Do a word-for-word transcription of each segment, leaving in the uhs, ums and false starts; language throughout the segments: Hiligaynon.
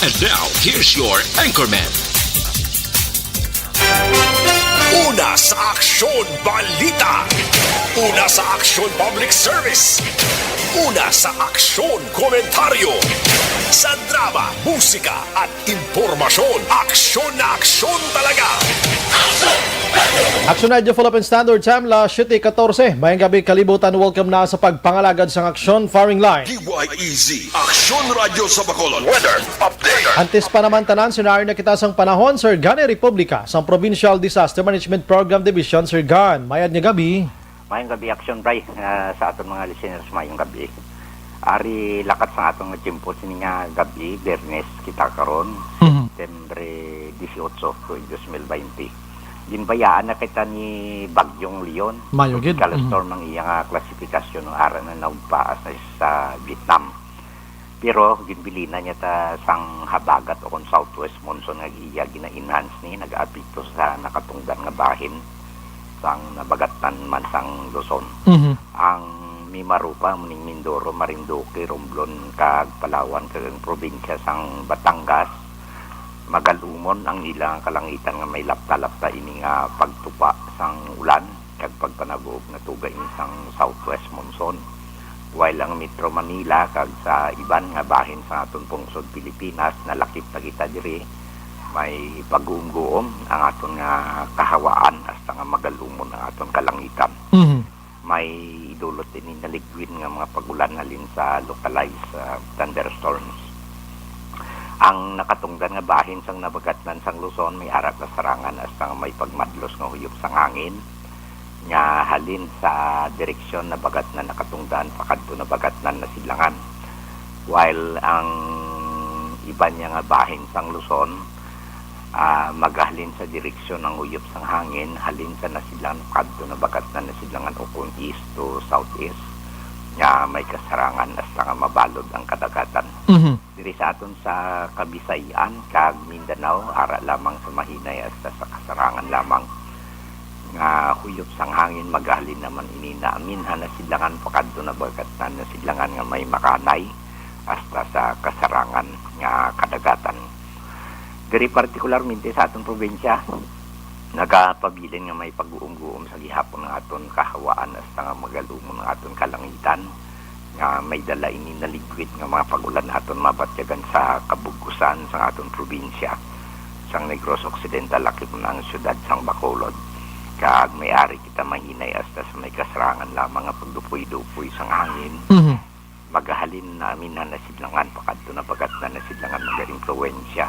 And now, here's your anchorman. Una sa Aksyon Balita. Una sa Aksyon Public Service. Una sa Aksyon Komentaryo. Sa drama, musika, at impormasyon, aksyon na aksyon talaga. Aksyon Radyo Philippine Standard Time, las siyete katorse. Mayang gabi, kalibutan. Welcome na sa pagpangalagad sang Aksyon Firing Line. D Y E Z, Aksyon Radyo sa Bacolod. Weather update. Antes pa naman tanan, senaryo na kita sang panahon, Sir Gan, Republika sang Provincial Disaster Management Program Division. Sir Gan, mayad nga gabi. Mayang gabi, Aksyon Bray, ah, sa aton mga listeners, mayong gabi. Ari, lakat sa aton nga tiyempo sini nga gabi, Biyernes kita karon, Mhm. September dieciocho, tuig dos mil baynte. Ginbayaan na kita ni Bagyong Leon. Mayo gid. Tropical Mhm. storm ang iya nga klasifikasyon, no, ara na naugpaas na sa Vietnam. Pero ginbilinan niya ta sang habagat o kon southwest monsoon nga iya gina-enhance ni nag-apekto sa nakatungdan nga bahin sang nabagatnan man sang Luzon. Mhm. Ang Mimaropa, muning Mindoro, Marinduque, Romblon, kag Palawan, kag ang probinsya sang Batangas, magalumon ang ilang kalangitan nga may lapta-lapta ini nga pagtupa sang ulan kag pagpanaguog nga tuga ini sang southwest monsoon. While ang Metro Manila kag sa iban nga bahin sa aton pungsod Pilipinas, nalakip na kita diri, may pag-uumguom ang aton nga kahawaan hasta nga magalumon ang aton kalangitan. Mhm. May idulot ini nga liquid nga mga pag-ulan halin sa localized, ah, thunderstorms. Ang nakatungdan nga bahin sang nabagatnan sang Luzon may ara kasarangan hasta nga may pagmadlos nga huyop sang hangin nga halin sa direksyon nabagatnan nakatungdan pakadto nabagatnan nasidlangan. While ang iban niya nga bahin sang Luzon, ah, magahalin sa direksyon ang uyop sang hangin halin sa nasidlangan kadto nabagatnan nasidlangan o kung east to southeast, nga may kasarangan hasta nga mabalod ang kadagatan. Mhm. Diri sa aton sa Kabisayan kag Mindanao, ara lamang sa mahinay hasta sa kasarangan lamang nga huyop sang hangin. Magahalin naman ini na aminhan nasidlangan pakadto nabagatnan nasidlangan nga may makanay hasta sa kasarangan nga kadagatan. Diri partikularmente sa aton probinsya, nagapabilin nga may pag-uumguom sa gihapon nga aton kahawaan hasta nga magalumon ang aton kalangitan, nga may dala ini na liquid nga mga pag-ulan aton mabatyagan sa kabugkusan sang aton probinsya, sang Negros Occidental, lakip na ang siyudad sang Bacolod, kag may ari kita mahinay hasta sa may kasarangan lamang nga pagdupoy-dupoy sang hangin. Mhm. Magahalin namin na nasidlangan pakadto nabagatnan nasidlangan magaimpluwensya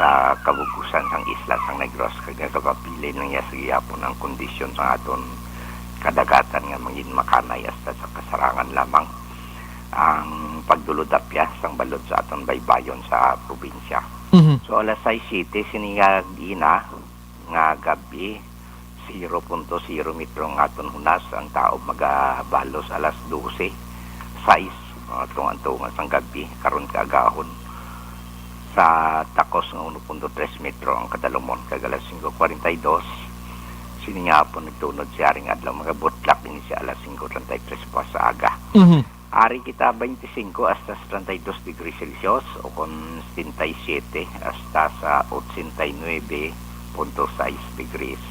sa kabugkusan sang isla sang Negros, kag nagapabilin na niya sa gihapon ang kondisyon sa aton kadagatan nga mangin makanay hasta sa kasarangan lamang ang pagdulod-apya sang balod sa aton baybayon sa probinsya. Mhm. So, alas sais siyete sini nga ina nga gabi, zero punto zero metro ang aton hunas. Ang taob magabalos alas dose, sais, mga tungan-tungan sang gabi, karon kaagahon. Sa takos nga uno punto tres metro ang kadalumon, kag alas singko kwarenta y dos, sini nga hapon nagtunod siya ring adlaw, magabutlak din siya alas singko treinta y tres pa sa aga. Mhm. Ari kita twenty-five hasta sa treinta y dos degrees Celsius o kon setenta y siete hasta sa ochenta y nuebe punto sais degrees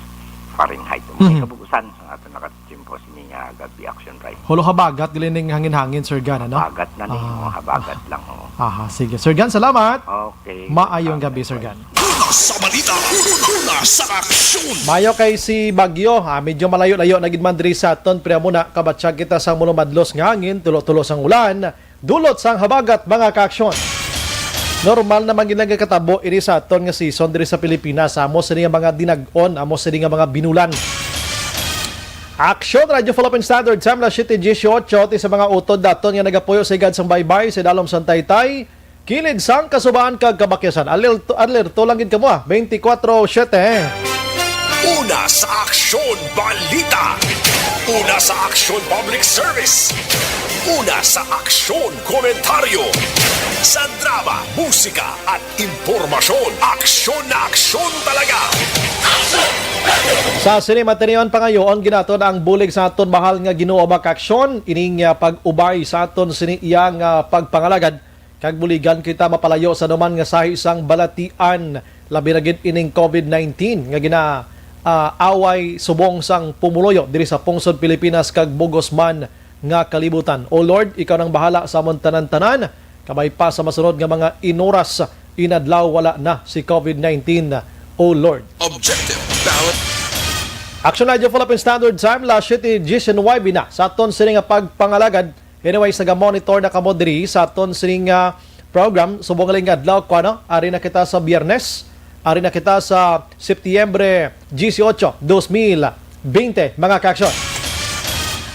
Fahrenheit. May Mhm. kabugusan ang aton nakatsimpo sini nga gabi, Action Drive. Hulo habagat, dili ning hangin-hangin, Sir Gan, ano? Habagat na ni, Ah. mo, habagat lang, oh. Aha, sige. Sir Gan, salamat. Okay. Maayong gabi, Sir Gan. Una sa balita, una sa aksyon. Mayo kay si Bagyo, ah, medyo malayo-layo na gid man diri sa aton, pero muna, kabatyag kita sa mulumadlos nga hangin, tulo-tulo sang ulan, dulot sang habagat, mga kaaksyon. Normal naman gid nga katabo ini sa aton nga season diri sa Pilipinas. Amo sini nga mga dinag-on, amo sini nga mga binulan. Aksyon, Radyo Philippine Standard Time, alas siyete dieciocho, ti sa mga utod daton nga nagapuyo sa higad sang baybay, sa dalom sang taytay, kilid sang kasubaan kag kabakyasan. Alerto, alerto lang gid kamo, ah. Twenty-four seven. Una sa aksyon, balita. Una sa aksyon, public service. Una sa aksyon, komentaryo. Sa drama, musika, at impormasyon, aksyon na aksyon talaga. Sa sini, matinion, pangayoon ginaton ang bulig sa aton mahal nga Ginoo, mga kaaksyon, ining, ah, pag-ubay sa aton sini iyang, ah, pagpangalagad. kag buligan kita mapalayo sa anuman nga sahi sang balatian, labi na gid ining covid nineteen nga gina ah, away subong sang pumuluyo diri sa pungsod Pilipinas kag bugos man nga kalibutan. O Lord, ikaw nang bahala sa amon tanan-tanan. Kabay pa sa masunod nga mga inuras, inadlaw wala na si covid nineteen. O Lord. Objective, balanced. Action Radio Philippine Standard Time, las siete diecinuebe na sa aton sini nga pagpangalagad. Anyway, naga-monitor na kamo diri sa aton sining, ah, program subong nga adlaw, kuno. Ari na kita sa Biyernes, ari na kita sa Setyembre dieciocho, dos mil veinte, mga ka-aksyon.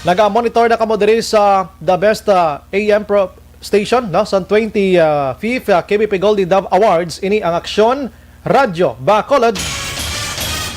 Naga-monitor na kamo diri sa the best, ah, A M pro station, no, sa twenty-fifth, ah, K B P Goldie Dove Awards. Ini ang Aksyon Radyo Bacolod.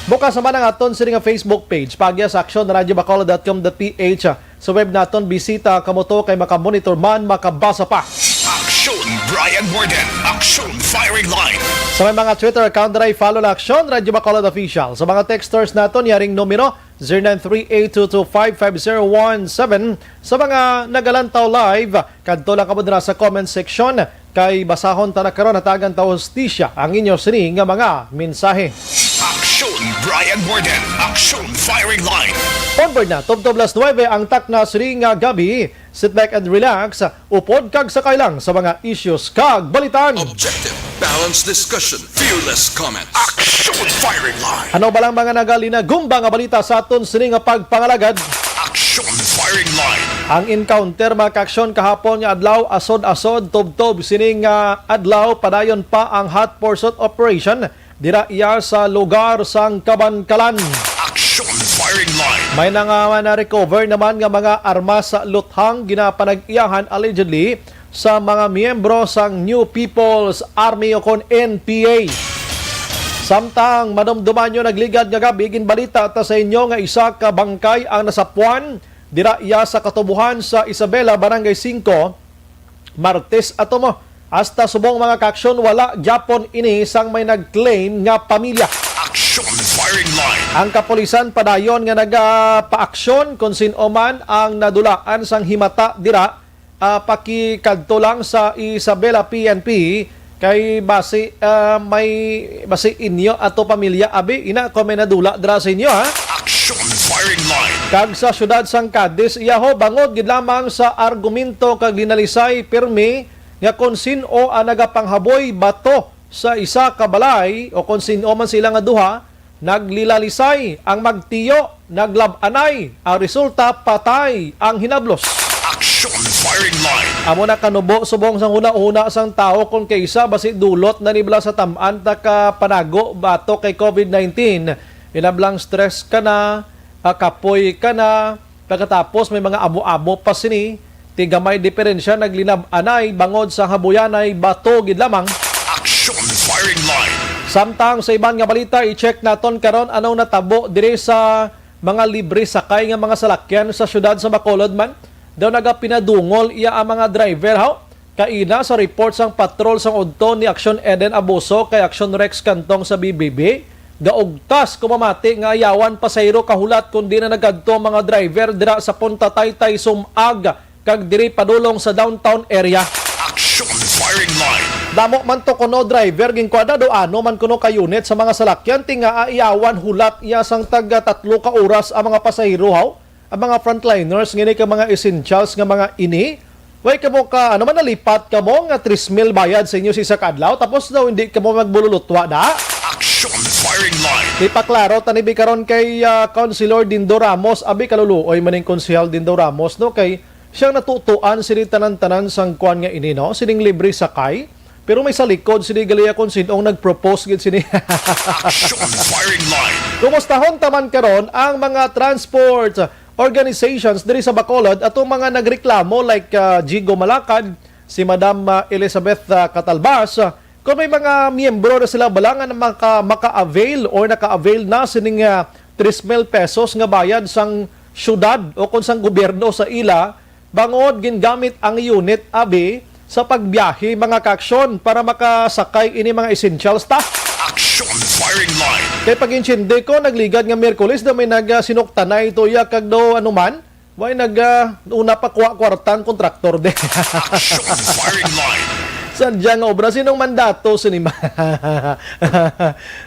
Bukas naman ang aton sini nga Facebook page, paagya sa aksyon radyo bacolod dot com dot P H. Sa web naton, bisita kamo to kay makamonitor man, makabasa pa. Aksyon Brian Warden, Aksyon Firing Line. Sa may mga Twitter account na, i-follow na Aksyon Radyo Bacolod Official. Sa mga texters naton, yaring numero, zero nine three eight two two five five zero one seven. Sa mga nagalantaw live, kadto lang kamo dira sa comment section. Kay basahon ta na karon, hatagan ta hustisya ang inyo sini nga mga mensahe. Aksyon Brian Warden, Aksyon Firing Line. Onward na, tubtob las nuebe ang takna sini nga gabi. Sit back and relax, upod kag sakay lang sa mga issues kag balitan. Objective, balanced discussion, fearless comments. Aksyon Firing Line. Ano ba lang mga nagalinagumba nga balita sa aton sini nga pagpangalagad? Aksyon Firing Line. Ang encounter, mga ka-aksyon, kahapon nga adlaw, asod-asod, tubtob sini nga adlaw, padayon pa ang hot pursuit operation dira iya sa lugar sang Kabankalan. Aksyon Firing Line. May na nga na-recover naman nga mga armas sa luthang ginapanag-iyahan allegedly sa mga miyembro sang New People's Army o kon N P A. Samtang madumduman nyo, nagligad nga gabi, ginbalita ta sa inyo nga isa ka bangkay ang nasapuan dira iya sa katubuhan sa Isabela, Barangay Cinco, Martes ato mo. Hasta subong, mga ka-aksyon, wala gyapon ini sang may nag-claim nga pamilya. Action Firing Line. Ang kapulisan padayon nga nagapaaksyon kon sin-o man ang nadulaan sang himata dira, ah, pakikadto lang sa Isabela P N P kay basi, ah, may, basi inyo ato pamilya abi ina kon may nadula dira sa inyo, ha? Action Firing Line. Kag sa siyudad sang Cadiz, iyaho, bangod gid lamang sa argumento kag linalisay pirmi nga kon sin-o ang nagapanghaboy bato sa isa ka balay o kon sin-o man sila nga duha, naglilalisay ang magtiyo, naglab-anay. Ang resulta, patay ang hinablos. Action Firing Line. Amo na kanubo subong sang hunahuna sang tawo kon kay isa basi dulot na ni bala sa tam-an ta ka panago bato kay covid nineteen. Inablang stress ka na, ah, kapoy ka na, pagkatapos may mga abo-abo pa sini, ti gamay diferensya naglinab-anay bangod sa habuyanay bato gid lamang. Action Firing Line. Samtang sa iban nga balita, i-check naton karon anong natabo diri sa mga libre sakay nga mga salakyan sa siyudad sa Bacolod man. Daw nagapinadungol iya ang mga driver, haw? Kaina sa report sang patrol sang udto ni Action Eden Abuso kay Action Rex Cantong sa B B B, gaugtas ko mamati nga ayawan pasahero kahulat kundi na nagkadto ang mga driver dira sa Punta Taytay, Sum-ag, kag diri padulong sa downtown area. Action Firing Line. Damo man to kuno driver ginkuha na do ano man kuno ka unit sa mga salakyan, ti nga ayawan hulat iya sang taga tatlo ka oras ang mga pasahero, haw? Ang mga frontliners ngini ka mga essentials nga mga ini, way kamo ka, ano man, nalipat kamo nga tres mil bayad sa inyo sa isa ka adlaw, tapos daw hindi kamo magbululutwa da? Action Firing Line. Ipaklaro tani bi karon kay, ah, Councilor Dindo Ramos, abi kaluluoy maning Konsehal Dindo Ramos, no, kay siyang natutuan sini tanan-tanan sang kuan nga ini, no, sining libre sakay. Pero may sa likod sini gali kon sin-ong nag-propose gid sini. Action Firing Line. Kumustahon ta man karon ang mga transport organizations diri sa Bacolod, atong mga nagreklamo like, ah, Jigo Malakad, si Madam, ah, Elizabeth, ah, Catalbas, ah, kung may mga miyembro na sila bala nga maka-, maka-avail or naka-avail na sining, ah, tres mil pesos nga bayad sang syudad o kung sang gobyerno sa ila, bangod gingamit ang unit abi sa pagbiyahe, mga kaaksyon, para makasakay ini mga essentials ta. Action Firing Line. Kay pag-intindi ko, nagligad nga Miyerkules daw may nagasinuktanay tuya kag daw ano man, way nag, ah, una pa kuha kwarta ang kontraktor de. Action Firing Line. Sadya nga obra, sinong mandato sini?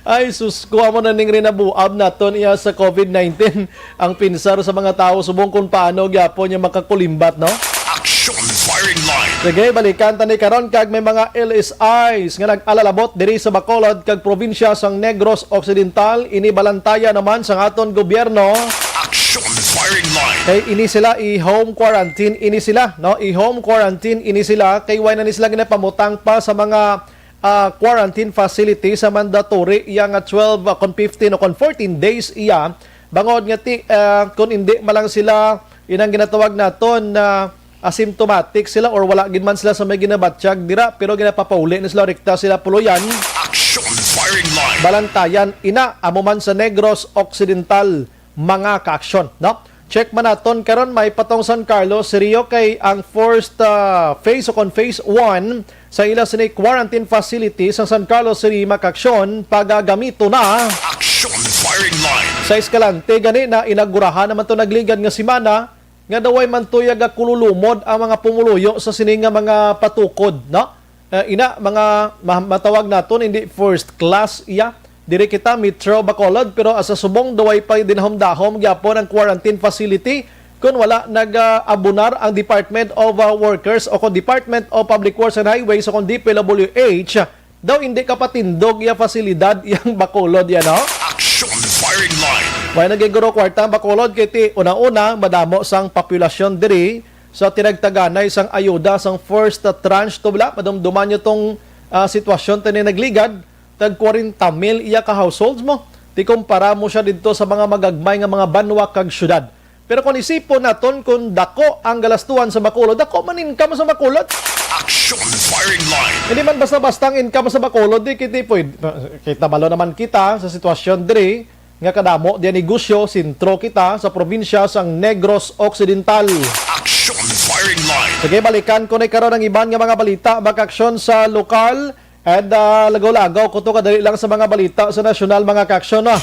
Ay, sus ko, amo na ning rinabuab naton iya sa covid nineteen. Ang pinsar sa mga tawo subong kung paano gyapon niya makakulimbat, no? Action Firing Line. Sige, balikan ta ni karon kag may mga L S Is nga nag-alalabot diri sa Bacolod kag probinsya sang Negros Occidental. Ini balantaya naman sang aton gobyerno. Action Firing Line. Kay ini sila i-home quarantine ini sila, no? I-home quarantine ini sila kay wala na ni sila ginapamutang pa sa mga ah, quarantine facility sa mandatory iya nga twelve, ah, kon fifteen o kon fourteen days iya. Bangod nga ti, ah, kung hindi man lang sila inang ginatawag naton na asymptomatic sila or wala gid man sila sa may ginabatyag dira, pero ginapapauli na sila, rekta sila puloyan. Action Firing Line. Balantayan ina, amo man sa Negros Occidental, mga kaaksyon, no? Check man naton karon, may patong San Carlos Rio kay ang first, ah, phase o kon phase one sa ila sini quarantine facility sa San Carlos City, mga kaaksyon, pagagamito na. Action Firing Line. Sa Escalante gani na inagurahan naman to nagligad nga semana nga daway man tuya gakululumod ang mga pumuluyo sa sini nga mga patukod, no? Eh, ina, mga ma-, matawag naton, hindi first class iya. Diri kita, Metro Bacolod, pero sa subong, daway pa dinahom-dahom gyapon ang quarantine facility kun wala nag-abunar ang Department of, uh, Workers o kon Department of Public Works and Highways o kon D P W H. Daw hindi ka patindog iya fasilidad, iyang Bacolod yan, no? Action Firing Line. May nagiguro kwarta ang Bacolod, kay ti una-una, madamo sang populasyon diri sa tinagtaganay sang ayuda sang first, uh, tranche to bala. Madumduman nyo tong, ah, sitwasyon tani nagligad, tag kwarenta mil iya ka households mo. Ti kumpara mo siya didto sa mga magagmay nga mga banwa kag syudad. Pero kung isipon naton kung dako ang galastuhan sa Bacolod, dako man income sa Bacolod. Action Firing Line. Hindi man basta-basta ang income sa Bacolod, di kita pwede. Kita balo naman kita sa sitwasyon diri nga kadamo diya negosyo, sentro kita sa probinsya sang Negros Occidental. Action Firing Line. Sige, balikan ko na karon ang iban nga mga balita, mga kaaksyon sa lokal. And, ah, lagaw-lagaw ko to kadali lang sa mga balita sa nasyonal, mga kaaksyon, ah.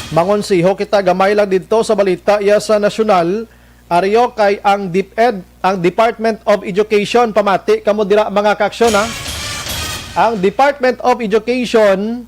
Mangonsiho kita gamay lang dito sa balita iya sa nasyonal. Aryo kay ang DepEd, ang Department of Education, pamati kamo dira, mga kaaksyon, ah. Ang Department of Education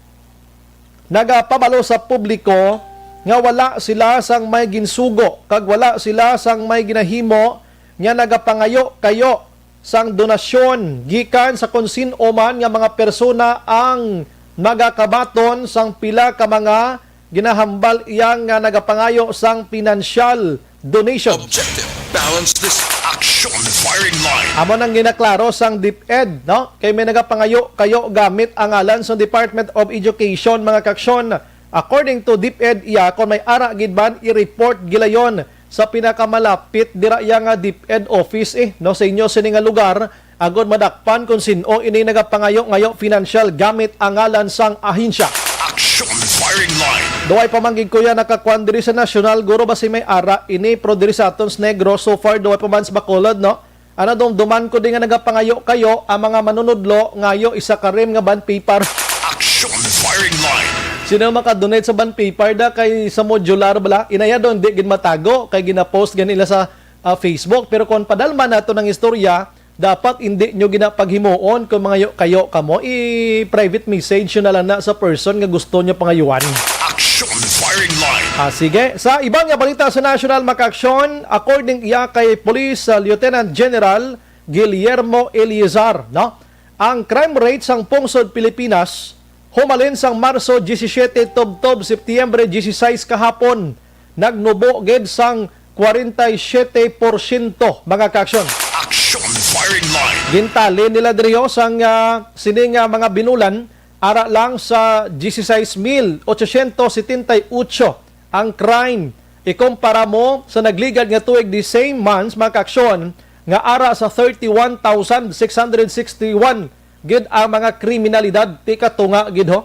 nagapabalo sa publiko nga wala sila sang may ginsugo kag wala sila sang may ginahimo nga nagapangayo-kayo sang donasyon gikan sa kon sin-o man nga mga persona ang magakabaton sang pila ka mga ginahambal iya nga nagapangayo sang pinansyal donation. Objective, balance this action firing line. Amo nang ginaklaro sang DepEd, no? Kay may nagapangayo-kayo gamit ang ngalan sa Department of Education, mga kaaksyon. According to DepEd, iya, kung may ara gid man, i-report gilayon sa pinakamalapit dira iya nga DepEd office, eh, no, sa inyo sini nga lugar, agod madakpan kung sin-o ini nagapangayo-ngayo financial gamit ang ngalan sang ahensya. Action firing line. Duway pa man gid, kuya, nakakuan diri sa nasyonal, guro, basi may ara ini, pero diri sa aton sa Negros, so far, duway pa man sa Bacolod, no? Ano, dumduman ko din nga nagapangayo-kayo ang mga manunudlo, ngayo isa ka rim nga bond paper. Action firing line. Sino makadonate sa bond paper da kay sa modular bala? Inaya daw, hindi gid matago kay ginapost gani nila sa, ah, Facebook. Pero kung padalman nato ng istorya, dapat hindi nyo ginapaghimuon. Kung mangayo-kayo kamo, i-private message nyo na lang na sa person nga gusto nyo pangayuan. Action firing line. Ah, sige. Sa iban nga balita sa national, mga kaaksyon, according iya kay Police, ah, Lieutenant General Guillermo Eleazar, no? Ang crime rate sang pungsod Pilipinas humalin sang Marso disisiete tubtob Setyembre dieciséis kahapon, nagnubo gid sang kwarenta y siyete porsyento, mga kaaksyon. Action firing line. Gintali nila diri, oh, sang, ah, sini nga mga binulan, ara lang sa dieciséis mil ochocientos setenta y ocho ang crime. Ikumpara mo sa nagligad nga tuig, the same months, mga kaaksyon, nga ara sa thirty-one thousand six hundred sixty-one gid ang mga kriminalidad, ti katunga gid, ho.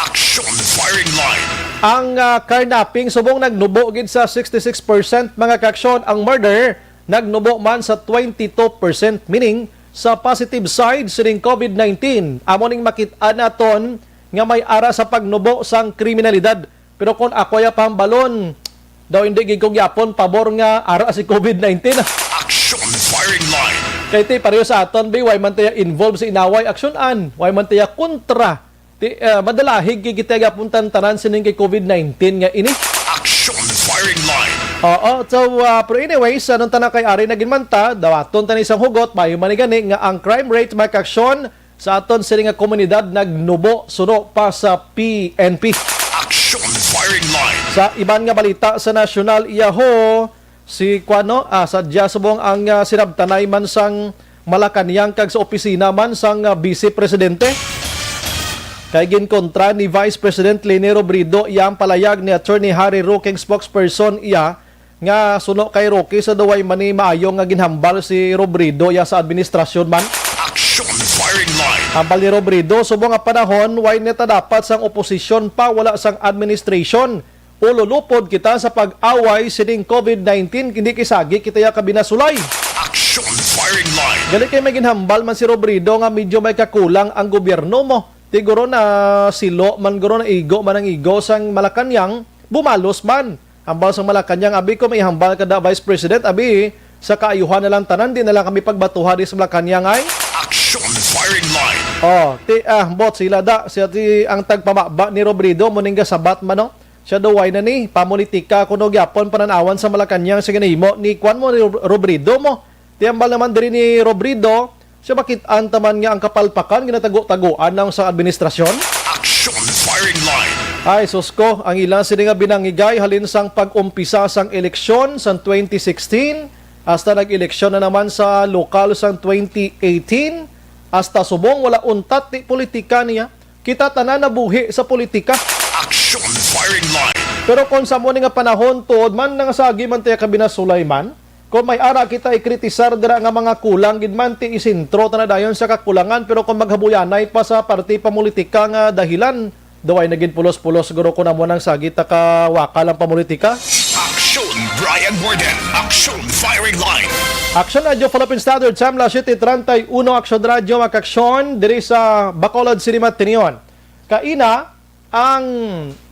Action firing line. Ang, ah, carnapping subong nagnubo gid sa sixty-six percent, mga kaaksyon, ang murder nagnubo man sa twenty-two percent, meaning sa positive side sining covid nineteen, amo ning makit-an naton nga may ara sa pagnubo sang kriminalidad. Pero kung ako ya pahambalon, daw hindi gid ko gyapon pabor nga ara si covid nineteen. Action firing line. Kay ti pareho sa aton, bi, way man tayo involved sa inaway, aksyonan, way man tayo kontra. Ti, ah, madalahig kay kita gapon tan-tanan sining kay covid nineteen nga ini. Action firing line. Oo, so, ah, pero anyways, anong tanan kay ari na gid man ta, dawaton ta ni isang hugot, bayo man ni gani nga ang crime rate, mga kaaksyon, sa aton sini nga komunidad nagnubo suno pa sa P N P. Action firing line. Sa iban nga balita sa nasyonal, iyaho, si kuano, ah, sadya subong ang, ah, sinabtanay man sang Malacañang kag sa opisina man sang, ah, Vice Presidente. Kay ginkontra ni Vice President Leni Robredo iya ang palayag ni Attorney Harry Roque, spokesperson iya, nga suno kay Roque, sa daw way man ni maayo nga ginhambal si Robredo iya sa administrasyon man. Action firing line. Hambal ni Robredo, subong nga panahon, way na ta dapat sang oposisyon pa, wala sang administration. Ululupod kita sa pag-away sining covid nineteen, hindi kay sagi kita iya kabinasulay. Action firing line. Gali kay may ginhambal man si Robredo nga medyo may kakulang ang gobyerno mo. Ti guro na silo man, guro na igo man ang igo sang Malacañang, bumalos man. Hambal sang Malacañang, abi ko may hambal kada Vice President, abi sa kaayuhan na lang tanan, di na lang kami pagbatuha di sa Malacañang ay. Action firing line. Oh, ti, ah, bot sila da, siya ti ang tagpamaba ni Robredo, mo ning gasabat man, no? Siya daw way na ni, pamulitika kuno gyapon pananawan sa Malacañang sa ginahimo ni kuan mo, ni Rob-, Robredo mo. Ti hambal naman diri ni Robredo, siya makit-an taman nga ang kapalpakan ginatago-tagoan lang sa administrasyon. Action firing line. Ay, sus ko, ang ilang sini nga binangigay halin sang pag-umpisa sang eleksyon sang twenty sixteen, hasta nag-eleksyon na naman sa lokal sang twenty eighteen, hasta subong wala untat ti politika niya. Kita tanan nabuhi sa politika. Action firing line. Pero kung sa mo ni nga panahon, tuod man nga sagi man tayo kabinasulay man, kung may ara kita ikritisar dira nga mga kulang gid man, ti isentro ta na dayon sa kakulangan, pero kung maghabuyanay pa sa parte pamulitika nga dahilan, daway na gid pulos-pulos siguro kung amo nang sagi ta kawakal ang pamulitika. Action, Brian Warden. Action firing line. Action Radio Philippine Standard Time, las siete treinta y uno, Action Radio, mga kaaksyon, diri sa Bacolod City, Matinion. Kaina, ang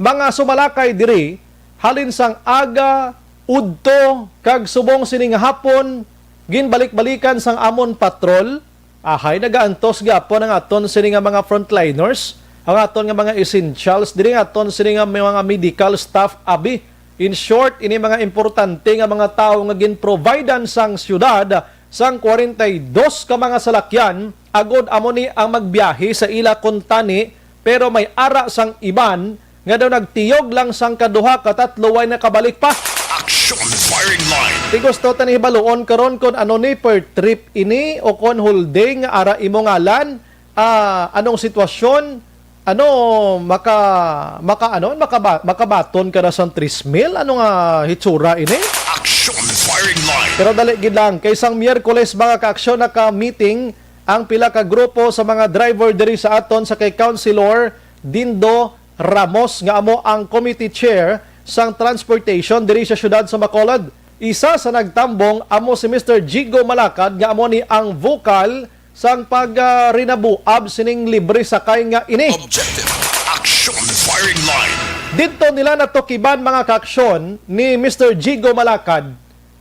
mga sumalakay diri, halin sang aga, udto, kag subong sining hapon, ginbalik-balikan sang amon patrol, ahay, nagaantos gyapon ang aton sini nga mga frontliners, ang aton nga mga essentials, diri nga aton sini nga mga medical staff, abi. In short, ini mga importante nga mga tawo nga ginprovidean sang siyudad sang kwarenta y dos ka mga salakyan, agod amo ni ang magbiyahe sa ila kuntani, pero may ara sang iban nga daw nagtiyog lang sang kaduha ka tatlo way nakabalik pa. Action firing line. Ti gusto ta ni hibaluon karon kon ano ni, per trip ini o kon whole day nga ara imo ngalan, ah, anong sitwasyon, ano, maka, maka, ano, makaba-, makabaton ka na sang tris mil? Ano nga hitsura ini? Action firing line. Pero dali gid lang, kay sang Miyerkules, mga kaaksyon, naka-meeting ang pila ka grupo sa mga driver diri sa aton sa kay Councilor Dindo Ramos, nga amo ang committee chair sang transportation diri sa siyudad sa Bacolod. Isa sa nagtambong amo si Mister Jigo Malakad, nga amo ni ang vocal sang pag, ah, rinabuab sining libre sakay nga ini. Objective. Action firing line. Didto nila natukiban, mga kaaksyon, ni Mister Jigo Malakad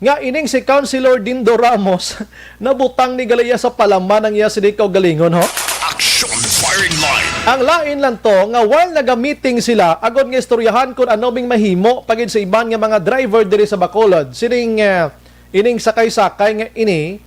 nga ining si Councilor Dindo Ramos nabutang ni gali iya sa palaman ang iya sini kaugalingon, ho? Action firing line. Ang lain lang to nga while naga-meeting sila, agod nga istoryahan kung ano bing mahimo pa gid sa iban nga mga driver diri sa Bacolod, sining, eh, ining sakay-sakay nga ini,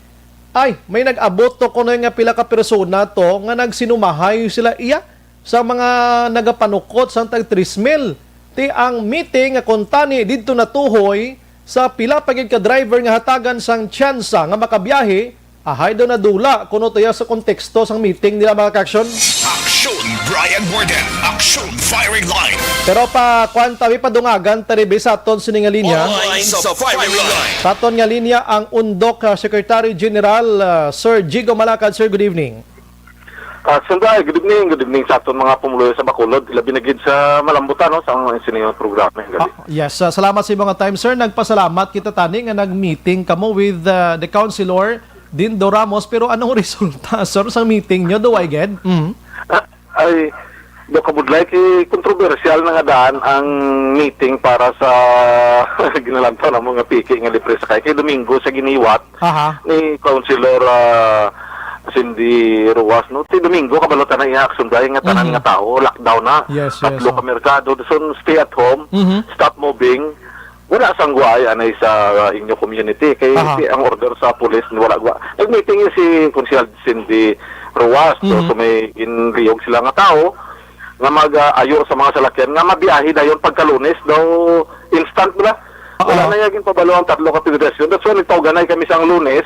ay, may nag-abot to kuno nga pila ka persona to nga nagsinumahay sila iya sa mga nagapanukot sang tag tris mil. Ti ang meeting nga kuntani didto natuhoy sa pila pa gid ka driver nga hatagan sang tsansa nga makabiyahe, ahay daw nadula kuno to iya sa konteksto sang meeting nila, mga kaaksyon. Action, Brian Warden. Action firing line. Pero pa, kuwan ta, may padungagan ta rin sa aton sini nga linya. Online sa firing line. Sa aton nga linya ang Undok, ah, Secretary General, ah, Sir Jigo Malakad. Sir, good evening. Ah, Sir Bri, good evening. Good evening sa aton mga pumuluyo sa Bacolod. Ilabi na gid sa malambutan, no, sa mga sini nga programa. Gabi. Ah, yes, ah, salamat sa imong time, sir. Nagpasalamat kita tani nga nag-meeting kamo with, ah, the councilor, Dindo Ramos. Pero anong resulta, sir, sa meeting nyo? Do I get? Mm. Ah, ay, Do kabudlay kay kontrobersyal na nga daan ang meeting para sa ginalantaw namo nga piki nga libre sakay kay Domingo sa giniwat Aha. ni Councilor, ah, Cindy Ruas, no? Ti Domingo, kabalo ta na iya aksyon dahil nga tanan Mhm. nga tao, lockdown na. Yes, yes, Tatlo oh. ka merkado, so stay at home, Mhm. stop moving. Wala sang guay anay sa, ah, inyo community. Kay Aha. si, ang order sa pulis, wala gwa. Nag-meeting yun si Konsehal Cindy Ruas, so, Mhm. so may ginliyog sila nga tao nga mag-ayo sa mga salakyan nga mabiyahe dayon pagka Lunes daw instant bala. Wala Oo. na yung ginpabalo ang tatlo ka federasyon. That's why nagtawganay kami sang Lunes.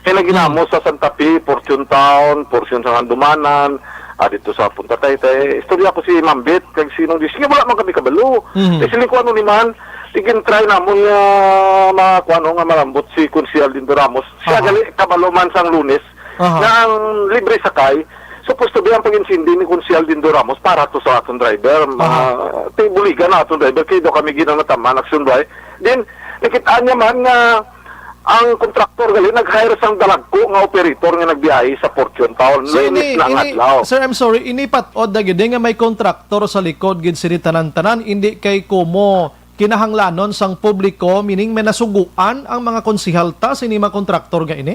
Kay naginamo Hmm. sa Santa Fe, Fortune Town, portion sa Handumanan, ah, dito sa Punta Taytay. Istorya ko si Mambit, kag sinong di, sige, wala man kami kabalo. Mhm. Kay siling ko, ano ni man, igin-try namon nga ma-, kuwan, no, nga malambot si Konsehal Dindo Ramos. Siya Aha. gali, kabalo man sang Lunes, Aha. nga ang libre sakay, supposed to be ang pag-insindi ni Konsehal Dindo Ramos para to sa aton driver. Mga Aha. ti buligan na aton driver, kay daw kami ginamataman, aksyon ba eh. Then, nakita niya man nga ang kontraktor gali nag-hire sang dalagko nga operator nga nagbiyahe sa Fortune Town. So, Lunes ini, na nga ini, adlaw. Sir, I'm sorry, ini pat-od na gid nga may kontraktor sa likod gid sini tanan-tanan, hindi kay kumo kinahanglanon sang publiko, meaning may nasuguan ang mga konsehal ta sini mga kontraktor nga ini?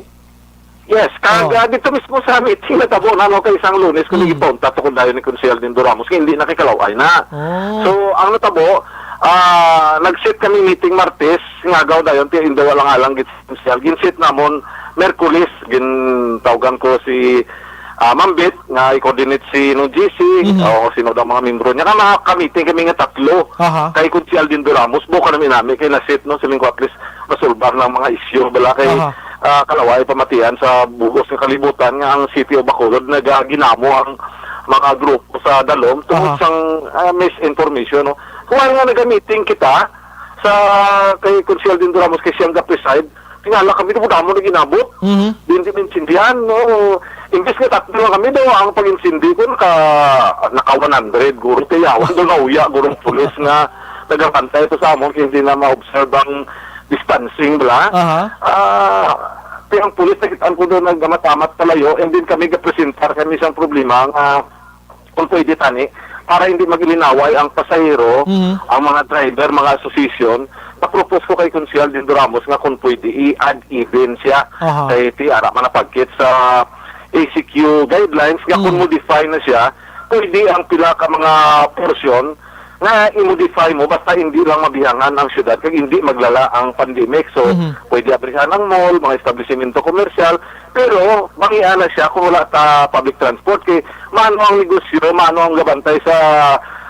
Yes, kag, Oh. ah, dito mismo sa meeting natabo na, no, kay isang Lunes, kung Mm. gipauntat ako dayon ni Konsehal Dindo Ramos, kay hindi na kay Kalaway na. Oh. So, ang natabo, ah, nag-set kami meeting Martes, ngagaw dayon, ti indaw alang-alang gid sa Konsehal. Gin-set namon Merkulis, gintawgan ko si, ah, Mambit, nga i-coordinate si nung G C, Mhm. o sino daw mga membro niya. Nga makamiting kami nga tatlo. Aha. Kay Konsehal Dindo Ramos, buka namin namin, kay na-set, no, siling ko at least masulbar ng mga issue, bala kay Aha. ah, Kalaway, pamatian sa bugos nga kalibutan nga ang City of Bacolod nagaginamo ang mga grupo sa dalom tungod Aha. sang, ah, misinformation, no? Kuwan nga nagamiting kita sa kay Konsehal Dindo Ramos kay siyang ga-preside, tingala kami, di mo damo na ginabot. Mhm. Di, di maintindihan, no? Imbis nga tatlo lang kami, daw ang pag-insindi ko, naka, naka one hundred, guro, tiyawan, daw nauya, gurong pulis nga nagabantay ito sa amon, kaya hindi na ma-observe ang distancing, bala. Aha. Ah, kaya ang pulis, nakitaan ko doon, nagamamat palayo, and then kami gapresentar kami isang problema nga kung pwede tani, para hindi magilinaway ang pasahero, Mhm. ang mga driver, mga association, na-propose ko kay Konsehal Dindo Ramos nga kung pwede, i-add even siya Aha. kay ti ara man napagkit sa A C Q guidelines nga kung Mm. modify na siya, pwede ang pila ka mga portion nga i-modify mo basta hindi lang mabihangan ang syudad kag hindi maglala ang pandemic. So, Mhm. pwede abrihan ang mall, mga establisimento komersyal, pero mangiana siya kung wala ta public transport. Kay mano ang negosyo, mano ang gabantay sa,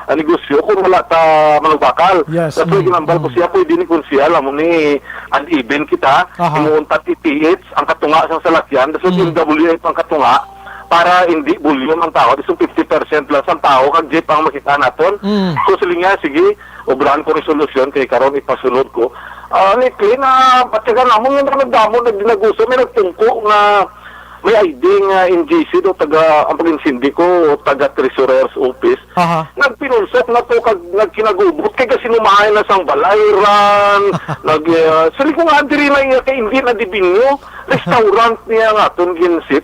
ah, negosyo kung wala ta manugbakal. Yes, That's why mm, ginambal ko mm. siya, pwede ni Konsehal, amo ni uneven kita, Aha. himuon ta T T H, ang katunga sang salakyan, that's why Mm. M W F ang katunga, para hindi volume ang tao, so fifty percent lang sang tao, kag jeep ang makita naton. Mm. So, siling niya, sige, obrahan ko resolusyon, kay karon ipasunod ko. Ah, ni Clay, na patyagan namon nga nagdamo, nagdinaguso, may nagtungko nga may I D nga N G C do, taga, ang pag-insindi ko, taga Treasurer's Office. Aha. Nagpinulsok na to, kag nagkinagubot, kay kasinumahay na sang balay, ran, nag, ah, sali ko nga, diri na iya, kay hindi na dibinyo, restaurant niya nga aton ginsip.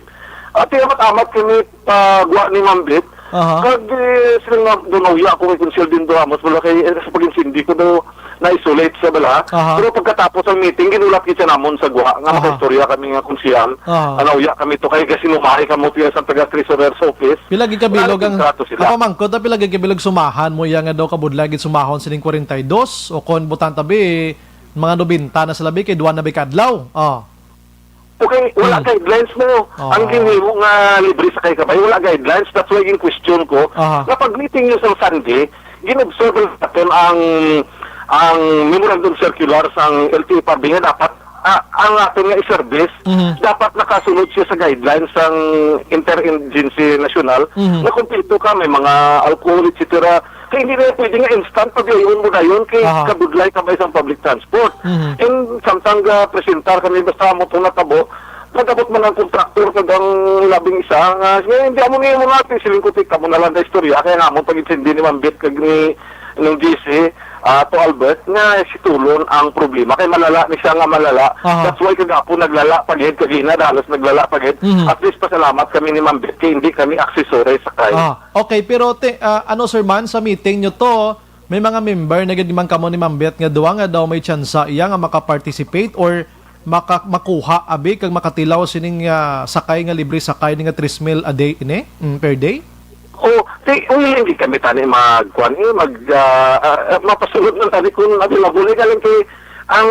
At iya, amat-amat kami, ah, gwa ni Mambit, Aha. Kag, eh, sila nga, daw nauya ako kay Konsehal Dindo Ramos, wala kay, eh, sa pag-insindi ko daw, na-isolate sa bala. Aha. Pero pagkatapos ang meeting, ginulat kita namon sa guha, nga Aha. makaistorya kami nga konsehal, Aha. nga nauya kami to, kay kasinumahay kamo tiya sa taga treasurer's office. Pila gid ka bilog ang, Wala nagkontrato sila. Ako mangkot, ah, pila gid ka bilog sumahan mo, iya nga daw kabudlay gid sumahon sining kwarenta y dos, o kon butang tabi, mga nobenta na sila, bi, kay duwa na bi ka adlaw. Oh. Okay, wala Hmm. guidelines mo. Ah. Ang ginhimo nga libre sakay ka bay, wala guidelines. That's why yung question ko, Aha. na pag meeting nyo sa Sunday, ginobserve natin ang, ang memorandum circular sang L T F R B nga dapat, ah, ang atin nga i-service, Mhm. dapat nakasunod siya sa guidelines sang Interagency National Mhm. na kumpleto ka, may mga alcohol, et cetera. Kay hindi na pwede nga instant, pabiyayon mo dayon kay Aha. kabudlay ka ba isang public transport. Mhm. And samtang ga presentar kami, basta mo itong natabo, nagabot man ang kontraktor kag ang labing isa nga, "Sige, hindi amo niyo mo natin, siling ko, tika mo na lang na istorya, kaya nga mo pag-intindi ni Mambit kag ni, ng G C, ah, to Albert, nga si Tulon ang problema. Kay malala ni siya nga malala. Aha. That's why kagapon naglala pa gid, kagina halos naglala pa gid. Mhm. At least pasalamat kami ni Ma'am Beth kay hindi kami accessory sakay. Ah, okay, pero ti-, ah, ano, Sir Man, sa meeting nyo to, may mga member na gid man kamo ni Ma'am Beth nga duwa nga daw may tsansa iya nga maka-participate or maka-, makuha abi kag makatilaw sining, ah, sakay nga libre sakay ni nga tres mil a day ini? Mm, per day? Oh, di, uy, hindi kami tani mag, kuwan, eh, mag, ah, ah, ah, mapasulod man tani kung available. Eh, galing kay ang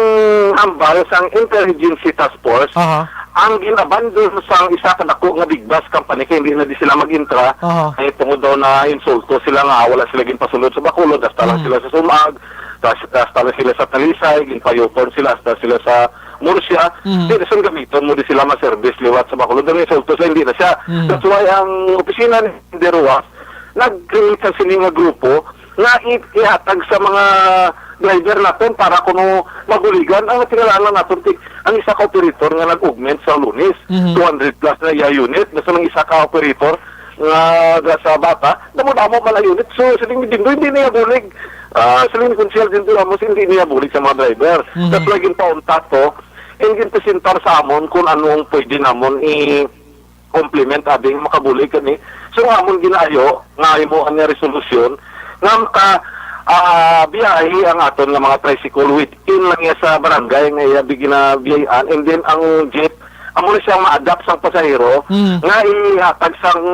hambal sang Interagency Task Force, Aha. ang ginabandon sang isa ka dako nga big bus company kay hindi na di sila mag-intra. Aha. Ay tungod daw na insulto sila nga wala sila ginpasulod sa Bacolod, hasta lang Mm. sila sa Sumag, hasta, hasta lang sila sa Talisay, ginpa-U-turn sila, hasta sila sa Murcia. Mm. Di, dason gamiton mo di sila ma-service liwat sa Bacolod. Ang insulto sila, hindi na siya. Mm. That's why ang opisina ni Inday Roxas nag-create sa sini nga grupo nga i-, ihatag sa mga driver naton para kuno mabuligan. Ang natingala lang naton, ti-, ang isa ka operator nga nag-augment sa Lunes, Mhm. two hundred plus na iya unit. Basta ang isa ka operator nga ga-, sa bata, damo-damo man ang unit. So, siling ni Dindo, hindi niya bulig. Ah, siling ni Konsehal Dindo Ramos, hindi niya bulig sa mga driver. Mhm. That's why ginpauntat to, and ginpresentar sa amon kung ano ang pwede namon i-, complement, abi, nga makabulig kami. So, ang amon ginaayo nga imo nga resolusyon nga maka, ah, biyahe ang aton nga mga tricycle within lang niya sa barangay nga iya bi-, ginabiyahean, and then ang jeep amo na siyang ma-adapt sang pasahero Mm. nga ihatag sang,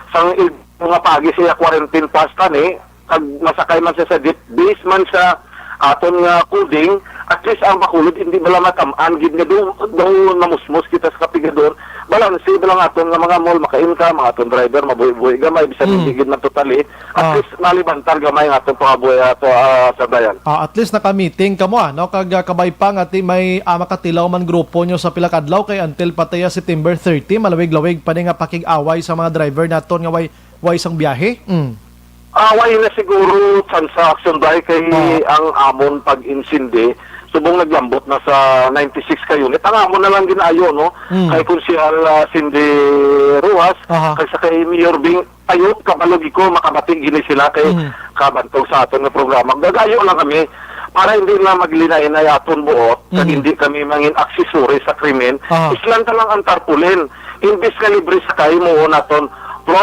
sang il-, mga pagi sa iya quarantine pass tani, kag masakay man siya sa jeep, based man sa aton nga coding, at least ang Bacolod hindi bala matam-an gid nga do, do namusmos kita sa kapigador. Balanse bala nga aton nga mga mall, maka-income, ang aton driver, mabuhi-buhi gamay, bisan Mm. hindi gid man totally. At Ah. least, malibantar gamay ang aton pangabuhi ato, ah, sa dayan. Ah, at least naka-meeting kamo, ah, no? Kag, ah, kabay pa nga ti may, ah, makatilaw man grupo nyo sa pila ka adlaw kay until patay, ah, September thirty, malawig-lawig pa ni nga pakig-away sa mga driver naton nga way, way sang biyahe. Mm. Ah, way na siguro transaction dahil kay Ah. ang amon pag-insindi, subong naglambot na sa ninety-six ka unit. Ang amon na lang ginayo, no? Mm. Kay Konsehal, ah, Cindy Rojas, Aha. kay sa kay Mayor Bing, ayo, kabalo gid ko, makabati gini sila kay Mhm. kabantog sa aton nga programa. Gagayo lang kami para hindi na maglinainay aton buot, kag Mhm. hindi kami mangin accessory sa krimen. Aha. Islan ta lang ang tarpaulin. Imbis nga libre sakay mo naton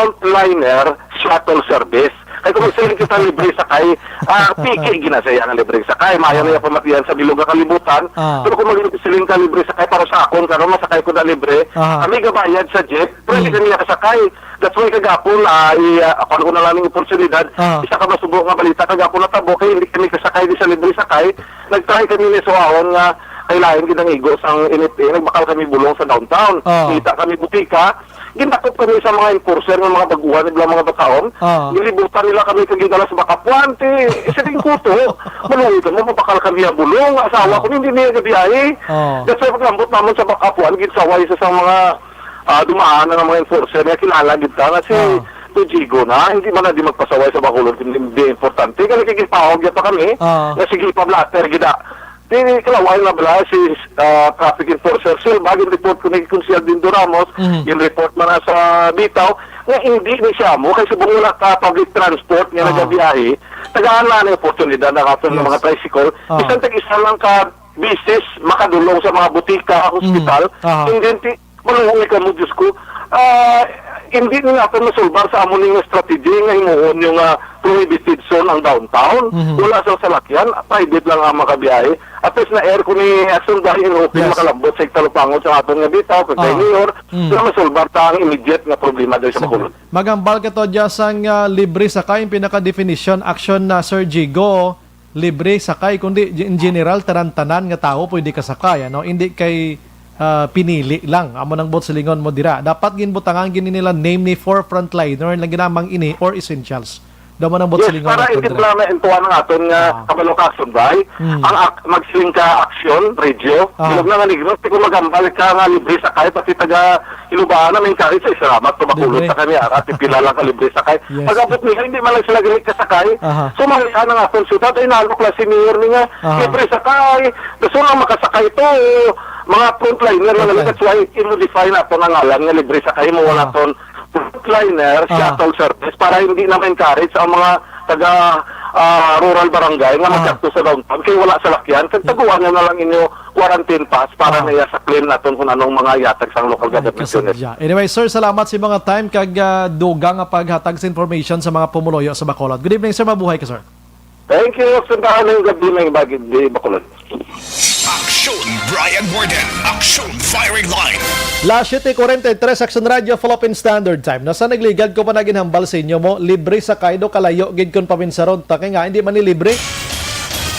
frontliner shuttle service. Kay kung magsiling kita libre sakay, ah, piki ginasaya nga libre sakay. Mayo na Ah. yung pamatian sa bilog nga kalibutan. Ah. Pero kung magsiling ka libre sakay para sa akon, karon masakay ko na libre. Ah. Kami gabayad sa jeep, pero hindi Mm. kami nakasakay. That's why kagapon, ah, i-, ah, ako na lang yung oportunidad. Ah. Isa ka masubo nga balita kagapon natabo kay hindi kami kasakay di sa libre sakay. Nagtry kami ni Suaon nga kay lain gid ang igo sang N F A, nagbakal kami bulong sa downtown. Ah. Kita kami butika, gindakop kami sa mga enforcer nga mga baguhan nila mga bataon. Ah. Gilibutan nila kami kag gidala sa Bacapuan, ti, isa din kuto. Maluoy ka mo, mabakal kami ang bulong. Asawa Ah. ko, hindi niya gabiyahe. Ah. That's why paglambot naman sa Bacapuan, ginsaway sa, sa mga, ah, dumaan na mga enforcer nga kilala gid ta nga si Ah. Tujigo na. Hindi man na di magpasaway sa Bacolod, hindi, hindi importante. Kaya nakikipahog niya pa kami, Ah. nga sige, pa-blotter gid, ah. Di, kalaway na bala si, ah, traffic enforcer Silva, gin-report ko ni Konsehal Dindo Ramos, Mhm. gin-report man na sa Bitaw, nga hindi ni siya mo, kay subong wala ka public transport nga Ah. nagabiyahe, tagaan na ang oportunidad ang aton nga Yes. mga tricycle, Ah. bisan tag isa lang ka bisis makadulong sa mga butika, hospital, Mhm. Ah. and then ti-, maluoy ka mo, Diyos ko. Ah, hindi na natin masulbar sa amo ning strategy nga himuon yung, ah, prohibited zone ang downtown. Mhm. Wala sa salakyan, private lang ang makabiyahe. At least na air ko ni Action Bay in open Yes. makalambot sa igtalupangon sa aton nga Bitaw, kag kay Ah. Mayor, Mm. na masulbar ta ang immediate nga problema diri sa Sige. Bacolod. Magambal ka to, Jazz, ang, ah, libre sakay, ang pinaka-definition, action na, Sir Jigo, libre sakay, kundi in general, tanan-tanan nga tawo pwede ka sakay, ano? Hindi kay, ah, pinili lang. Amo nang buot silingon mo dira. Dapat ginbutangan gini nila name ni for frontliner lang ginamang ini or essentials. Daw man ang buot Yes, silingon para naton hindi dira. Pala maintuan ang aton nga Ah. kabalo ka, Action Bay. Hmm. Ang ak-, magsiling ka action, radio, Ah. bilog na nga Negros, di ko magambal ka nga libre sakay, pati taga Ilubana, may encourage sa salamat, tumakulot Libre. sa kami, ah, kasi pila lang ka libre sakay. Yes. Pag-abot nila, hindi man lang sila galit kasakay. Aha. So, malian ang aton syudad, ay nalok lang si Mayor ni nga, Aha. libre sakay. Gusto lang makasakay to, mga frontliner na Okay. lang, that's why i-modify nato ang ngalan nga libre sakay mo, Aha. wala ton frontliner, Aha. shuttle service, para hindi na ma-encourage ang mga taga, ah, rural barangay nga Ah. magkadto sa downtown kay wala salakyan. Kag taguan na lang inyo quarantine pass para Ah. naya sa claim naton kung anong mga ihatag sang local Ay, government unit. kasadya. Anyway, sir, salamat sa mga time kag, ah, dugang nga paghatag sa information sa mga pumuluyo sa Bacolod. Good evening, sir. Mabuhay ka, sir. Thank you. Sundahan ang gabi ng bagay di Bacolod. Aksyon Brian Warden. Aksyon Firing Line. Las siete cuarenta y tres, Action Radio, Philippine Standard Time. Nasa nagligad ko pa na ginhambal sa inyo mo, libre sakay do kalayo gid kon paminsaron ta kay nga hindi man ni libre.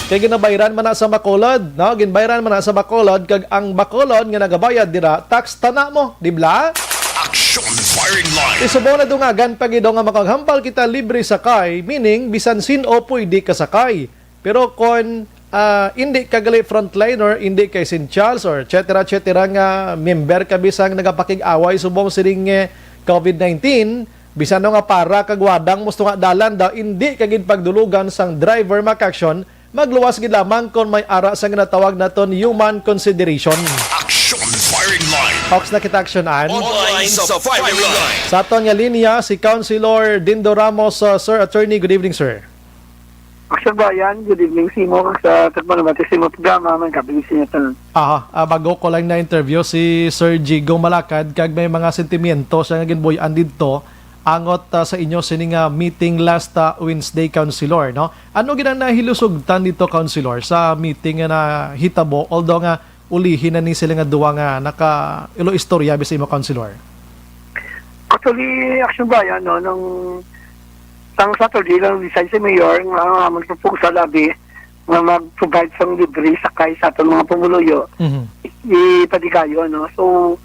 Kay ginabayran man na sa Bacolod, no? Ginbayran man na sa Bacolod, kag ang Bacolod nga nagabayad dira, tax tana mo, di bla? Action Firing Line. Isubong na dungagan pa gid nga makaghambal kita libre sakay, meaning bisan sin-o pwede ka sakay. Pero kon, ah, indi ka gali frontliner, indi ka essentials or et cetera, et cetera nga member ka bisang nagapakig-away subong sining, eh, covid nineteen, bisan no nga para kag wadang mo sa tunga dalan daw, indi ka gid pagdulugan sang driver maka-action, magluwas gid lamang kon may ara sang ginatawag naton human consideration. Action Firing Line. Ox na kita action an. Online sa Firing Line. Sa aton nga linya, si Councilor Dindo Ramos. Uh, Sir Attorney, good evening, sir. Action Brian, good evening sa imo kag sa tagmanamati sa imo programa, man kapilis niya tanan. Aha, ah, bago ko lang na-interview si Sir Jigo Malakad, kag may mga sentimiento siya nga ginbuy-an didto, angot, ah, sa inyo sini nga meeting last, ah, Wednesday, Councilor, no? Ano gid ang nahilusugtan dito, Councilor, sa meeting nga nahitabo, although nga ulihi na ni sila nga duwa nga naka-ilo istorya bi sa imo, Councilor? Actually, Action Brian, no, nung sang Saturday lang decide si Mayor nga ang amon proposal abi nga mag-provide sang libre sakay sa aton mga pumuluyo, Mhm. ipadigayon, no? So,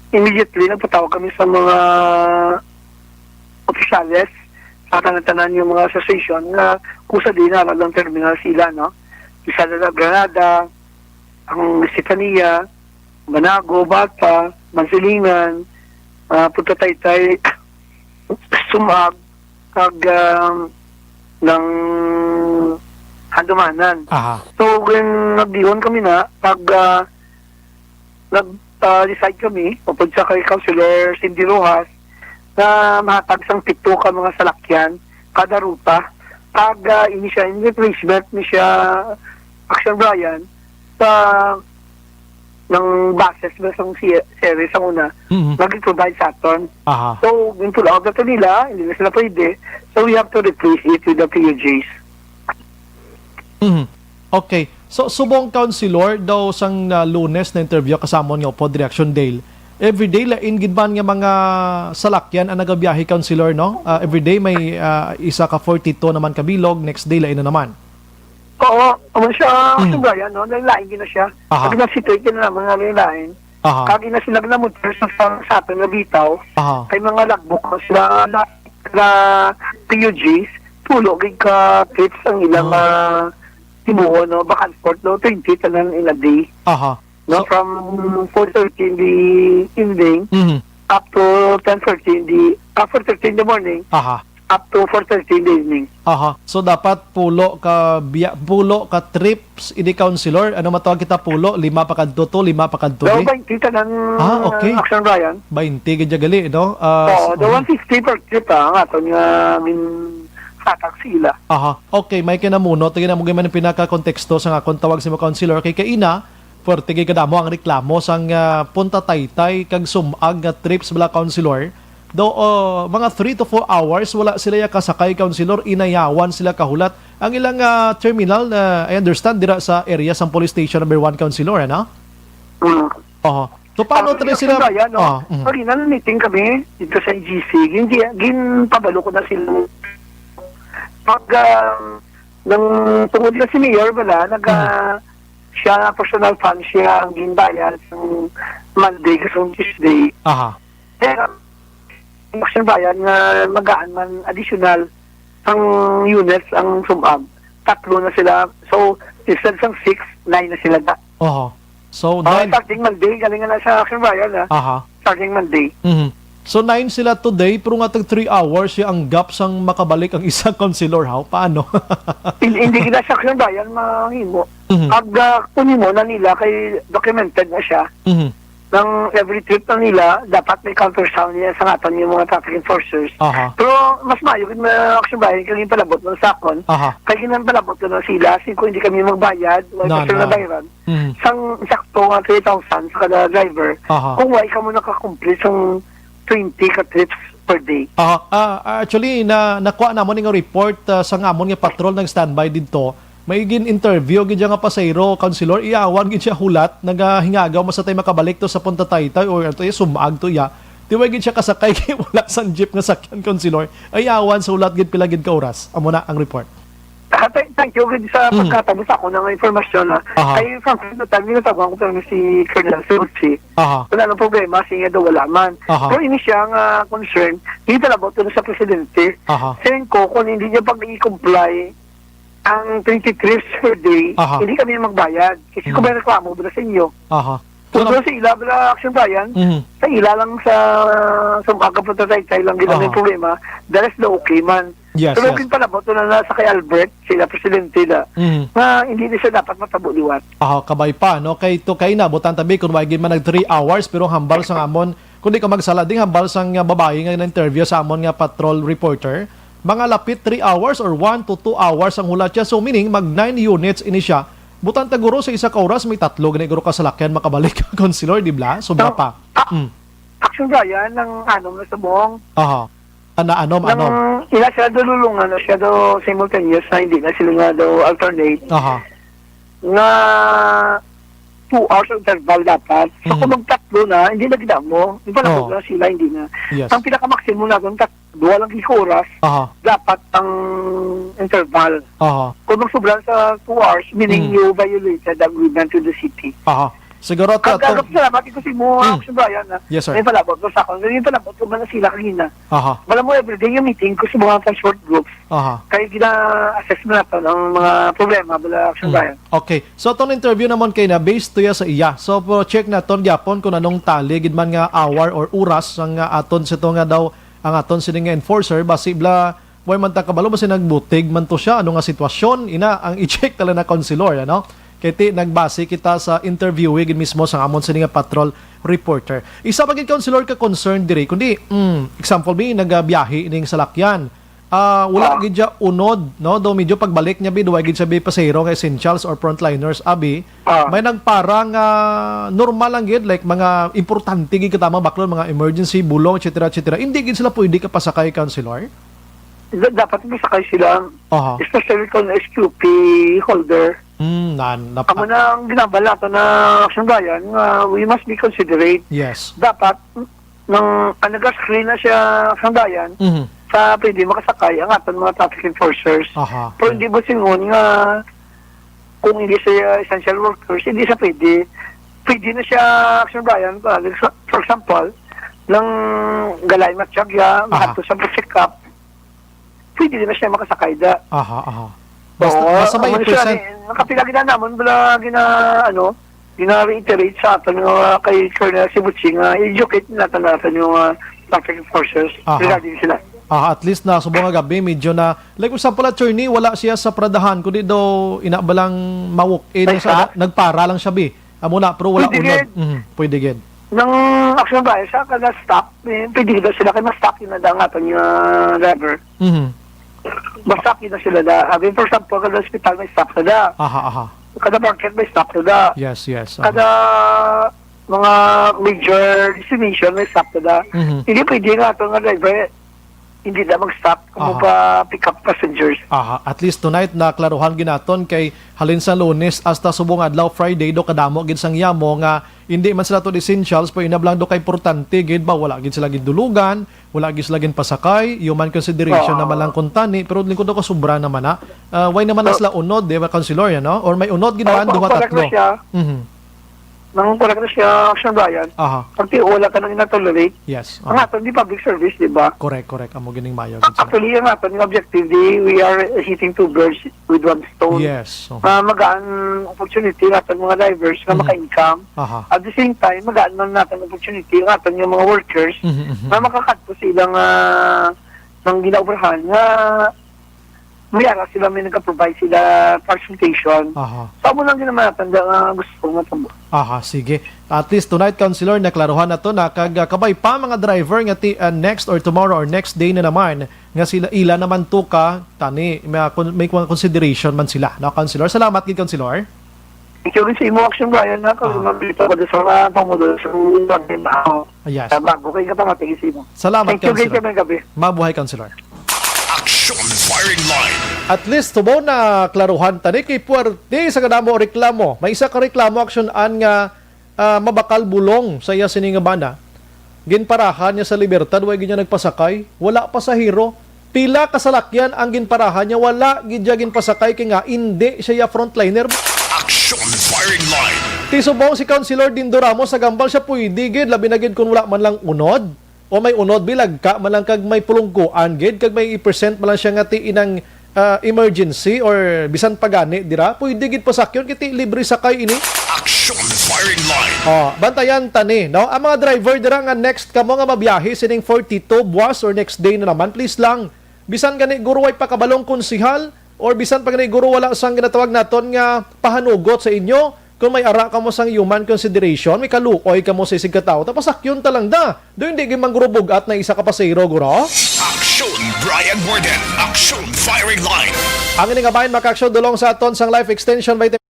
immediately nagpatawag kami sa mga opisyales sa tanan-tanan yung mga association nga kusa din na lang terminal sila, no? Isa na lang Granada, ang Estefania, Banago, Bata, Mansilingan, ah, Punta Taytay, Sumag, kag, ah, ng Handumanan. Aha. So, when nagdihon kami na, pag, ah, nag, ah, decide kami, upod sa kay Councilor Cindy Rojas, na mahatag sang pito ka mga salakyan kada ruta. Kag, ah, ini siya, in replacement ni siya, Action Brian, sa ng buses ba sang si-, series ang una, Mhm. nag-provide sa aton. Aha. So, yung pull out na to nila, hindi na sila pwede. So, we have to replace it with the P U Js. Mhm. Okay. So, subong, Councilor, daw sang, ah, Lunes na interview kasamon nga upod Reaction Dale. Everyday lain gid man nga mga salakyan ang nagabiyahe, Councilor, no? Ah, everyday may, ah, isa ka forty-two naman ka bilog, next day lain na naman. Oo, amo siya, Mm. Action Brian, no? Lain-lain gid na siya. Aha. Pag nasitoy gid na naman nga lain-lain. Aha. Kag ina sila ginamontar sa, sa, sa aton nga bitaw, Aha. kay mga logbook na sila na, na P U Js, pulo gid ka trips ang ilang, Ah. ah, himuon, no? Back and forth, no? Twenty tanan in a day, Aha. no? So From four thirty in the evening Mhm. up to ten thirty in the, ah, four thirty in the morning Aha. up to four thirty in the evening. Aha. So, dapat pulo ka biya-, pulo ka trips, ini, Councilor. Ano matawag kita pulo? Lima pa kadto to, lima pa kadto Daw di? Baynte tanan, Ah, okay. Action Brian. Baynte gid gali, no? Ah, Oo, s-, daw mhm. one fifty per trip, ah, ang aton nga ginhatag sila. Aha. Okay, may kinamuno. Tingnan mo, man ang pinaka-konteksto sa akon tawag sa mga, Councilor. Kay kaina, Puwerte gid kadamo ang reklamo sang, ah, Punta Taytay kag Sumag nga trips bala, Councilor. Daw, oh, mga three to four hours wala sila ya kasakay, Councilor, inayawan sila kahulat. Ang ilang, ah, terminal, ah, I understand, dira sa area sang police station number one, Councilor, ano? Mm. Oho. So, paano Ang tuloy sila? Kaya, no? Ah, mm. Pag inan meeting kami dito sa G C, hindi, ginpabalo ko na sila. Pag, ah, nang tungod na si Mayor, wala, nag, Mm. ah, siya, personal fund siya ang ginbayad sang Monday kag sang Tuesday. Aha. Pero, ang Action Brian nga magaan man additional ang units ang Sumag. Tatlo na sila. So, instead sang six, nine na sila da. Oho. So, Ah, nine. Starting Monday, galing na sa Action Brian, ha? Aha. Starting Monday. Mhm. So, nine sila today, pero nga tag three hours siya ang gap sang makabalik ang isang councilor, how? Paano? Hin-, hindi kita sa Action Brian mahimo. Mhm. Pag, ah, kung himo na nila kay documented na siya. Mhm. Nang every trip na nila, dapat may counter sound niya sa aton yung mga traffic enforcers. Aha. Pero mas maayo gid na action ba, kay ginpalabot lang sa akon. Aha. Kay ginpalabot ko na sila, sin kung hindi kami magbayad, wala Na, pa sila na. nabayaran. Mm. Sang sakto nga three thousand sa kada driver, Aha. kung wala ka mo nakakumpli sang twenty ka trips per day. Aha. Ah, actually, na, nakuha namon nga report, ah, sa amon nga patrol nag-standby didto. May gin-interview gid siya nga pasahero, Councilor, iyawan gid siya hulat, nagahingagaw masatay makabalik to sa Punta Taytay or ato iya, sumag to iya. Tiway gid siya kasakay kay wala sang jeep nga sakyan, Councilor. Iyawan sa hulat gid pila gid ka oras. Amo na ang report. Ah, thank, thank you gid sa Mm. pagkatabo sa ako ng informasyon, ha. Aha. Kay from time to time, ginatawagan ko pero si Colonel Suchi. Aha. Wala nang problema, siya daw wala man. Aha. Pero ini siya nga concern, ginpalabot ko na sa presidente. Aha. Saying ko, kung hindi niya pag-i-comply ang twenty trips per day, Aha. hindi kami magbayad. Kasi Mm. kung may reklamo, bala sa inyo. Aha. Kung So, bala sa ila, bala action ba yan? Mhm. Sa ila lang sa, sa mga kapunta sa Itay lang, gila may Aha. problema. The rest na okay man. Yes, Pero yes. ginpalabot ko na, na sa kay Albert, sila presidente na, Mhm. nga hindi na siya dapat matabo liwat. Aha, kabay pa, no? Kay to, kay na, butang tabi, kung wagi man nag three hours, pero hambal sa amon, kung di ko magsala, ding hambal sang, ah, babae nga na-interview sa amon nga patrol reporter, mga lapit three hours or one to two hours ang hulat siya. So, meaning, mag nine units ini siya. Butang taguro sa isa ka oras, may tatlo gani guro ka salakyan makabalik, Councilor, di ba? Sobra No. pa. Ah, Mm. Action ba yan? Ng ano, ng subong? Aha. Ana, anom, Nang anom. ila sila dalulungan na siya daw simultaneous na hindi na sila nga daw alternate. Aha. Nga two hours ang interval dapat. So, Mm. kung magtatlo na, hindi na gid mo. Yung pala Oo. na sila, hindi na. Yes. Ang pinaka-maximum natin, tat-, duha lang ka oras, Aha. dapat ang interval. Aha. Kung magsobra sa two hours, meaning Mm. you violated the agreement with the city. Aha. Siguro to, Ang to gagawin, salamat ko sa imo, Mm. Action Brian, ha. Yes, sir. May palabot ko sa akon. May palabot ko man na sila kanina. Aha. Wala mo everyday yung meeting ko sa mga transport groups. Aha. Kaya gina-assess mo natin ang mga problema, bala, Action Mm. Brian. Okay. So, itong interview naman kay na based to ya sa iya. So, pero check naton gyapon kung anong tali gid man nga hour or oras ang, ah, aton sa ito nga daw ang aton sini nga enforcer. Basi bla, way man ta kabalo, basi nagbutig man to siya. Ano nga sitwasyon? Ina, ang i-check tala na, Councilor, ano? Kay ti, nagbase kita sa interviewee gid mismo sa amon sini nga patrol reporter. Isa pa gid, Councilor, ka concern diri, kundi, mm, example, bi, nagabiyahe ning salakyan. Ah, wala Ah. gid siya unod, no? Daw medyo pagbalik niya, bi, duwa gid siya, bi, pasahero nga essentials or frontliners, abi. Ah. May nagpara nga normal lang gid, like, mga importante gid katama, baklon, mga emergency, bulong, et cetera, et cetera. Hindi gid sila pwede kapasakay, Councilor? Da-, dapat masakay sila, Aha. especially kung S Q P holder. Hmm, na, na, Amo na ang ginabal nato na Action Brian, nga we must be considerate. Yes. Dapat, nang, ang nag-screen na siya, Action Brian, Mhm. sa pwede makasakay ang aton mga traffic enforcers. Aha. Pero hindi mo singon nga kung hindi siya essential workers, hindi siya pwede. Pwede na siya, Action Brian, pa, for example, nang galay matiyag ya, Aha. maadto sa check-up, pwede na siya makasakay da. Aha, aha. Basta, Oo, basta may ang mga siya, present. eh, nakapila gina namon, bala gina, ano, gina-reiterate sa aton nga kay Colonel Sibuchi nga educate natin natin yung, ah, traffic enforcers Aha. regarding sila. Ah, at least na subong nga gabi, medyo na, like, for example, attorney, wala siya sa paradahan, kundi daw ina ba lang ma-walk in Ay, sa, sa? nagpara lang siya, bi. Amo na, pero wala Pwede unod. gid. Mhm, pwede gid. Nang Action Brian, sa kada stop, eh, pwede gid sila kay ma-stop yun na da nga aton yung, ah, driver. Mhm. Ma-stop yun na sila da. I mean, for example, kada hospital may stop na da. Aha, aha. Kada market may stop na da. Yes, yes, aha. Kada mga major destination may stop na da. Mhm. Hindi pwede nga aton nga driver, hindi na mag-stop kung Aha. pa pick up passengers. Aha, at least tonight naklaruhan ginaton kay halin sa Lunes hasta subong adlaw Friday do kadamo gid sang yamo nga hindi man sila to essentials pero inablang do kay importante gid ba wala gid sila gidulugan, wala gid sila ginpasakay, human consideration Oo. naman lang kung tani pero lingkod ako sobra naman na. Ah, why naman na So, sila unod, di ba, Councilor, yan, no? Or may unod gid man, Opo, duha, correct tatlo. na siya. Mhm. Nang correct na siya, Action Brian, Aha. pag ti-, wala ka nang ina-tolerate, Yes. ang Aha. aton di public service, di ba? Correct, correct. Amo gining mayo gid sila. Actually, ang aton nga objective, di, we are hitting two birds with one stone. Yes. Aha. Ah, magaan opportunity ang aton mga drivers nga Mhm. maka-income. Aha. At the same time, magaan man natin opportunity ang aton nga mga workers Mhm, mhm. nga makakadto sa ilang, ah, nang ginaobrahan nga May ara sila, may nagka-provide sila transportation. Aha. Sa amo lang din naman natanda nga gusto ko matabo. Aha, sige. At least tonight, Councilor, naklaruhan na to na kag, ah, kabay pa mga driver nga ti-, ah, next or tomorrow or next day na naman nga sila ila naman to ka tani may, ah, kun-, may mga consideration man sila. No, Councilor? Salamat gid, Councilor. Thank you rin sa imo, Action Brian, na kag Ah. mabilis ako sa mga pamudol sa mga trabaho. Ah, yes. Sa bago kayo kapamatigil sa imo. Salamat, Thank you, Councilor. Gaysa may gabi. Mabuhay, Councilor. Action Firing Line. At least, tubo na klaruhan tani kay puwerte sa kadamo reklamo. May isa ka reklamo, Action An, nga, ah, mabakal bulong sa iya sini nga bana. Ginparahan niya sa Libertad, way gid niya nagpasakay. Wala pasahero. Pila ka salakyan ang ginparahan niya, wala gid siya ginpasakay kay nga indi siya frontliner. Action Firing Line. Ti subong si Councilor Dindo Ramos sa Gambal siya pwede gid, labi na gid kung wala man lang unod. O may unod, bilagka man lang kag may pulungkuan gid, kag may i-present man lang siya nga ti inang, ah, emergency or bisan pa gani dira, pwede gid pasakyon kay ti libre sakay ini. Action Firing Line. Oh, bantayan tani, no? Ang mga driver dira nga next kamo nga mabiyahe sining forty-two buwas or next day na naman, please lang. Bisan gani guro way pakabalong konsihal or bisan pa gani guro wala sang ginatawag naton nga pahanugot sa inyo, kung may ara kamo sang human consideration, may kaluoy kamo sa isig ka tawo, tapos sakyon ta lang da. Do hindi gid man guro bug-at na isa ka pasahero, guro? Action Brian Warden. Action Firing Line. Ang ini nga bahin makaaksyon dulong sa aton sang life extension vitamin.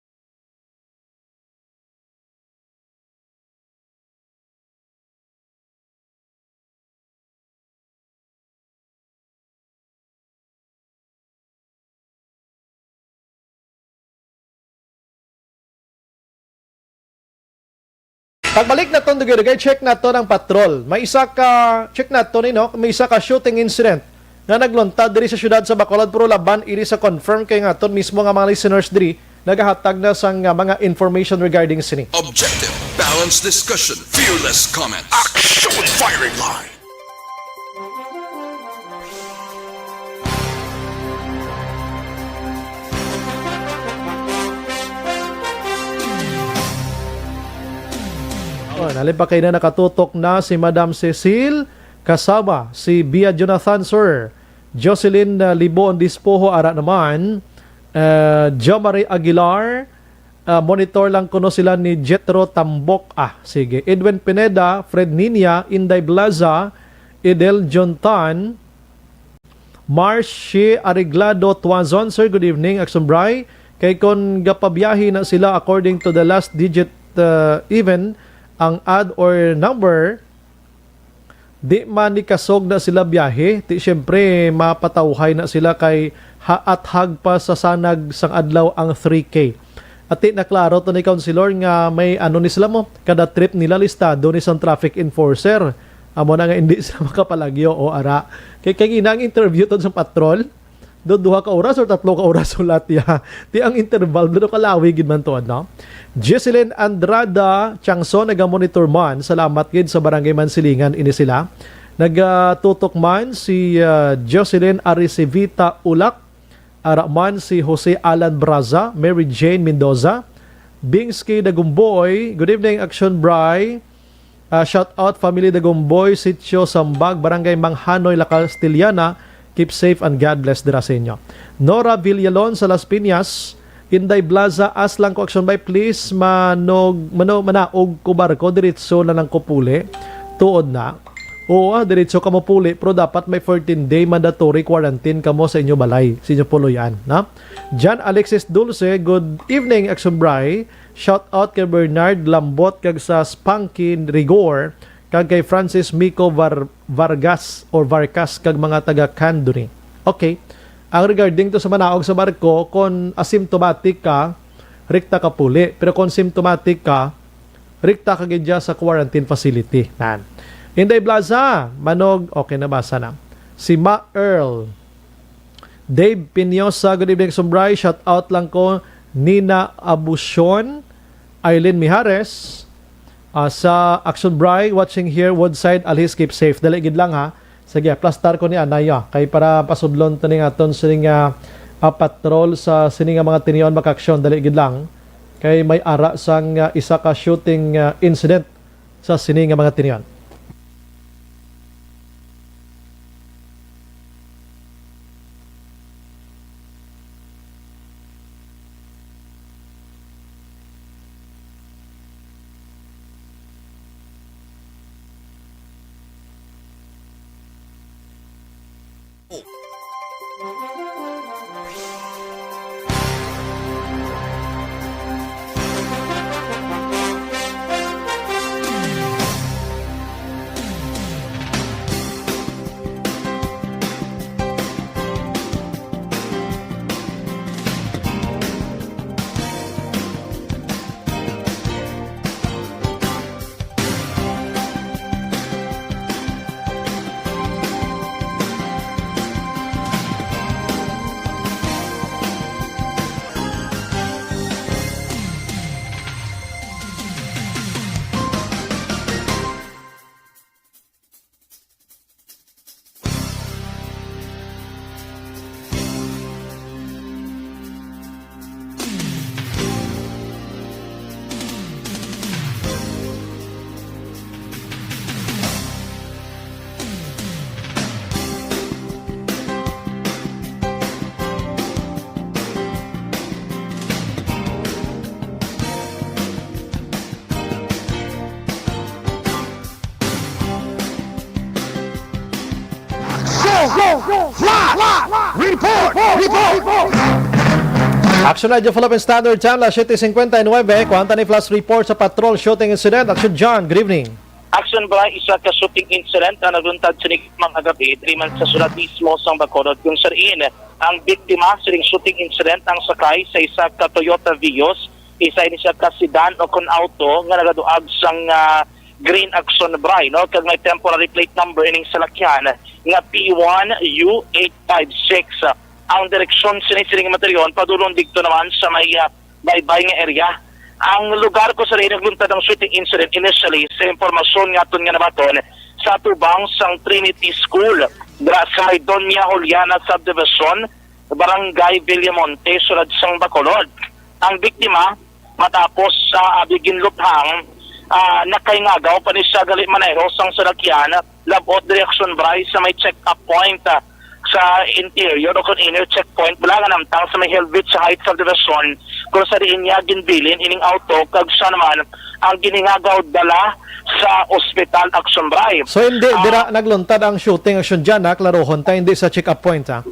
Pagbalik naton dugay-dugay, check naton ang patrol. May isa ka, check naton ni, no? May isa ka shooting incident nga nagluntad diri sa siyudad sa Bacolod, pero laban ini sa confirm kay nga aton mismo nga mga listeners diri nagahatag na sang, ah, mga information regarding sini. Objective, balanced discussion, fearless comments. Action Firing Line. Oh, nalipakay na, nakatutok na si Madam Cecil kasama si Bia Jonathan, sir. Jocelyn, uh, Liboon Dispoho, ara naman. Uh, Jomari Aguilar, uh, monitor lang kuno sila ni Jethro Tambok. Ah, sige. Edwin Pineda, Fred Niña, Inday Blaza, Edel Jontan, Marshi Areglado Tuazon, sir, good evening, Action Bri. Kay kon gapabiyahe na sila according to the last digit, uh, even ang ad or number, di man ni kasog na sila biyahe. Ti, siyempre, mapatawhay na sila kay ha-, athag pa sa sanag sang adlaw ang three K. Ati, naklaro to ni Councilor nga may ano ni sila mo, kada trip nila listado ni sang traffic enforcer. Amo na nga hindi sila makapalagyo o ara. Kay kagina ang interview to sa patrol, do duha ka oras or tatlo ka oras ulat ya. Ti ang interval do kalawi gid man to, no? Jocelyn Andrada Changson naga-monitor man. Salamat gid sa Barangay Mansilingan ini sila. Nagatutok man si, ah, Jocelyn Aricevita Ulak. Ara man si Jose Alan Braza, Mary Jane Mendoza, Bingsky Dagumboy. Good evening, Action Bri. Ah, shout out family Dagumboy, Sitio Sambag, Barangay Manghanoy, La Castellana. Keep safe and God bless dira sa inyo. Nora Villalon sa Las Piñas, Inday Blaza, ask lang ko, Action Bri, please, manog, mano-, manaog ko barko, diretso na lang ko puli. Tuod na. Oo, ah, diretso kamo puli, pero dapat may fourteen day mandatory quarantine kamo sa inyo balay, sa inyo puloy-an, na? John Alexis Dulce, good evening, Action Bri. Shout out kay Bernard Lambot kag sa Spanky Rigor kag kay Francis Miko Var-, Vargas or Vargas kag mga taga Candoni. Okay. Ang regarding to sa manaog sa barko, kon asymptomatic ka, rikta ka puli. Pero kon symptomatic ka, rikta ka gid dya sa quarantine facility. Nan. Inday Blaza, manog, okay, nabasa na. Si Ma Earl, Dave Piniosa, good evening, Action Bri. Shout out lang ko, Nina Abusion, Eileen Mijares, ah, sa Action Bri, watching here, Woodside, Alhis, keep safe. Dali gid lang, ha. Sige, aplastar ko ni anay, ah. Kay para pasudlon to ning aton sining, ah, ah, patrol sa sining nga mga tinion, makaaksyon, dali gid lang. Kay may ara sang, ah, isa ka shooting, ah, incident sa sini nga mga tinion. Flash! Report! Report! Action Radio Philippine Standard Time, las siete cincuenta y nueve. Kuwanta ni Flash Report sa patrol shooting incident. Action John, good evening. Action Bri, isa ka shooting incident ang nagluntad sini mga gabi diri man sa syudad mismo sang Bacolod, kung sa diin ang biktima sining shooting incident ang sakay sa isa ka Toyota Vios. Isa ini siya ka sedan o kon auto nga nagaduag sang, ah, green Action Bri, no? Kag may temporary plate number ining salakyan nga P one U eight five six. Ang direksyon sini, sining materion padulong didto naman sa may, ah, baybay nga area. Ang lugar kung sa diin nagluntad ang shooting incident initially, sa impormasyon nga aton nga nabaton, sa atubang sang Trinity School, dira sa may Doña Juliana Subdivision, Barangay Villamonte, syudad sang Bacolod. Ang biktima, matapos sa abi ginluthang, ah, nakaingagaw pa ni siya gali maneho sang salakyan, labot direksyon Bri sa may check-up point, ah, sa interior o kon inner checkpoint, wala nga namtang sa may Helvit sa Heights Subdivision, kung sa diin niya ginbilin ining auto, kag siya naman ang giningagaw dala sa ospital Action Bri. So, hindi Ah, dira nagluntad ang shooting, Action John, ha? Klarohon ta, hindi sa check-up point, ha?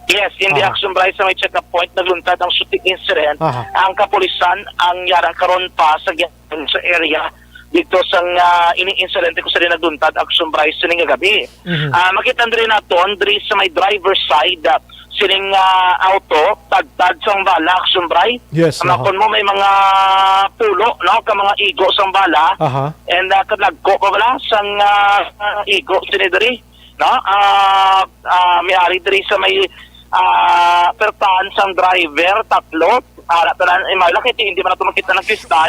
Yes, hindi Aha. Action Bri sa may check-up point nagluntad ang shooting incident. Aha. Ang kapulisan ang yara karon pa sa gi-, sa area dito sang, ah, ining insidente kung sa diin nagluntad Action Bri sining nga gabi. Mhm. Ah, makita diri naton diri sa may driver side, ah, sining, ah, auto, tagtad sang bala Action Bri. Yes, Ang aha. Makon mo may mga pulo, no, ka mga igo sang bala. Aha. And, ah, kadagko pa bala sang, ah, igo sini diri, no? Ah, ah, may ari diri sa may, ah, pertahan sang driver, tatlo. Ara tanan, eh, may laki, hindi man nato makita ng kristal.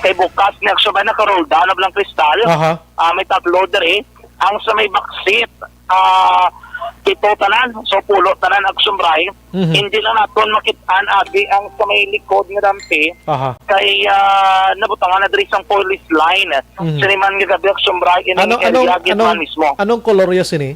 Kay bukas ni Action Bri, naka-roll down na lang kristal. Aha. Ah, may tatlo diri. Ang sa may backseat, ah, pito tanan. So, pulo tanan Action Bri. Mhm. Hindi lang naton makit-an abi ang sa may likod nga dampi. Aha. Kay, ah, nabutangan na diri sang police line. Mhm. Sini man nga gabi Action Bri, ining Ano, area anong, gid anong, man mismo. Anong kolor ya sini?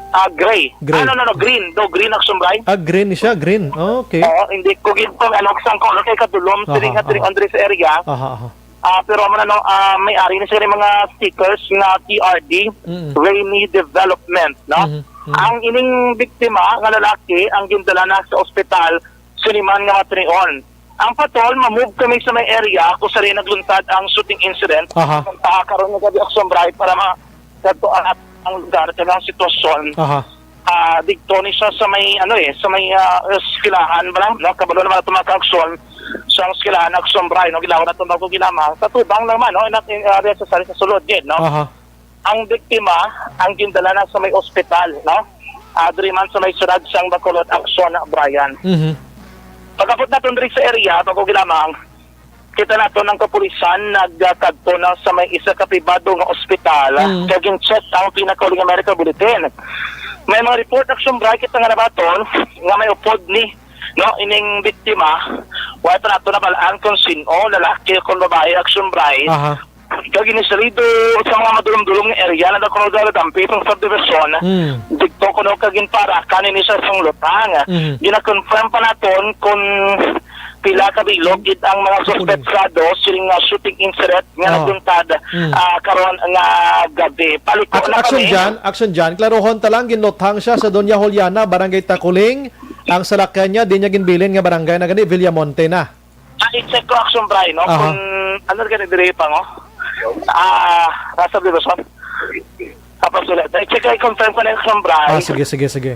Ah, gray. Gray. Ah, no, no, no, green. Do, green Action Bri. Ah, green siya, green. Oh, okay. Oo, hindi ko gid kung ano sang color kay kadulom, Aha, sini nga aha. Diri sa area. Aha, aha. Ah, pero amo na, no, ah, may ari na sila mga stickers nga T R D, Mm. Rainy Development, no? Mhm, mhm. Ang ining biktima nga lalaki ang gindala na sa ospital, sini man nga matrion. Ang patol, ma-move kami sa may area kung sa diin nagluntad ang shooting incident. Aha. Punta karon nga gabi, Action Bri, para ma-, kadto ang, ang lugar sa mga sitwasyon. Aha. Ah, didto ni siya sa may, ano eh, sa may, ah, eskwelahan ba lang, no? Kabalo naman ato mga ka-aksyon, sa eskwelahan, Action Bri, no? Gilawan nato bago gilamang. Sa tubang lang man, no? Ina-, in area sa sari sa sulod, gid, no? Aha. Ang biktima, ang gindala na sa may ospital, no? Ah, diri man sa may syudad sang Bacolod, Action, Brian. Mhm. Pag-abot naton diri sa area, bago gilamang, kita naton ang kapulisan nagkadto na sa may isa ka pribado nga ospital, Mm. kag gin-check ang pinakauli nga medical bulletin. May mga report, Action Bri, kita nga nabaton nga may upod ni, no, ining biktima. Wala pa nato nabal-an kung sin-o, lalaki o kung babae, Action Bri. Aha. Kag inisalido sa mga madulom-dulom nga area na daw kuno daw dampi sang subdivision, Mm. didto kuno kag ginparakan ini sa isang lutang. Mm. Gina-confirm pa naton kung Pila ka bilog gid ang mga suspetsado sining, ah, shooting incident nga Oh. nagluntad, Mm. ah, karon nga gabi. Paliko Action, na Action kami. Jan, Action Jan, klarohon ta lang, ginluthang siya sa Doña Juliana, Barangay Taculing. Ang salakyan niya, di niya ginbilin nga barangay na gani, Villamonte na. Ah, i-check ko, Action Bry, no? Aha. Kung ano gani diri pa, no? Ah, nasa Villamonte. Tapos ulit. I-check, i-confirm ko na, Action Bry. Ah, sige, sige, sige.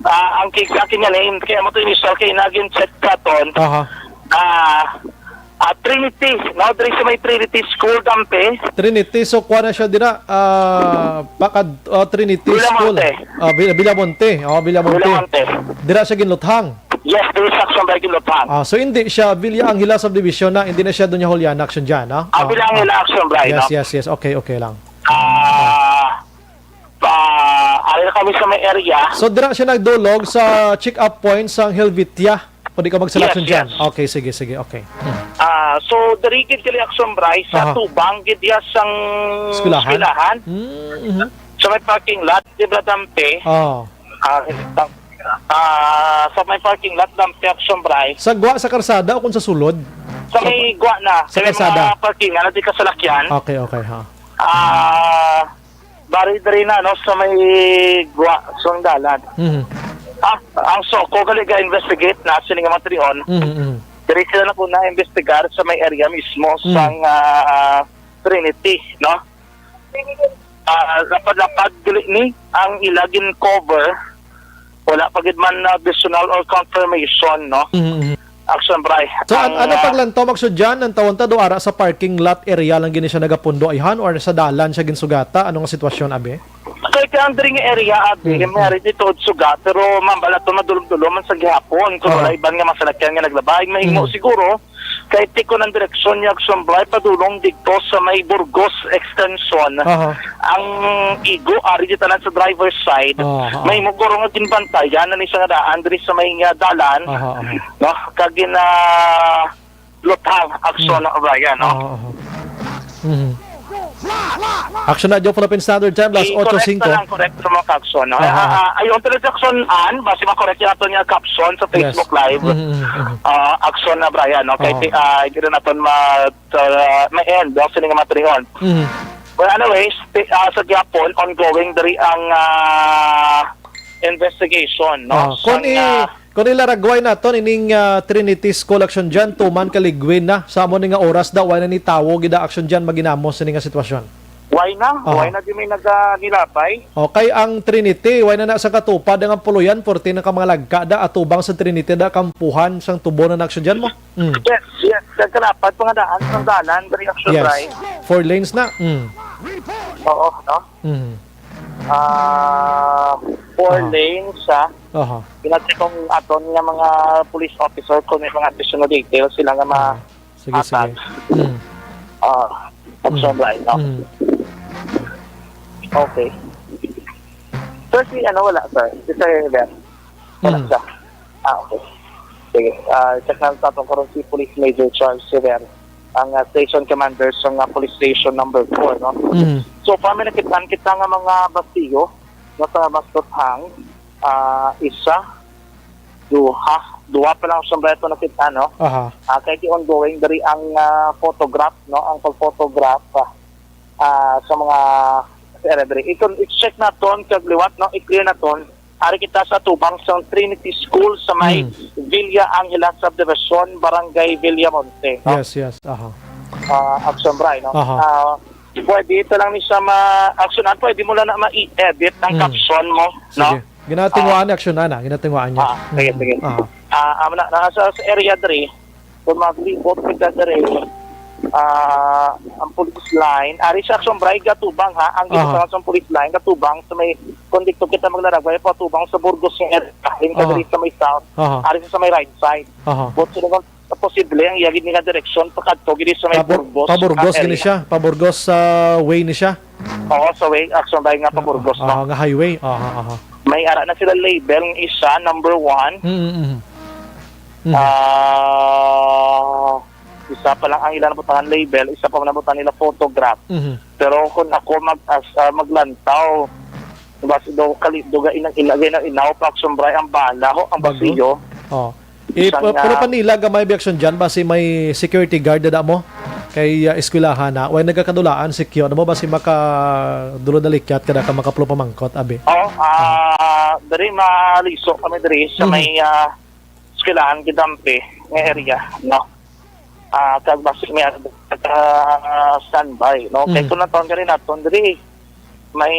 Ah, ang case sa akin nga name, kaya mo to initial kay naging check katon. Aha. Ah, ah, Trinity, no? Diri sa may Trinity School, Dampe. Trinity, so kuha na siya dira, ah, pakad, oh, Trinity School. Villamonte. Ah, Villa-, Villamonte. Oh, Villamonte. Villamonte. Dira siya ginluthang. Yes, diri sa Action Bry ginluthang. Ah, so hindi siya Villa Angela Subdivision na, hindi na siya Doña Juliana Action Jan, no? Ah, Ah, Villa Angela ah. Action Bry, Yes, no? yes, yes. Okay, okay lang. Ah, pa, ari na kami sa may area. So, dira siya nagdulog sa check-up point sang Helvetia. Pwede ka Yes, mag-selection dyan. yes. Okay, sige, sige, okay. Hmm. Ah, so, diri gid kali Action Bry, sa Aha. tubang gid ya sang Eskwelahan? eskwelahan. Hmm, mhm. Sa may parking lot, di ba, Dampe? Oh. Ah, ah, sa may parking lot, Dampe, Action Bry. Sa gwa sa karsada o kung sa sulod? Sa may gwa na. Sa Sa may karsada. mga parking, ano, di ka salakyan. Okay, okay, ha. Ah, Bari diri na, no, sa may gwa sang dalan. Mhm. Ah, ang SOCO gali ga-investigate na sini nga mga trion. Mhm, mhm. Diri sila na po na-investigar sa may area mismo Mhm. sang, ah, Trinity, no? Ah, lapad-lapad gali ni ang ila gin-cover. Wala pa gid man na additional or confirmation, no? Mhm, mhm. Action, Bry. So, an-, Ang, ano ah, paglantaw, Max, dyan? Ang tawon ta, do ara sa parking lot area lang gini siya nagapundo, ayhan, or sa dalan siya ginsugata? Ano nga sitwasyon, abi? Kay ka ang diri nga area, abi, Mm, mm. may ari dito og suga, pero mambala to madulom-dulom man sa gihapon. Kung Oo. wala iban nga masalakyan nga naglabay, mahimo Mm. siguro, kay tiko ng direksyon niya, Action, Bry, padulong dito sa may Burgos extension. Aha. Ang igo, ari dito lang sa driver's side, Aha, aha. mahimo guro nga ginbantayan na ni siya nga daan diri sa may nga dalan. Aha, aha. No? Kag gina-, luthang, Action, Mm. Brian, no? Oo, oo. Mhm. Action Radyo Philippine Standard Time, alas I-correct otso singko. na lang, correct sa mga caption, no? Aha. Ah, ah, ayun, pero Jackson, an, basi ma-correct yung ato niya caption sa Yes. Facebook Live. Mhm, mhm, mhm. Ah, Action na, Brian, no? Kay Oo. ti-, ah, hindi na natin ma-, ah, ma-end, no? Sino nga matriyon? Mhm. Well, anyways, ti-, ah, sa gihapon, ongoing diri ang, ah, investigation, no? Ah, kung Sang, i-, ah, Kung ilaragway naton ining, ah, Trinity School, Action Jan, tuman kaligwin na. Sa amo ni nga oras daw, wala ni tawo gid, Action Jan, maginamos sini nga sitwasyon. Why na? Aha. Why na di may naganilabay? Okay, ang Trinity, why na na sa katupad ang puloyan, forty na ka mga lagka da, atubang sa Trinity da, kampuhan sang tubo na na, Action Jan mo? Mm. Yes, yes. Nagkalapad, pangadaan, sang dalan, diri, Action Yes. Drive. Four lanes na. Mm. Oo, no? Mm. Ah, four Aha. lanes, ah. Aha. Pinatay kong aton nga mga police officer kung may mga additional details sila nga ma-, Ah, sige, sige. hatag. Mm. Ah, Mm. observe, right, no? Mm. Okay. Sir, si ano, wala, sir. Si Sir Herbert. Wala Mm. siya. Ah, okay. Sige. Ah, check na natin karon si Police Major Charles Sever, ang, ah, station commander sa nga Police Station number four, no? Mhm. So, far, may nakitaan kita nga mga basiyo, no, sa Mastuthang, ah, isa, duha, duha pa lang sa bayan ito nakita, no? Aha. Ah, kay di ongoing diri ang, ah, photograph, no? Ang pag-photograph, ah, ah, sa mga sa area diri. Ikon, i-check naton kag liwat, no? I-clear naton. Ari kita sa tubang sang Trinity School sa may Hmm. Villa Angela Subdivision, Barangay Villamonte, no? Yes, yes. Aha. Ah, Action Bry, no? Aha. Ah, pwede ito lang ni siya ma-, Action, ah, pwede mo lang na ma-edit ang Hmm. caption mo, Sige. no? Ginatinguan Ah. ni Action, ana. Ginatinguan niya. Ah, sige, Hmm. sige. Aha. Ah, amo na, nasa sa area diri, kung maglibot kita diri, ah, ang police line, ari sa Action Bry, gatubang, ha, ang Aha. gitubang sa police line, gatubang sa may, kung dito kita maglaragway, patubang sa Burgos nga area, rin ka Aha. diri sa may south, Aha. ari sa may right side. Aha. But sila kung posible, ang iyagid nila direksyon, pakadto, gini sa may Pa Bur-, Burgos, pa Burgos, ah, gini area. siya, pa Burgos sa way ni siya. Oo, sa way, Action Bry nga pa Burgos, Ah, no? ah, nga highway. Aha, aha. May ara na sila label, ang isa, number one. Mm, mm, mm. Mhm. Ah, isa pa lang ang ilang nabutangan label, isa pa man nabutangan nila photograph. Mhm. Pero kung ako mag-, as-, ah, maglantaw, basi daw kali-, duga inang ina-, ginainaw pa Action Bry ang bala, ho, ang Bago? basiyo. Oh. Eh, Sang, pa-, pero ah, panila gamay bi aksyon dyan, basi may security guard na mo kay, ah, eskwelahan na. Way nagakadulaan, secure na mo, basi makadulo-dalikyat ka na ka makapulupamangkot, abi. Oh, ah, diri maliso kami diri sa Mhm. may, ah, eskwelahan, Kidampi, nga area, no? Ah, kag basi may, ah, standby, no? Kay Mhm. kung naton gani naton diri, may,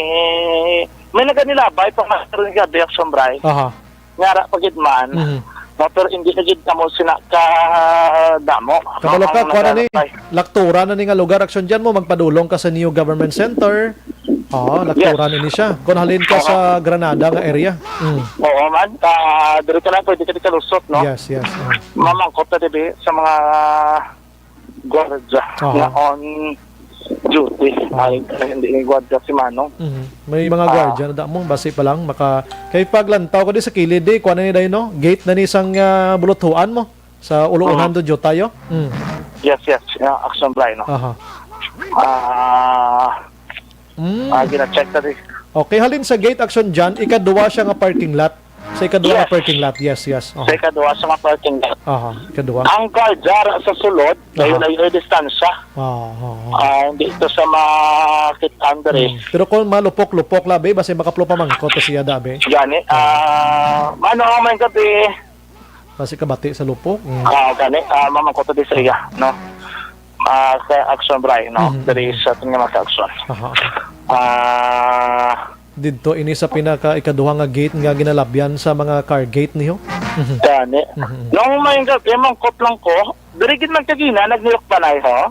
may naganilabay pa nga rin gabi ang sombray. Aha. Nga ara pa gid man, Mhm. no, pero hindi na gid kamo sina ka damo, no, Kabalo ka, ang kuha na ni, nagalabay. Laktura na ni nga lugar, aksyon dyan mo, magpadulong ka sa New Government Center. Oo, Yes. Laktura na ni siya. Kung halin ka Oo. sa Granada nga area. Mm. Oo man, ah, diri ka na, pwede ka di kalusot, no? Yes, yes. Oh. Mamangkot na dibi sa mga gwardiya Aha. nga on duty. Aha. Ay, hindi yung gwardiya si Manong. Mhm. May mga Ah. gwardiya na damo, basi pa lang maka-, kay paglantaw ko di sa kilid, di, kuha na ni dayon, no? Gate na ni sang, ah, buluthuan mo sa uluunan Mhm. do Diyo tayo. Mm. Yes, yes. Yeah, action blind, no? Aha. Ah, Mm. ah, gina-check na di. Okay, halin sa gate action dyan, ikaduwa siya nga parking lot. Sa ikaduwa nga Yes. parking lot, yes, yes. Aha. Sa ikaduwa sa mga parking lot. Aha, ikaduwa. Ang guard dara sa sulod, Aha. layo-layo yung distansya. Ah, ah, ah. Ah, hindi ito sa makit-an diri. Hmm. Pero kung malupok-lupok labi, basi makaplo pa man ko to siya dabi. Gani, Ah. ah, mano ang may gabi? Basi kabati sa lupok. Hmm. Ah, gani, ah, mamangkot di sa iya, no? Ah, sa action, Bray, no? Mhm. Diri sa aton nga mga action. Aha, aha. Ah, Didto ini sa pinaka ikaduha nga gate nga ginalabyan sa mga car gate niyo? Mhm. Gani. Mhm. Nung may gabi, mangkot lang ko, diri gid man kagina, nagnilok panay, ho?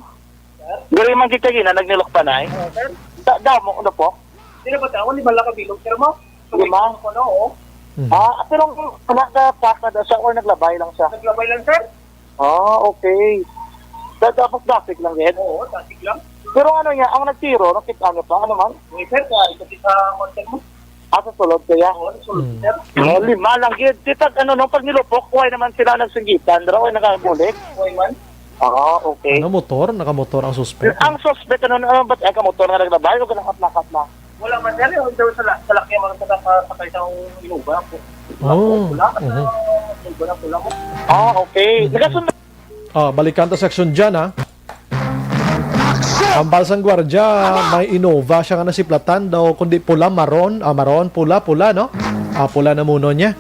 Diri man gid kagina, nagnilok panay? Oo, sir. Da-, damo, ano po? Sino ba tao? Lima lang kabilog, sir, mo? Lima? Ano, oo. Mhm. Ah, pero ang anak na pack na daw siya or naglabay lang siya? Naglabay lang, sir. Ah, okay. Da-, dapat traffic lang, gid? Oo, traffic lang. Pero ano niya, ang nagtiro, nakita niyo pa? Ano man? Uy, sir, ka, ito sa hotel mo? Ah, sa sulod kaya? Oo, sa sulod, Hmm. sir. Mga lima lang, gid. Di tag, ano, no, pag nilupok, why naman sila nagsinggitan? Dara, why nakabulik? Why man? Ah, okay. Ano, motor? Nakamotor ang suspect? Ang suspect, ano, ano, ba't ay kamotor nga naglabay o kanakat-nakat na? Wala man, sir. Yung daw sa la-, sa lakyan, mga sa, sa, sakay sa Innova po. Oh, Pula, mhm. Innova na pula mo. Ah, okay. Mhm. Nagasunod. Ah, balikan ta sa aksyon dyan, ha? Ang balsang gwardya, may Innova siya nga nasiplatan daw, kundi pula, maron, ah, maron, pula, pula, no? Ah, pula na muno niya.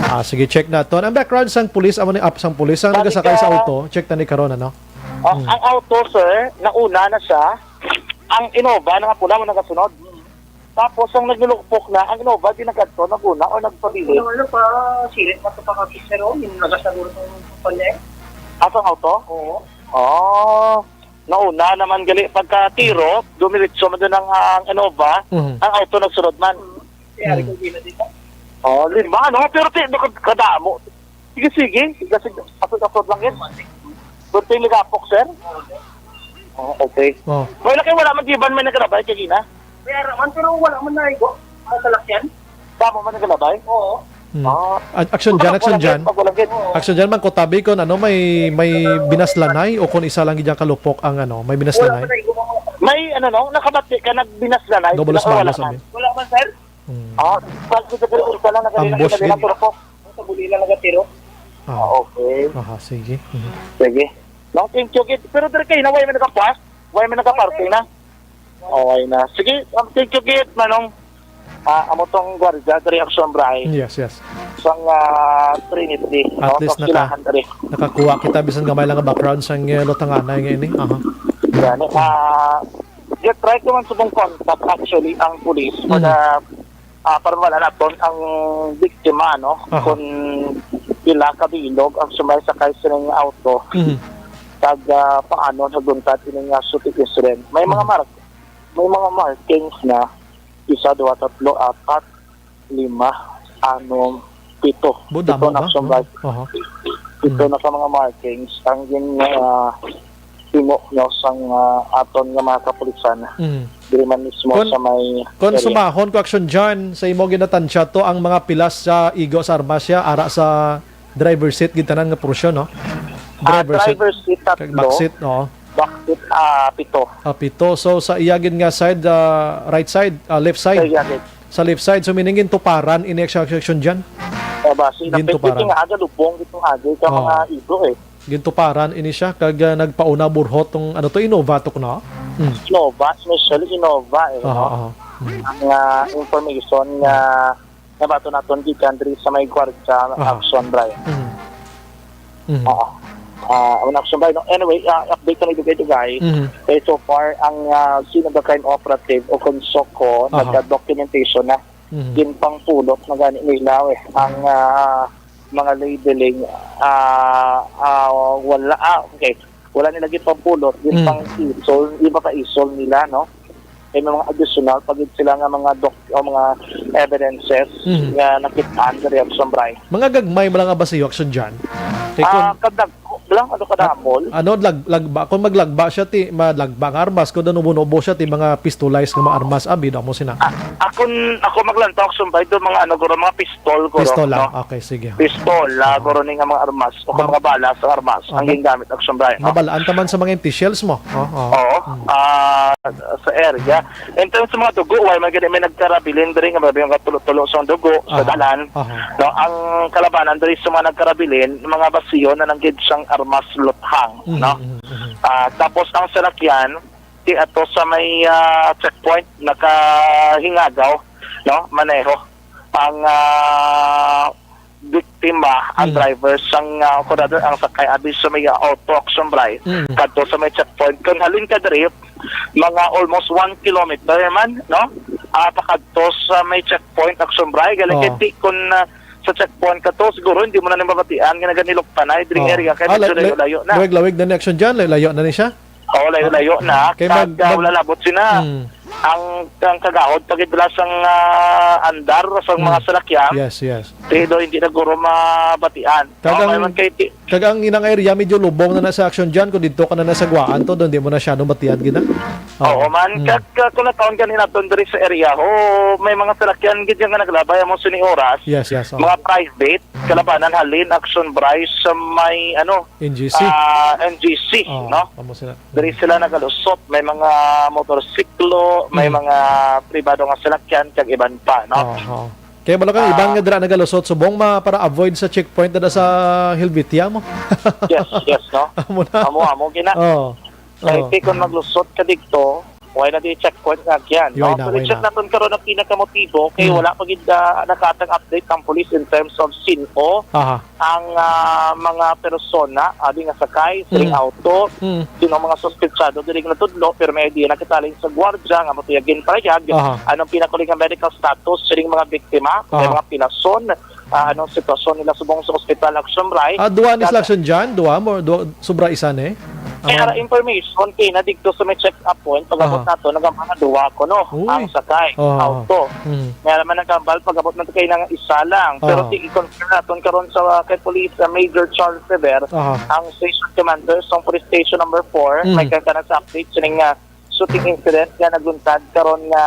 Ah, sige, check naton. Ang background sang pulis, amo ni, ah, sang pulis, ang Sabi nagasakay sa ka- auto, check ta ni karon, ano? Ah, Hmm. ang auto, sir, nauna na siya. Ang Innova, nga pula mo nagasunod. Tapos, ang nagnulukpok na, ang Innova, di nagkadto, naguna o nagpabilis? Ano, ano pa, sirit na to pa kami, sir, oh, yung nagasaguro ng kumpanya, eh. Ah, sang auto? Oo. Oh, nauna naman gali pagka tiro, dumiretso man doon ang, ang Innova, Mhm. ang auto nagsunod man. Mhm. Kaya, Hmm. kung di na dito. Oh, lima, no? Pero ti-, kadamo. Sige, sige. Sige, sige. Asod-asod lang yun. Birthday ni Gapok, sir? Oh, okay. Oh. Wala kay wala man, di ba, may nagalabay kay Gina? May ara man, pero wala man naigo. Ang salakyan? Tama man nagalabay? Oo. Hmm. Ah. A-, action dyan, Wala, action wala dyan. Gid, wala gid. Action dyan, man ko tabi kung ano, may, may binaslanay o kung isa lang gid dyan kalupok ang ano, may Wala binaslanay. man naigo. May ano, no? Nakabati ka, nagbinaslanay? Double Wala, wala smalos, man. Sabi. Wala man, sir? Hmm. Ah, pag sa Ambush, gid. Sa buli lang nagatiro. Ah. Ah, okay. Aha, sige. Mhm. Sige. No, thank you, gid. Pero diri kay na, way man nagapas? Way man nagaparking na? Okay na. Sige, um, thank you, gid, manong. Ah, amo tong gwardiya, diri ang sombra, eh. Yes, yes. Sang, ah, Trinity, At no? Least Sa naka-, Silahan diri. Nakakuha kita bisan gamay lang nga background sang, eh, lutanganay nga ini. Aha. Yan, eh, ah, Get try ko man subong contact actually ang police for Mm. the, ah, para wala naton ang biktima, no? Aha. Kung pila ka bilog ang sumaysakay sa ining auto, Mm. kag, ah, paano naguntad ining, ah, shooting incident. May mga Mm. mark-, may mga markings na isa, dua, tatlo, apat, lima, anom, pito. Bo, Pito damo na ba? Sa bike. Aha. Pito Mm. na ka mga markings. Ang gin, ah, himo, no, sang, ah, aton nga mga kapulisan. Mm. Diri man mismo Kon, sa may kon area. Sumahon ko action dyan, sa imo ginatansya to, ang mga pilas sa igo sa armas siya, ara sa driver seat, gitanan nga porsyon, no? Ah, Driver seat. Driver seat, Kag tatlo. Back seat, oo. Back seat, ah, pito. Ah, pito. So, sa iya gid nga side, ah, right side, ah, left side. Sa iya gid. Sa left side, so meaning gintuparan ini sa action dyan? Ah, basi na Gintuparan. Nga aga, lubong gitong agi ka Oo. Mga ido eh. Gintuparan ini siya kag, ah, nagpauna burhot tong, ano to, Innova to, no? Mm. Innova, especially Innova eh, Aha, no? Aha. Mm. Ang, ah, information nga nabato naton gikan diri sa may Guardia Aha. Action, Brian. Mm. Mm. Oo. Ah, ang Action, Brian, no? Anyway, ah, update ko na dugay-dugay. Mm. Eh, so far, ang, ah, scene of the crime operative o kon SOCO, Aha. nagka-documentation na. Mhm. Ginpangpulot na gani nila, eh. Ang, ah, mga labeling, ah, ah, wala, ah, okay. Wala nila ginpangpulot, Mm. ginpang-isol, ginpapa-isol nila, no? Kay may mga additional pa gid sila nga mga doc-, o mga evidences Mhm. nga nakit-an diri sa Sombray. Mga gagmay ba lang nga basiyo, Action John? Kay kun Ah, kadag-, Lang, ano ka na, Mol? Ano, lag-, lagba? Kung maglagba siya, ti, malagba nga armas. Kung danubo-nubo siya, ti, mga pistolized nga mga armas, abi, daw mo sina. Ah, akon, ako maglantaw, sumbay do, mga ano, guro, mga pistol, guro, Pistol lang? no? Okay, sige. Pistol, ah, Oo. guro ni nga mga armas, o Mab- mga bala sa armas, ang Oo. ginagamit, action, Brian, no? Mabalaan ta man sa mga empty shells mo. Oo. Oo. Hmm. Ah, sa area. In terms sa mga dugo, why man gani may nagkarabilin diri nga mabi nga tulo-tulo sang dugo sa Aha. dalan? Aha. No, ang kalabanan diri sa mga nagkarabilin, mga basiyo na lang gid sang armas luthang, Mhm, no? mhm, mhm. Ah, tapos ang salakyan, ti ato sa may, ah, checkpoint, nakahingagaw, no? Maneho. Ang, ah, biktima, ang Mm. driver sang, ah, o rather, ang sakay abi sa may, ah, auto, action, Bri, Mm. kadto sa may checkpoint. Kung halin ka diri, mga almost one kilometer man, no? Ah, pakadto sa may checkpoint, action, Bri. Galing Oo. kay ti-, kung, ah, sa checkpoint ka to, siguro hindi mo na ni mabatian nga naganilok panay diri nga Oo. area kay Ah, medyo lay-, lay-, layo-layo na. Lawig-lawig na ni action dyan, layo-layo na ni siya. Oo, layo-layo na. Kay Kag, mag-, ah, mag-, wala labot sina. Mm. Ang, ang kagahod, pagidala sang, ah, andar, sang Mm. mga salakyan. Yes, yes. Pero hindi na guro mabatian. Kag Oo, ang, may man kay ti- kag ang inang area, medyo lubong na na sa action dyan. Kung dito ka na nasaguaan to, doon di mo na siya nung batian, gina. Oo, Oo. man. Mm. Kag, ah, kung nataon ka nila doon diri sa area, ho, may mga salakyan, gid yung nga naglabay, amo sini oras. Yes, yes, oo. Mga private, kalabanan, halin, action, Bri, sa may, ano, N G C. ah, N G C, Oo, no? Amo sila. Diri sila nagalusot, may mga motorsiklo, may Mm. mga pribado nga salakyan, kag iban pa, no? Oo, oo. Kaya wala kang Ah. iban nga dira nagalusot subong ma-, para avoid sa checkpoint na sa Helvetia mo. Yes, yes, no? Amo na. Amo, amo, gina. Oo. Kay Oo. ti kung maglusot ka dito, wala na di checkpoint nga agyan, Yoy no? na, Pero way check na. naton karon ang pinakamotibo, kay Mm. wala pa gid, ah, nakatag update ang police in terms of sin-o Aha. ang, ah, mga persona, abi nga sakay, sining Mm. auto, Mm. sino ang mga suspetsado diri nga natudlo, pero may idea na kita halin sa gwardya nga matuyag ginpahayag Aha. anong pinakuli nga medical status sining mga biktima, kung may Aha. mga pilason, ah, anong sitwasyon nila subong sa ospital, action, Bri. Ah, duha ni Kag- sila action dyan? Duha mo? Duha, sobra isa ni? Kaya Ang ra information kay na dito sa may check-up point, pag-abot Aha. nato, nagamahan duha ko, no? Uy. Ang sakay, Aha. auto. Mm. May naman nagkambal, pag-abot nato kay nang isa lang. Pero Aha. ti-, i-confirm naton karon sa, uh, kay Police, uh, Major Charles Sever, Aha. ang station commander sa police station number four, Mm. may kagana sa update sining, uh, shooting incident nga nagluntad karon nga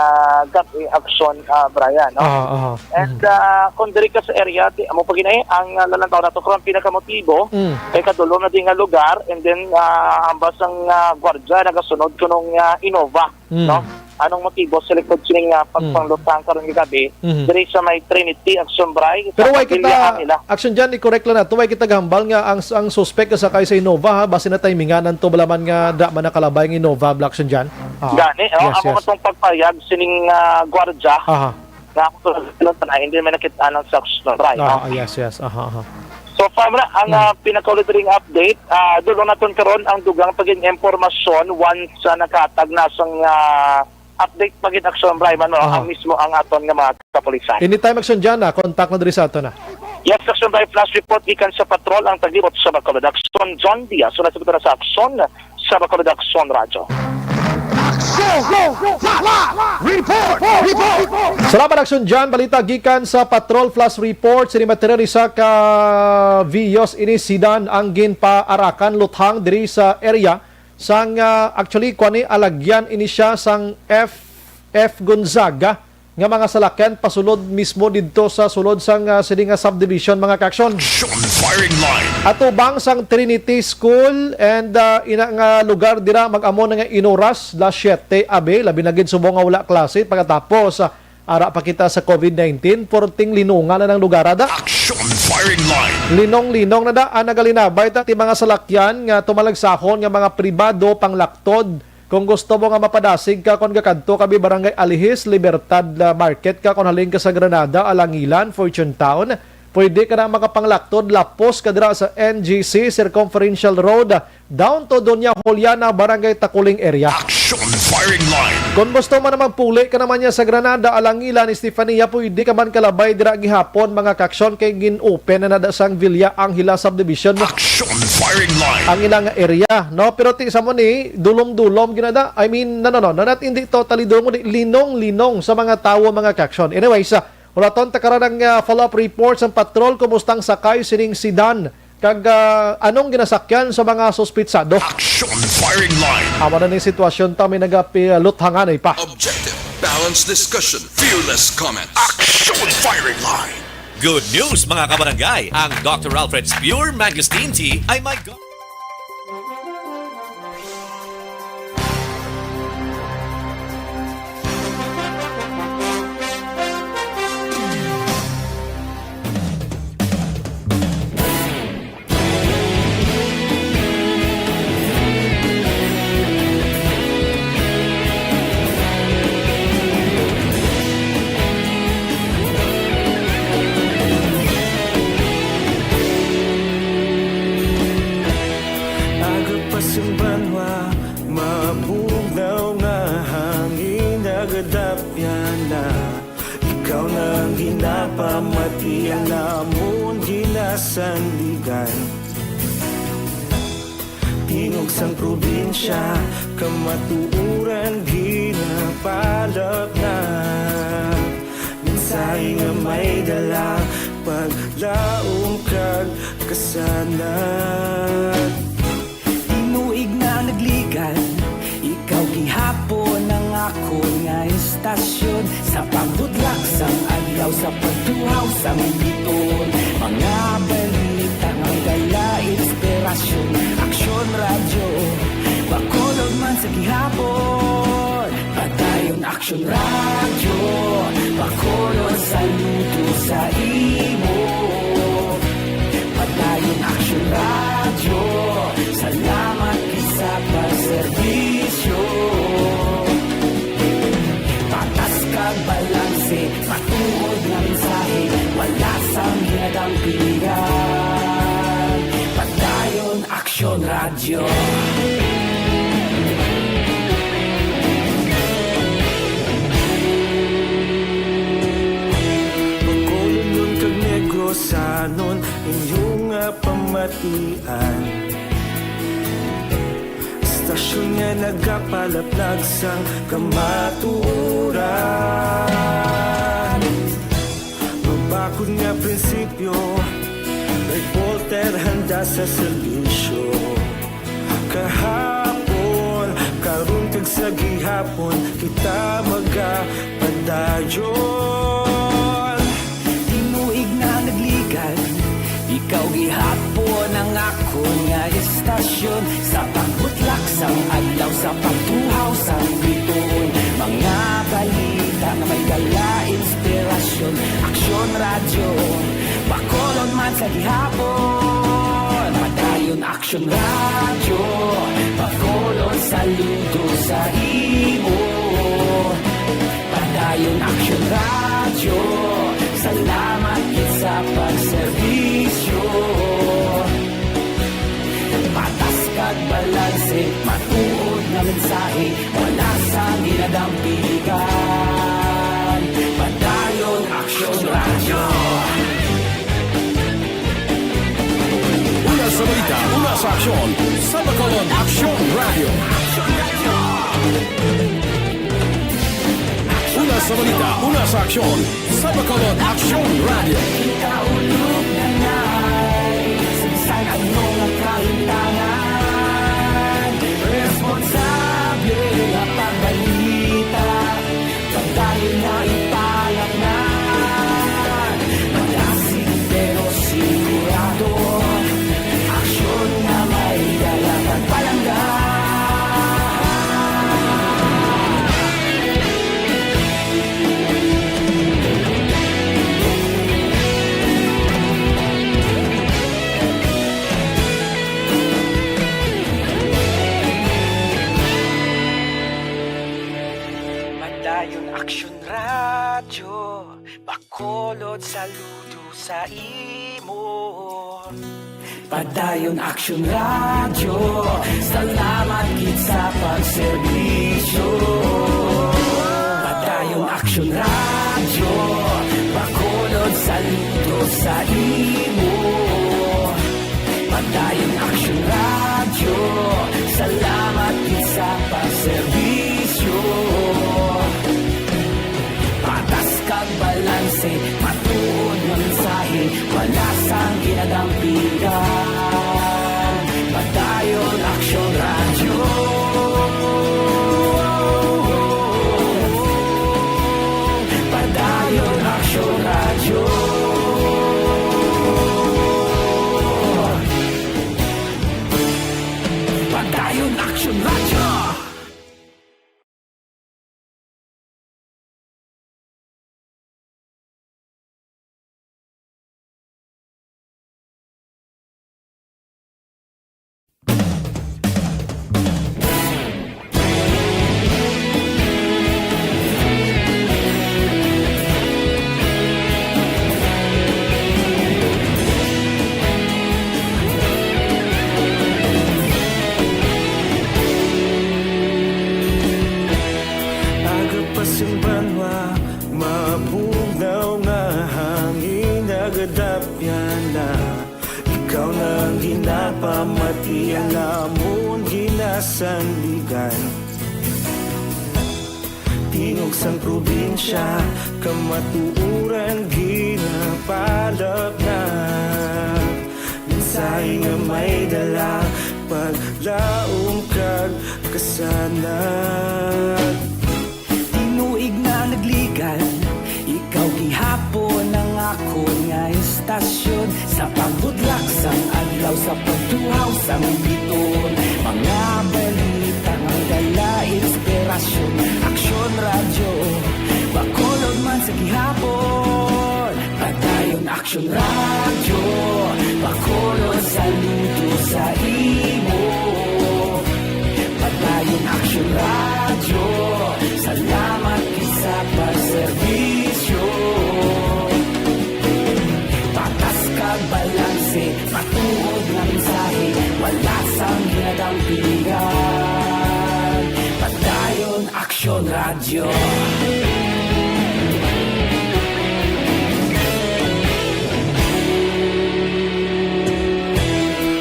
gab-i, action, uh, Brian, no? Aha, aha. And, Mm. uh, kung diri ka sa area, ti-, amo pa gid ay ang, uh, lalantaw nato karon pinakamotibo Mm. kay kadulom na di nga lugar, and then, uh, ambas ang, uh, gwardya nagasunod kunong, uh, Innova. Mm. No? Anong motibo sa likod sining, ah, Mm. pagpanglutang karon nga gabi Mhm. diri sa may Trinity, Action, Bri, Pero sa way pamilya kita, nila? Action dyan, i-correct lang nato, way kita gahambal nga ang, ang suspect nga sakay sa Innova, ha, basi na timingan to, bala man nga da man nakalabay ang Innova, Black Action dyan. Ah, Gani, oh, yes, amo yes. man tong pagpayag sining, ah, gwardya Aha. nga ako to, hindi may nakita ng sa Action, Bri, Ah, no? yes, yes. Aha, aha. So, Pamra, ang, Hmm. ah, pinakauli diri nga update, ah, dulong naton karon ang dugang pagin impormasyon once, ah, nakahatag na sang, ah, update pagin aksyon, Bri, man, no? Aha. Ang mismo ang aton nga mga kapulisan. Anytime action dyan, ah. Contact na diri sa aton, ah. Yes, action, Bri, flash report gikan sa patrol ang taglibot sa Bacolod. Action, John Diaz, una sa sa aksyon sa Bacolod Aksyon Radyo. Action! Flash! Report! Report! Salamat, Action John. Balita gikan sa Patrol Flash Report. Sini material isa ka viyos ini sedan ang ginpaarakan luthang diri sa area sang, ah, actually, kuan ni, alagyan ini siya sang F F Gonzaga nga mga salakyan pasulod mismo didto sa sulod sang, ah, sini nga subdivision, mga ka-action. Action firing line. Atubang sang Trinity School and, ah, ina nga lugar dira mag-amo na nga inoras, las siete, abi, labi na gid subong nga wala klase. Pagkatapos, ah, Ara pa kita sa COVID nineteen, porting linungan na ng lugar, ada. Action Firing Line. Linong-linong na da ang nagalinabay ta ti mga salakyan nga tumalagsahon nga mga pribado panglaktod. Kung gusto mo nga mapadasig ka kon gakadto ka bi Barangay Alihis, Libertad, ah, Market ka, kon halin ka sa Granada, Alangilan, Fortune Town, pwede ka na makapanglaktod lapos ka dira sa N G C Circumferential Road, down to Doña Juliana, Barangay Taculing area. Action Firing Line. Kon gusto man na magpuli ka naman niya sa Granada, Alangilan, Estefania, pwede ka man kalabay dira gihapon, mga kaaksyon, kay gin-open na nada sang Villa Angela Subdivision. Action Firing Line. Ang ilang area, no? Pero ti sa mo ni, dulom-dulom ginada. I mean, no, no, no, no, not hindi totally dulom, kundi linong-linong sa mga tawo, mga kaaksyon. Anyways, ah, wala ton takaran ang, ah, follow-up report sang patrol. Kumusta ang sakay sining sedan? Kag, ah, anong ginasakyan sa mga suspitsado? Action Firing Line. Amo na ning sitwasyon ta, may nagapiluthanganay pa. Objective, balanced discussion, fearless comment. Action Firing Line. Good news, mga kabarangay! Ang Doctor Alfred's Pure Mangosteen Tea ay may gu- Aga pa sing banwa, mabugnaw nga hangin nagadapyan na. Ikaw na ang ginapamati, ang amon ginasandigan. Tingog sang probinsya, kamatuoran ginapalap na. Mensahe nga may dala, paglaom kag kasanag. Tinuig na nagligan, ikaw gihapon ang akon nga istasyon. Sa pagbudlak sang adlaw, sa pagtuhaw sang biton, mga balita nga may dala inspirasyon. Aksyon Radyo, Bacolod man sa gihapon. Padayon Aksyon Radyo, Bacolod, saludo sa imo. Padayon Aksyon Radyo, salamat gid sa pagserbisyo. Patas kag balanse, matuod nga mensahe, wala sang ginadampigan. Padayon Aksyon Radyo. Bacolodnon kag Negrosanon, inyo nga pamatian. Istasyon nga nagapalaplag sang kamatuoran. Mabakod nga prinsipyo, reporter handa sa serbisyo. Kahapon, karon kag sa gihapon, kita magapadayon. Tinuig na nagligan, ikaw gihapon ang akon nga istasyon. Sa pagbutlak sang adlaw, sa pagtuhaw sang bituon, mga balita nga may dala inspirasyon. Aksyon Radyo, Bacolod man sa gihapon. Padayon Aksyon Radyo, Bacolod, saludo sa imo. Padayon Aksyon Radyo, salamat gid sa pagserbisyo. Patas kag balanse, matuod nga mensahe, wala sang ginadampigan. Padayon Aksyon Radyo. Una sa balita, una sa aksyon, sa Bacolod Aksyon Radyo. Una sa balita, una sa aksyon, sa Bacolod Aksyon Radyo. Ikaulog na ngay, sa bisan ano nga kahimtangan, responsable nga pagbalita. Pagdayon na ipalaknag, malasig pero sigurado, aksyon nga may dala kag palangga. sa imo. Padayon Aksyon Radyo, salamat gid sa pagserbisyo. Padayon Aksyon Radyo, Bacolod, saludo sa imo. Padayon Aksyon Radyo, salamat gid sa pagserbisyo. Patas kag balanse, matuod nga mensahe, wala sang ginadampigan. Padayon Aksyon Radyo. Padayon Aksyon Radyo. Padayon Aksyon Radyo. Aga pa sing banwa, mabugnaw nga hangin nagadapyan na. Ikaw na ang ginapamati, ang amon ginasandigan. Tingog sang probinsya, kamatuoran ginapalapnap. Mensahe nga may dala, paglaom kag kasanag. Tinuig na nagligan, ikaw gihapon ang akon nga estasyon. Sa pagbudlak sang adlaw, sa pagtuhaw sang biton, mga balita nga dala inspirasyon. Aksyon Radyo, Bacolod man sa gihapon. Padayon Aksyon Radyo, Bacolod, saludo sa imo. Padayon Aksyon Radyo, salamat gid sa pagserbisyo. Patas kag balanse, matuod nga mensahe, wala sang ginadampigan. Padayon Aksyon Radyo.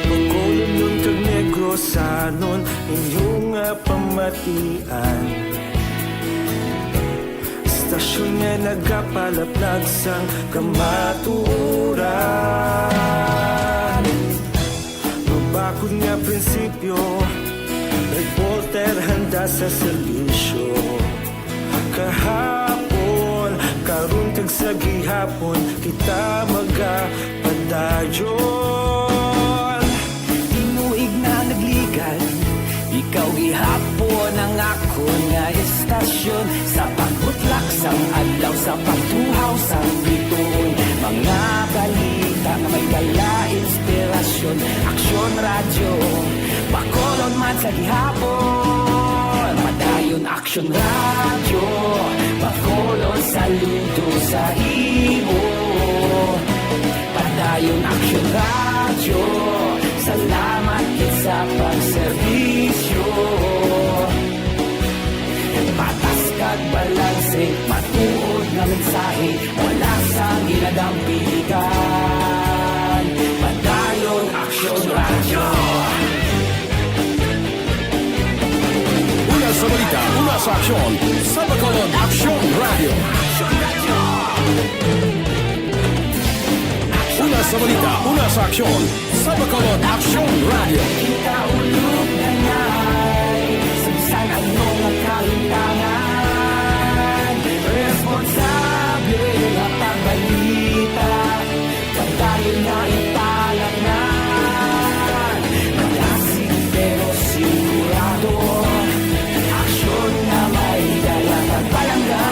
Bacolodnon kag Negrosanon, inyo nga pamatian. Estasyon nga nagapalaplag sang kamatuoran. Mabakod nga prinsipyo, reporter handa sa serbisyo. Kahapon, karon kag sa gihapon, kita magapadayon. Tinuig na nagligan, ikaw gihapon ang akon nga estasyon. Sa pagbutlak sang adlaw, sa pagtuhaw sang bituon, mga balita nga may dala inspirasyon. Aksyon Radyo, Bacolod man sa gihapon. Padayon Aksyon Radyo, Bacolod, saludo sa imo. Padayon Aksyon Radyo, salamat gid sa pagserbisyo. Patas kag balanse, matuod nga mensahe, wala sang ginadampigan. Padayon Aksyon Radyo. Una sa balita, una sa aksyon, sa Bacolod Aksyon Radyo. Una sa balita, una sa aksyon, sa Bacolod Aksyon Radyo. Kita ulog na ngay, sa bisan ano nga kalimtangan, responsable nga pagbalita. Padayon nga ipalaknad, malasig pero sigurado. Aksyon nga may dala kag palangga.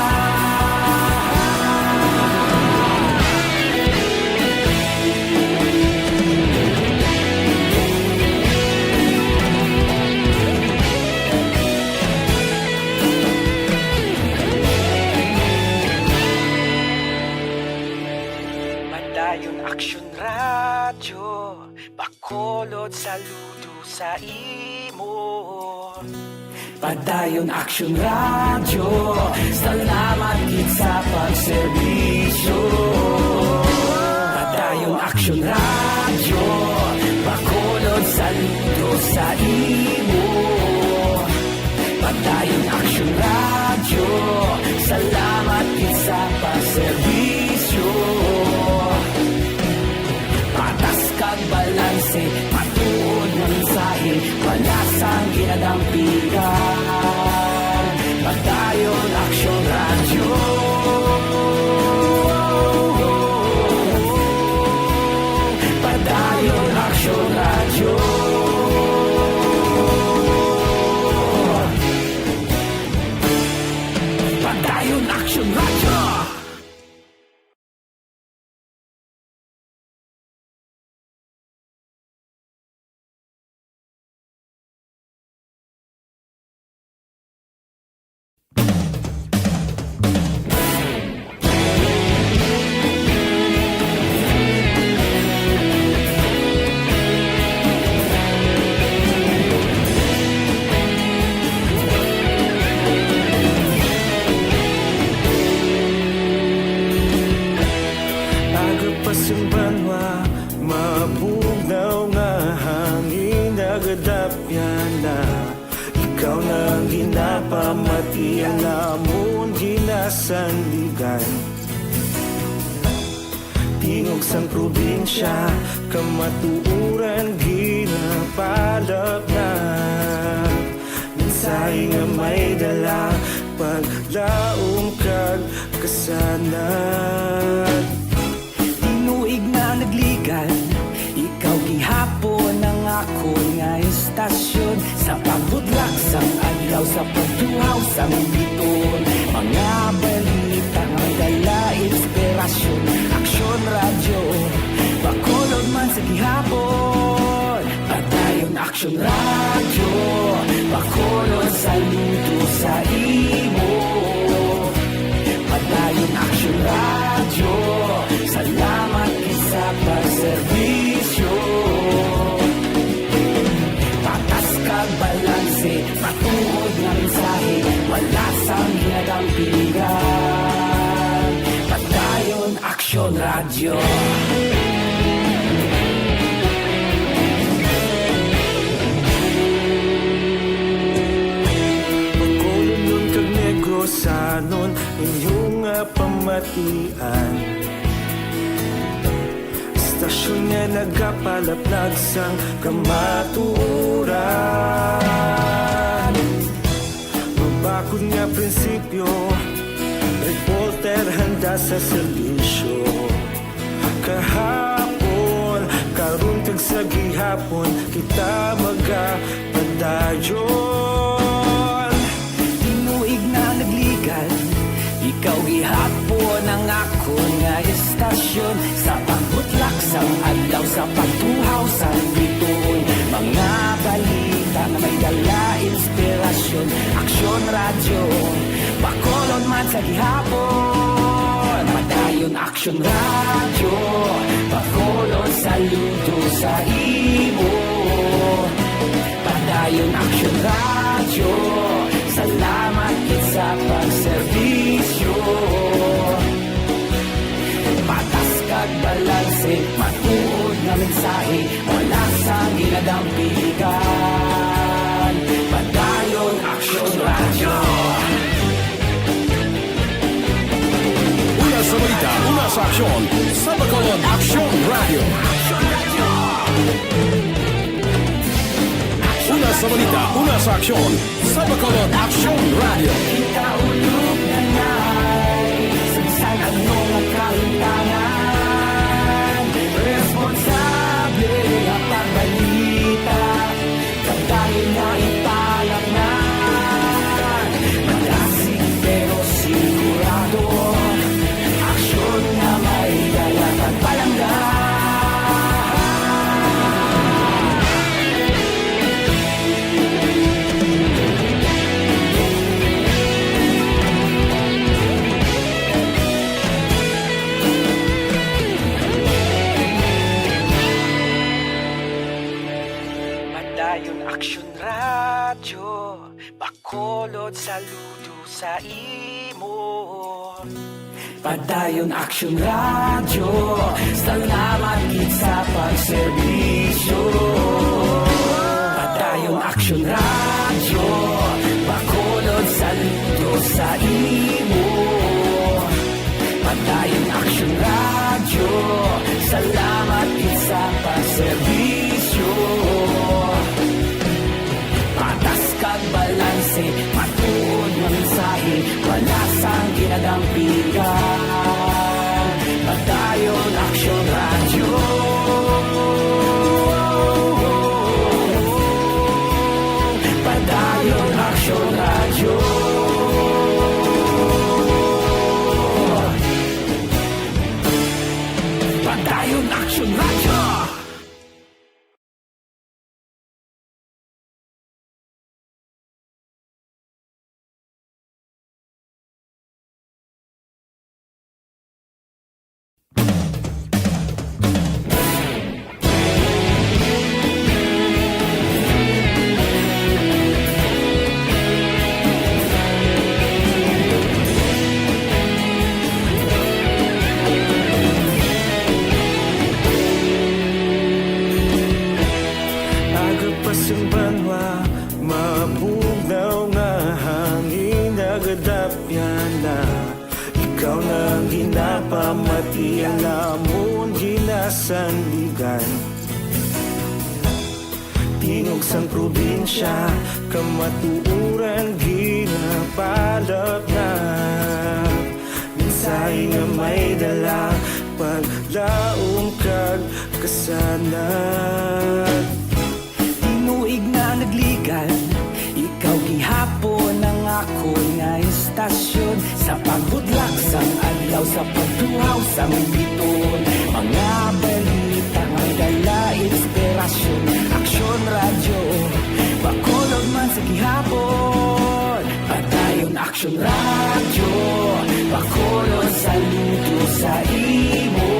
Radyo, Bacolod, saludo sa imo. Padayon Aksyon Radyo, salamat gid sa pagserbisyo. Padayon Aksyon Radyo, Bacolod, saludo sa imo. Padayon Aksyon Radyo, salamat gid sa pagserbisyo. Patas kag balanse, matuod nga mensahe, wala sang ginadampigan. Padayon Aksyon Radyo. Padayon Aksyon Radyo. Padayon Aksyon Radyo. Aga pa sang banwa, mabugnaw nga hangin nagadapyan na. Ikaw na ang ginapamati, ang amon ginasandigan. Tingog sang probinsya, kamatuoran ginapalapnap. Mensahe nga may dala, paglaom kag kasanag. Tinuig na nagligan, ikaw gihapon ang akon nga istasyon. Sa pagbutlak sang adlaw, sa pagtuhaw sang biton, mga balita nga may dala inspirasyon. Aksyon Radyo, Bacolod man sa gihapon. Padayon Aksyon Radyo, Bacolod, saludo sa imo. Padayon Aksyon Radyo, salamat gid sa pagserbisyo. Patas kag balanse, matuod nga mensahe, wala sang ginadampigan. Padayon Aksyon Radyo. Bacolodnon kag Negrosanon, inyo nga pamatian. Istasyon nga nagapalaplag sang kamatuoran. Mabakod nga prinsipyo, reporter handa sa serbisyo. Kahapon, karon kag sa gihapon, kita magapadayon. Tinuig na nagligan, ikaw gihapon ang akon nga istasyon. Sa pagbutlak sang adlaw, sa pagtuhaw sang biton, mga balita nga may dala inspirasyon. Aksyon Radyo, Bacolod man sa gihapon. Padayon Aksyon Radyo, Bacolod, saludo sa imo. Padayon Aksyon Radyo, salamat gid sa pagserbisyo. Patas kag balanse, matuod nga mensahe, wala sang ginadampigan. Padayon Aksyon Radyo. Una sa balita, una sa aksyon, sa Bacolod Aksyon Radyo. Una sa balita, una sa aksyon, sa Bacolod Aksyon Radyo. Ikaulog na na'y sa bisan ano nga kahimtangan, responsable nga pagbalita. Pagdayon na ipalaknag, malasig pero sigurado. Aksyon nga may dala kag palangga. Ayon Aksyon Radyo, Bacolod, saludo sa imo. Padayon Aksyon Radyo, salamat gid sa pagserbisyo. Padayon Aksyon Radyo, Bacolod, saludo sa imo. Padayon Aksyon Radyo, salamat gid sa pagserbisyo. Patas kag balanse, matuod nga mensahe, wala sang ginadampigan. Padayon Aksyon Radyo. Padayon Aksyon Radyo. Padayon Aksyon Radyo. Aga pa sang banwa, mabugnaw nga hangin, nagadapyan na. Ikaw na ang ginapamati, ang amon ginasandigan. Tingog sang probinsya, kamatuoran ginapalapnap. Mensahe nga may dala, paglaom kag kasanag. Tinuig na nagligan, ikaw gihapon ang akon nga istasyon. Sa pagbudlak sang adlaw, sa pagtuhaw sang biton, mga balita nga dala inspirasyon. Aksyon Radyo, Bacolod man sa gihapon. Padayon Aksyon Radyo, Bacolod, saludo sa imo.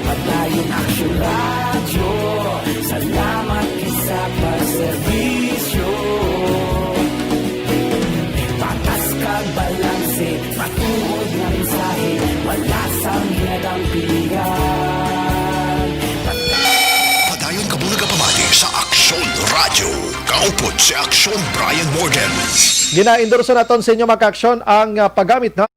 Padayon Aksyon Radyo, salamat gid sa pagserbisyo. Patas kag balanse, matuod nga mensahe, wala sang ginadampigan. Padayon kamo nagapamati sa Aksyon Radyo. Kaupod si Aksyon Brian Morgan. Ginaendorso naton sa inyo, mga ka-aksyon, ang, ah, paggamit na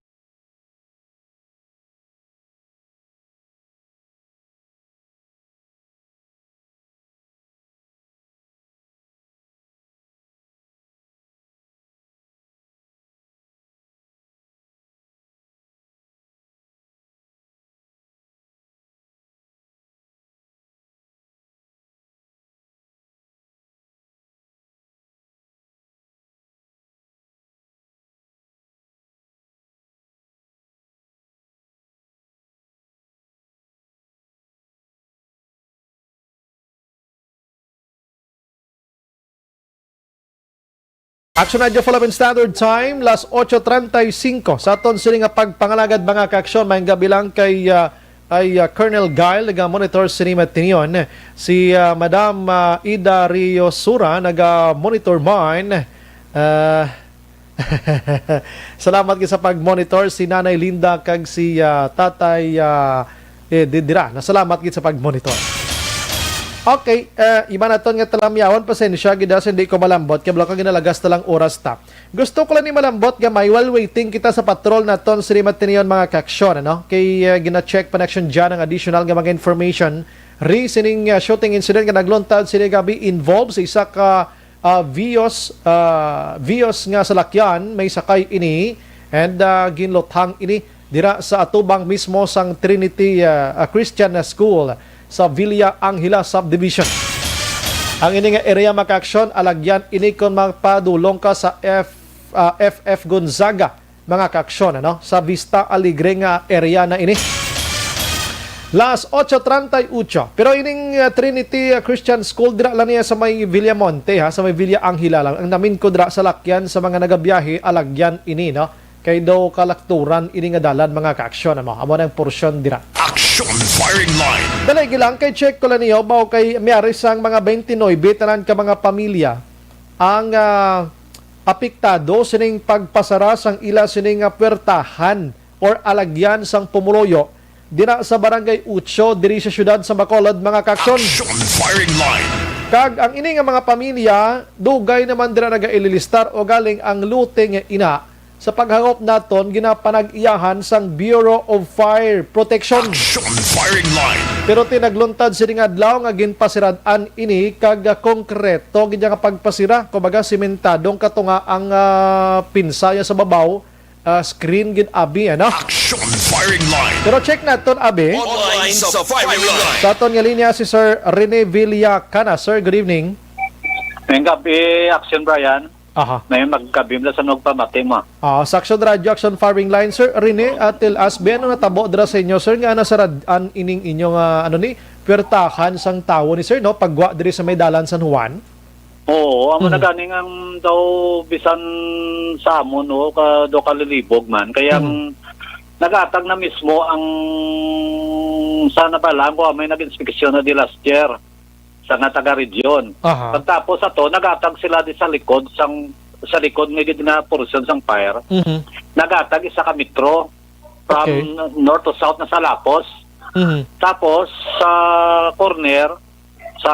Action Radio Philippine Standard Time, las ocho treinta y cinco. Sa aton sini nga pagpangalagad, mga ka-aksyon, maayong gabi lang kay, ah, ay, ah, Colonel Guile, naga-monitor sini matinyon. Si, ah, Madam, ah, Ida Riosura, naga-monitor man. Ah, salamat gid sa pag-monitor si Nanay Linda kag si, ah, Tatay, ah, eh, di-, dira. Nasalamat gid sa pag-monitor. Okay, eh, iba naton nga talamyawon, pasensya gid, ah, sa hindi ko malambot, kay wala ka ginalagas na lang oras ta. Gusto ko lang ni malambot nga may while waiting kita sa patrol naton sa Limatinion, mga kaaksyon, ano? Kay, eh, gina-check pa na action dyan ang additional nga mga information. Ri sining, ah, shooting incident nga nagluntad sini gabi involved sa isa ka ah, Vios, ah, Vios nga salakyan, may sakay ini, and, ah, ginluthang ini dira sa atubang mismo sang Trinity, ah, ah, Christian School sa Villa Angela Subdivision. Ang ini nga area, mga kaaksyon, alagyan ini kon magpadulong ka sa F, ah, F F Gonzaga, mga kaaksyon, ano, sa Vista Alegre nga area na ini. Las ocho treinta y ocho. Pero ining, uh, Trinity, uh, Christian School, dira lang niya sa may Villamonte, ha, sa may Villa Angela lang. Ang namin ko dira sa lakyan sa mga nagabiyahe, alagyan ini, no? Kay daw kalakturan ini nga dalan, mga kaaksyon, ano? Amo nang porsyon dira. Action Firing Line. Dali lang kay check ko lang niyo, mao kay miyari sang mga twenty-nine tanan ka mga pamilya ang, ah, apektado sining pagpasara sang ila sining, ah, puwertahan or alagyan sang pumuluyo dira sa Barangay Ocho diri sa siyudad sa Bacolod, mga kaksyon. Action Firing Line. Kag ang ini nga mga pamilya, dugay naman dira nagaililistar o galing ang lote nga ina sa paghangop naton ginapanag-iyahan sang Bureau of Fire Protection. Action Firing Line. Pero tinagluntad sining adlaw nga ginpasirad-an ini kag, ah, konkreto gid nga pagpasira, kumbaga simentadong katunga ang, ah, pinsa niya sa babaw, ah, screen gid abi, ano? Action Firing Line. Pero check naton abi. Online sa Firing Line. Sa aton nga linya si Sir Rene Villacana. Sir, good evening. Ngayong gabi, Action Brian. Aha. May magkabim na sa nagpamati mo. Ah, sa Action Radio, Action Firing Line, Sir Rene, ah, tell us, be, ano natabo dira sa inyo, sir, nga nasarad-an ining inyo nga, ano ni, puwertahan sang tawo ni, sir, no? Pagwa diri sa may dalan San Juan? Oo, amo na Mm. gani nga ang daw bisan sa amon, no, ka, daw kalilibog man. Kaya Mm. ang nag-atag na mismo ang sa nabalaan ko, may nag-inspeksyon na di last year sa nga taga-region. Aha. Pagtapos ato, nag-atag sila di sa likod sang, sa likod nga gid nga portion sang fire. Mhm. Nag-atag isa ka metro from Okay. north to south na sa lapos. Mhm. Tapos, sa corner, sa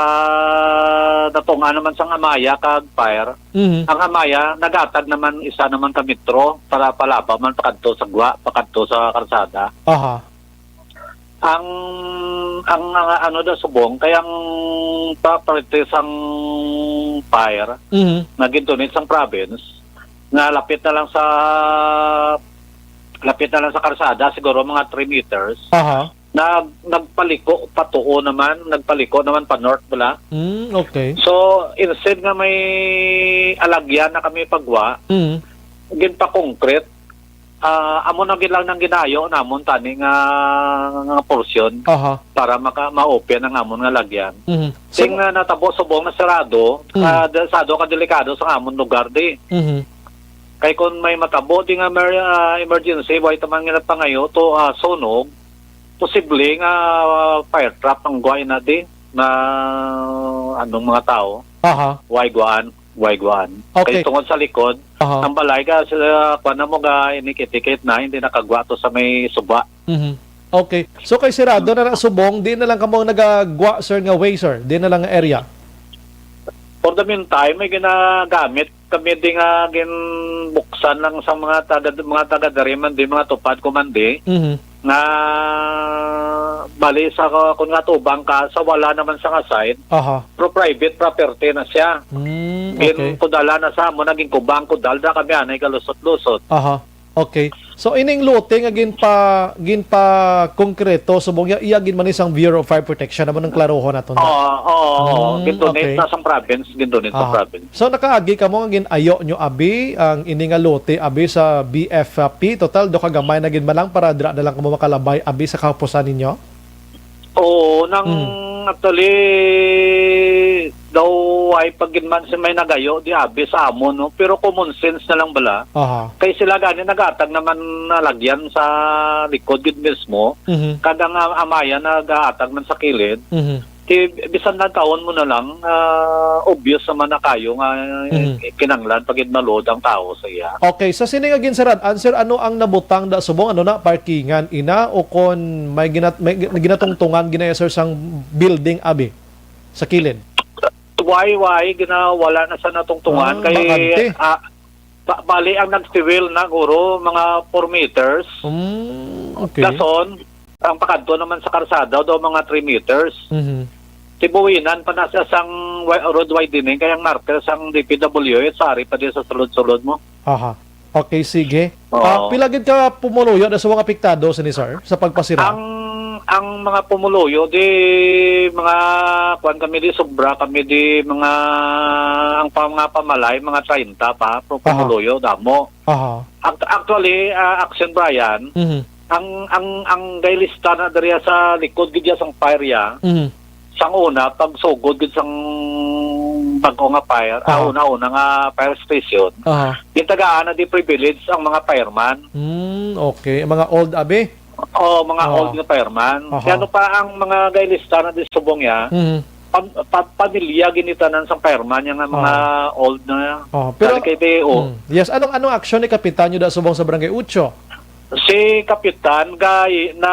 natunga naman sang Amaya kag fire, Mhm. ang Amaya nag-atag naman isa naman ka metro para palaba man pakadto sa gwa, pakadto sa karsada. Aha. Ang, ang, ang ano daw subong, kay ang property sang fire Mhm. nga gin-donate sang province, nga lapit na lang sa, lapit na lang sa karsada, siguro mga three meters, Aha. nag-, nagpaliko patuo naman, nagpaliko naman pa north bala. Mm, okay. So, instead nga may alagyan na kami pagwa, Mm. ginpa-concrete. Ah, amo na gid lang nang ginayo namon tani nga, nga porsyon Aha. para maka-, ma-open ang amon nga lagyan. Mhm. So, Sing, ah, natabo subong na sarado, Mm. ah, de-, sado ka delikado sa amon lugar di. Mhm. Kay kung may matabo di nga mer-, ah, emergency, way taman nga nagpangayo to, ah, sunog, posible nga, ah, fire trap ang guway na di na anong mga tao. Aha. Way guwaan, way guwaan. Okay. Kay tungod sa likod, Aha. ang balay ka sa kuan na mo ga inikit-ikit na, hindi nakagwa to sa may suba. Mhm. Okay. So kay sirado na na subong, di na lang kamo nagagwa, sir, nga way, sir? Di na lang nga area? For the meantime, may ginagamit kami di nga ginbuksan lang sa mga taga, mga taga dari man di, mga tupad ko man di, Mhm. nga bali sa, kung nga tubang ka, sa wala naman sa nga side, Aha. pro private property na siya. Mm, Gin okay. kudala na sa amo, naging kubang kudal na kami anay galusot-lusot. Aha. Okay. So, ining lote nga ginpa-, ginpa-konkreto, subong iya, iya gid man ni sang Bureau of Fire Protection, amo nang klarohon nato na. Oo, oo, oo. Mm, Gin-donate okay. na sang province, gin-donate sa Aha. province. So, nakaagi kamo nga gin-ayo nyo abi ang ini nga lote abi sa B F P? Total, do ka gamay na gid man lang para dira na lang kamo makalabay abi sa kahapusan ninyo? Oo, nang Mm. actually, daw ay pag man si may nagayo, di abi sa amon, no? Pero common sense na lang bala. Aha. Kay sila gani nag-atag naman na lagyan sa likod gid mismo. Mhm. Kag ang, ah, amaya nag-aatag man sa kilid. Mhm. Ti, bisan lang taon mo na lang, ah, obvious naman na kayo nga Mhm. kinanglan pag inmalod ang tao sa iya. Okay, sa sini nga ginsarad-an, sir, ano ang nabutang da subong? Ano na, parkingan ina o kon may ginat-, may gi-, ginatungtungan ginaya, sir, sang building abi sa kilid? Why, why, gina-, wala na sa natungtungan Ah, kay, bakante. ah, ba-, bali ang nag-fuel na guro mga four meters. Mm, okay. Dason, ang pakadto naman sa karsada daw mga three meters. Mhm. Tibuwinan pa na sa sang wi-, road widening, kay ang marker sang D P W H, sari pa din sa sulod-sulod mo. Aha. Okay, sige. Oo. Ah, pila gid ka pumuluyo na sa mga apektado sini, sir, sa pagpasira? Ang, ang mga pumuluyo, di mga, kuwan kami, di sobra kami, di mga, ang pa-, mga pamalay, mga treinta pa, pu-, Aha. pumuluyo, damo. Aha. Act-, actually, ah, Action Brian, Mhm. ang, ang, ang gaylista na diriya sa likod gid ya sang fire ya, Mhm. sang una, pagsugod gid sang bago nga fire, ah, Aha. una-una nga fire station, Aha. gitagaan na di privilege ang mga fireman. Hmm, okay. Ang mga old abi? Oh, mga Oo. old nga fireman. Aha. Kaya ano pa ang mga gailista na di subong ya? Mhm. Pam-, pa-, pamilya ginitanan sang fireman, yung nga mga Oo. old na. Oh, pero, Dali kay P O. Mm. Yes, anong, anong aksyon ni Kapitan nyo da subong sa Barangay Ocho? Si Kapitan, gay, na,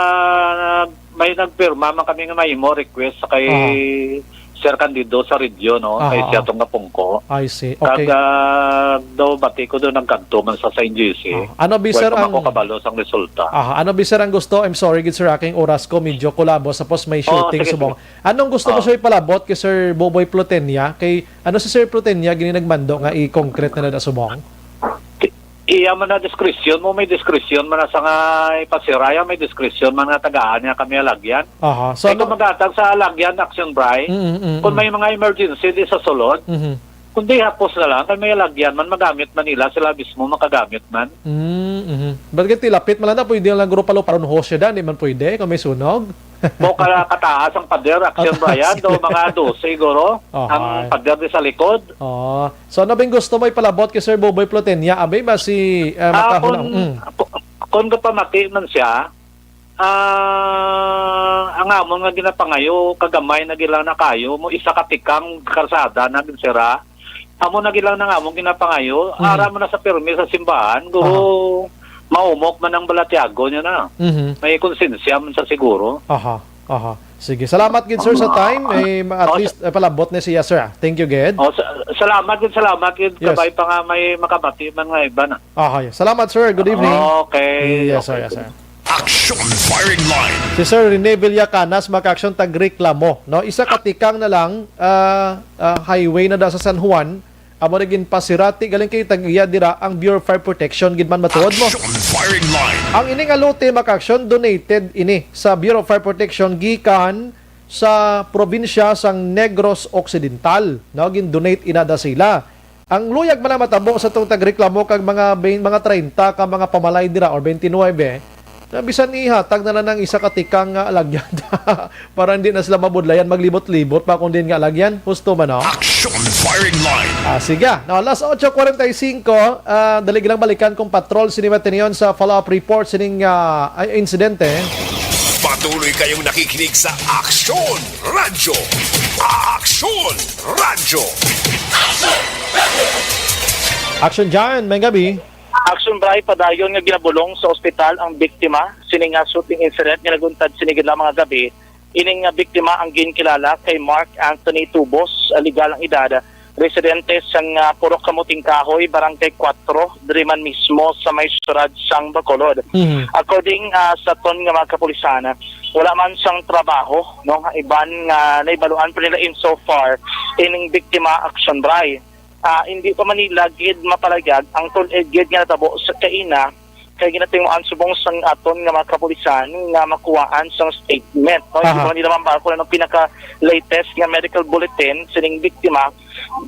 may nagpirma man kami nga may mo request sa kay Aha. Sir Candido sa radyo, no? Aha, Kay siya aha. tong nga pungko. I see. Okay. Kag, ah, daw bati ko daw nagkadto man sa, sa N G C. Ah, ano, bi, Wala sir, pa man ang ko kabalo sang resulta. Aha, ano, bi, sir, ang gusto? I'm sorry, gid, sir, aking oras ko medyo kulabo. Tapos may Oh, shooting sige, subong. sige. Anong gusto mo, Oh. sir, ipalabot kay Sir Boboy Plutenia? Kay, ano, si Sir Plutenia, gini nagmando nga i-concrete na na subong? Iya man na diskresyon mo, may diskresyon man na sa nga ipasiraya, may diskresyon man nga tagaan niya kami alagyan. Aha. So, Kay ano kung magatag sa alagyan, Action Bry, Mm, mm, kung mm. may mga emergency di sa sulod, Mhm. kung di hapos na lang, kay may alagyan man, magamit man nila, sila mismo makagamit man. Mm, mhm. Ba't ganti, lapit man lang na, pwede lang grupa luparon ho siya, di man pwede, kung may sunog. Mo ka kataas ang pader, Action Kataas Brian, do sila. mga dose siguro, Aha. ang pader di sa likod. Oo. So, ano bing gusto mo ipalabot kay Sir Boboy Plotenia? Abi ba si, ah, Ah, makahuna-, kung, mm. kung, kung kapamati man siya, ah, ang amon nga ginapangayo, kagamay na gila na kayo, mo isa ka tikang karsada na ginsira. Amo na gila na nga among ginapangayo, Mm. ara mo na sa pirmi sa simbahan, guro Aha. maumok man ang balatyago niya na. Mhm. May konsensya man sa siguro. Aha, aha. Sige, salamat gid, sir, sa time. Eh, ma-, at Oh, least, eh, palabot na siya, sir, ah. Thank you, gid. Oh, sa-, salamat gid, salamat gid. Yes. Kabay pa nga may makabati man nga iba na. Aha, yes. Salamat, sir. Good evening. Okay, Yes, sir, okay. yes, sir. Action Firing Line. Si Sir Rene Villacanas, mga ka-aksyon, tagreklamo, no? Isa ka tikang na lang, ah, ah, highway na da sa San Juan, amo na ginpasirati, galing kay tag-iya dira ang Bureau of Fire Protection, gid man matuod mo. Action Firing Line. Ang ini nga lote, mga ka-aksyon, donated ini sa Bureau of Fire Protection gikan sa probinsya sang Negros Occidental, no? Gin-donate ina da sila. Ang luyag man ang matabo sa tong tagreklamo kag mga bain-, mga treinta ka mga pamalay dira or twenty-nine, na bisan ihatag na lang ng isa ka tikang nga alagyan para hindi na sila mabudlayan, maglibot-libot pa kung diin nga alagyan. Husto man, no? Action Firing Line. Ah, sige. Now, alas otso kuwarenta y singko, ah, dali lang balikan kong patrol sini matinion sa follow-up report sining, ah, ay, insidente. Patuloy kayong nakikinig sa Action Radyo. Action Radyo. Action John, may gabi. Action Bry, padayon nga ginabulong sa ospital ang biktima sini nga shooting incident nga naguntad sini gid lamang nga gabi. Ining nga biktima ang ginkilala kay Mark Anthony Tubos, ah, legal ang edad, residente sang, ah, Purok Kamuting Kahoy, Barangay Cuatro, diri man mismo sa may siyudad sang Bacolod. Mhm. According, ah, sa ton nga mga kapulisan, wala man sang trabaho, no, nga iban nga nahibaluan pa nila insofar ining biktima, Action Bry. Ah, hindi pa man nila gid mapalayag ang tul-id gid nga natabo sa kaina, kay ginatinguhan subong sang aton nga mga kapulisan nga makuhaan sang statement, no? Hindi Aha. pa man nila mambal kung anong pinaka-latest nga medical bulletin sining biktima,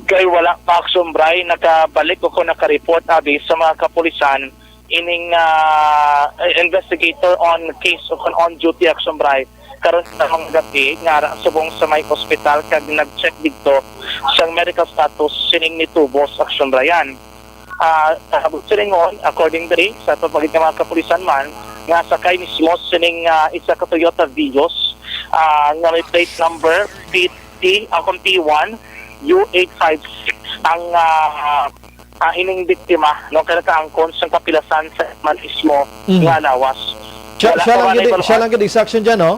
kay wala pa, Action Bry, nakabalik o kung nakareport abi sa mga kapulisan ining, ah, investigator on case o kung on duty, Action Bry, karon sa mga gabi nga ara subong sa may ospital kag nag-check didto sang medical status sining ni Tubos, Action Bry. Ah, sa silingon, according diri sa ato pa gid nga mga kapulisan man, nga sakay mismo sining, ah, isa ka Toyota Vios, ah, nga may plate number P T, ah, kung P one U eight five six ang, ah, ah, ining biktima, no, kaya nakaangkon sa kapilasan sa man mismo Mhm. nga lawas. Siya, Wala siya pa lang man gid, siya naibaluan. lang gid isa, Action John, no?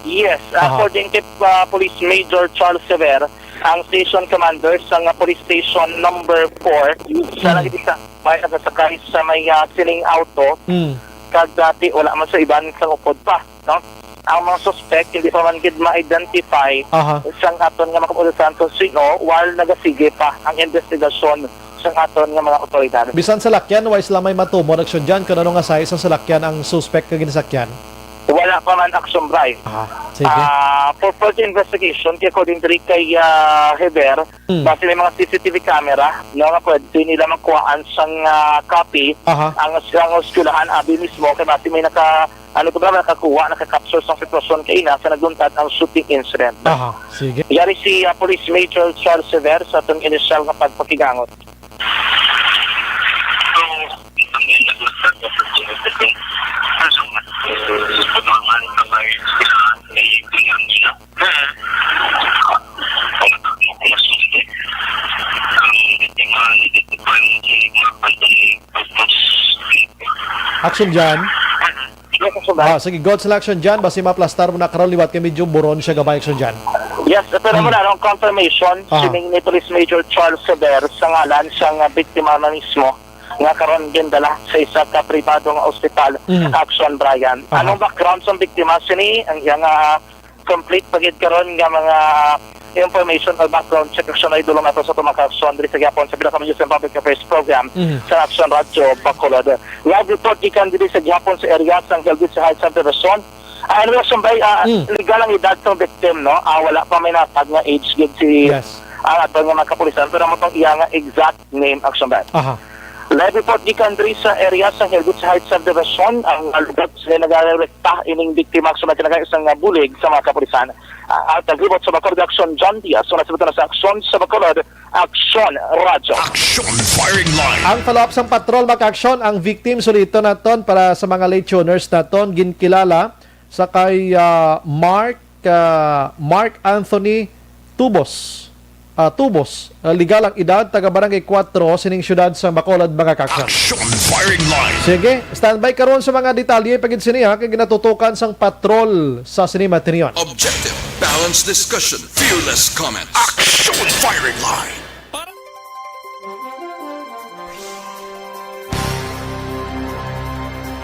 Yes, Aha. according kay, ah, Police Major Charles Sever, ang station commander sa nga police station number four, siya lang Mhm. gid isa may nagasakay sa may, ah, sining auto. Mm. Kag dati, wala man sa iban sa upod pa, no? Ang mga suspect, hindi pa man gid ma-identify Aha. sang aton nga mga kapulisan kung sino, while nagasige pa ang investigasyon sang aton nga mga otoridad. Bisan salakyan, wa sila may matumor, Action John, kung ano nga size ang salakyan ang suspect nga ginasakyan? Wala pa man, Action Bry. Ah, sige. Ah, for further investigation, kay according diri kay, ah, Heber, Hmm. base may mga C C T V camera, no, nga pwede nila makuhaan sang, ah, copy Aha. ang, ang eskwelahan abi mismo, kay base may naka, ano to ba, nakakuha, naka-capture sang sitwasyon kaina sa naguntad ang shooting incident. Aha, sige. Yari si, ah, Police Major Charles Sever sa atong initial nga pagpakigangot. So, ang ilang nagsasabi sa Philippines, ano man, Ang kamay sa may pinangina. Hmm. Ang mas gusto. Ang iman, ito pa yung mga pantay, tapos, Action Jan. Yes, Sir Bal. Ah, sige, good selection Jan. Basi maplastar mo na karon liwat kay medyo buron siya gamay, Action Jan. Yes, pero Hmm. wala nang confirmation Aha. sining ni Police Major Charles Sober sa ngalan sang biktima na mismo nga karon gindala sa isa ka pribado nga ospital, Mhm. Action Brian. Aha. Anong background sang biktima sini? Ang iya nga complete pa gid karon nga mga information or background check, Action, ay dulong nato sa tumang ka aksyon diri sa gihapon sa Bilacan News and Public Affairs Program Mhm. sa Action Radio Bacolod. Live report gikan diri sa gihapon sa area sang Helguich Heights Subdivision. Ah, ano, Action Bay, ah, Mm. legal ang edad sang victim, no? Ah, wala pa may natag nga age gid si Yes. ang ato nga mga kapulisan, pero amo tong iya nga exact name, Action Bay. Aha. Live report gikan diri sa area sa Helguich Heights Subdivision, ang lugar sa nagarekta ining biktima, Action Bay, kinakay isang, ah, bulig sa mga kapulisan. Ah, ang taglibot sa Bacolod, Action, John Diaz, sa nasibutan sa Action sa Bacolod, Action Radio. Action Firing Line. Ang follow-up sang patrol, mga ka-action, ang victim, suliton naton para sa mga late tuners naton, ginkilala sa kay, ah, Mark, ah, Mark Anthony Tubos. Ah, Tubos, ah, legal ang edad, taga Barangay Cuatro sining siyudad sa Bacolod, mga ka-action. Action Firing Line. Sige, standby karon sa mga detalye pa gid sini, ha, kay ginatutukan sang patrol sa sini matinion. Objective, balanced discussion, fearless comments. Action Firing Line.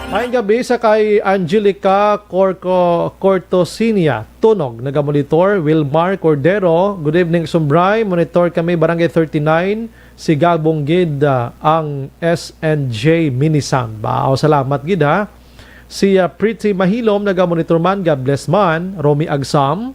Maayong gabi sa kay Angelica Corco, Cortosinia Tunog, nagamonitor. Wilmar Cordero, good evening, Sumbray. Monitor kami, Barangay thirty-nine, Sigabong gid, ah, ang S N J Minisan. Wow, salamat gid, ha. Si, ah, Pretty Mahilom, nagamonitor man. God bless man. Romy Agsam,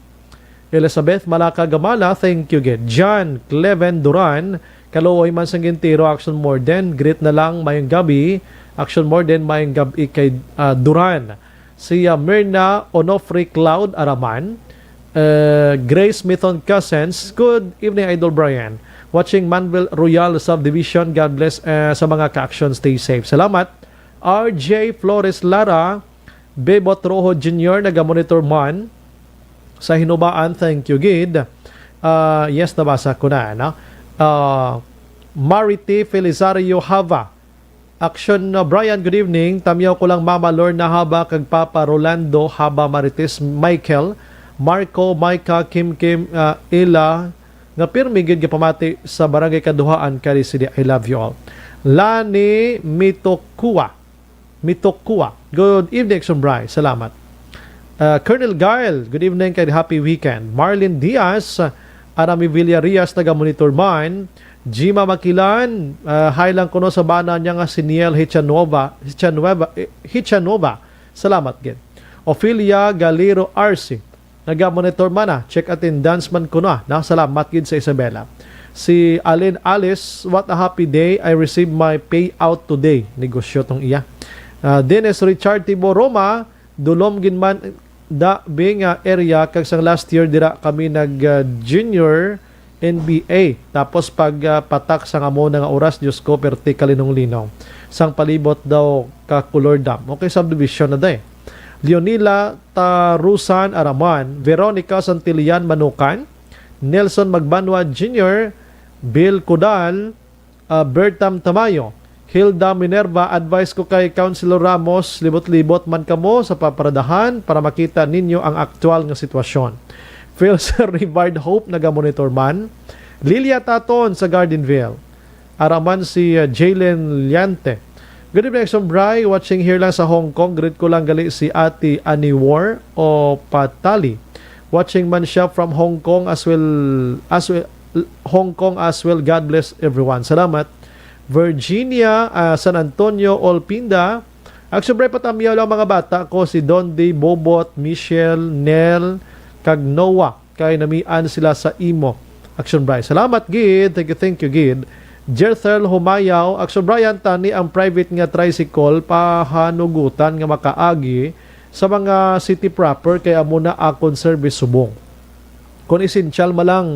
Elizabeth Malaka Gamala, thank you gid. John Cleven Duran, kaluoy man sang gintiro, Action Morden, greet na lang, mayong gabi. Action Morden, mayong gabi kay, ah, Duran. Si, ah, Mirna Onofre Cloud Araman, uh, Grace Mithon Cousins, good evening, Idol Brian. Watching Manville Royal Subdivision, God bless, uh, sa mga ka-action, stay safe. Salamat. R J Flores Lara, Bebot Rojo Junior, nagamonitor man sa Hinubaan, thank you gid. Ah, yes, nabasa ko na, no? Ah, Marity Felisario Hava, Action, uh, Brian, good evening. Tamyaw ko lang Mama Lorna Haba kag Papa Rolando Haba, Marites Michael, Marco, Micah, Kim Kim, uh, Ila, nga pirmi gid gapamati sa Barangay Kaduhaan, Cadiz City. I love you all. Lani Mitokua. Mitokua. Good evening, Action Bri. Salamat. Uh, Colonel Guile, good evening kag happy weekend. Marlene Diaz, Anami Villarias, taga Monitor man. Jima Makilan, uh, hi lang kuno sa bana niya nga si Niel Hichanueva, Hichanueva, eh, Hichanueva. Salamat gid. Ophelia Galero R C, naga-monitor man, ah. Check attendance man kuno, ah. Na, salamat gid sa Isabela. Si Alin Alice, what a happy day. I received my payout today. Negosyo tong iya. Uh, Dennis Richard Tibo Roma, Dulom gid man da bi nga area, kag sang last year dira kami nag, ah, junior N B A. Tapos pag, ah, patak sang amo na nga oras, Diyos ko, perti kalinong-linong. Sang palibot daw ka Color Dam. Okay, subdivision na day. Leonila Tarusan Araman, Veronica Santillan Manukan, Nelson Magbanwa Junior, Bill Codal, ah, Bertam Tamayo, Hilda Minerva, advice ko kay Councilor Ramos, libot-libot man kamo sa paparadahan para makita ninyo ang aktual nga sitwasyon. Phil Sir Rivard Hope, naga-monitor man. Lilia Taton sa Gardenville. Araman si, ah, Jalen Liante. Good evening, Action Bri. Watching here lang sa Hong Kong. Greet ko lang gali si Ate Aniwar o Patali. Watching man siya from Hong Kong as well, as well, Hong Kong as well. God bless everyone. Salamat. Virginia, ah, San Antonio, Olpinda. Action Bri, patamyaw lang mga bata ko, si Dondi, Bobot, Michelle, Nel, kag Noah. Kay namian sila sa imo. Action Bri. Salamat gid. Thank you, thank you gid. Jerthel Humayaw, Action Brian, tani ang private nga tricycle pahanugutan nga makaagi sa mga city proper kay amo na akon service subong. Kung essential man lang,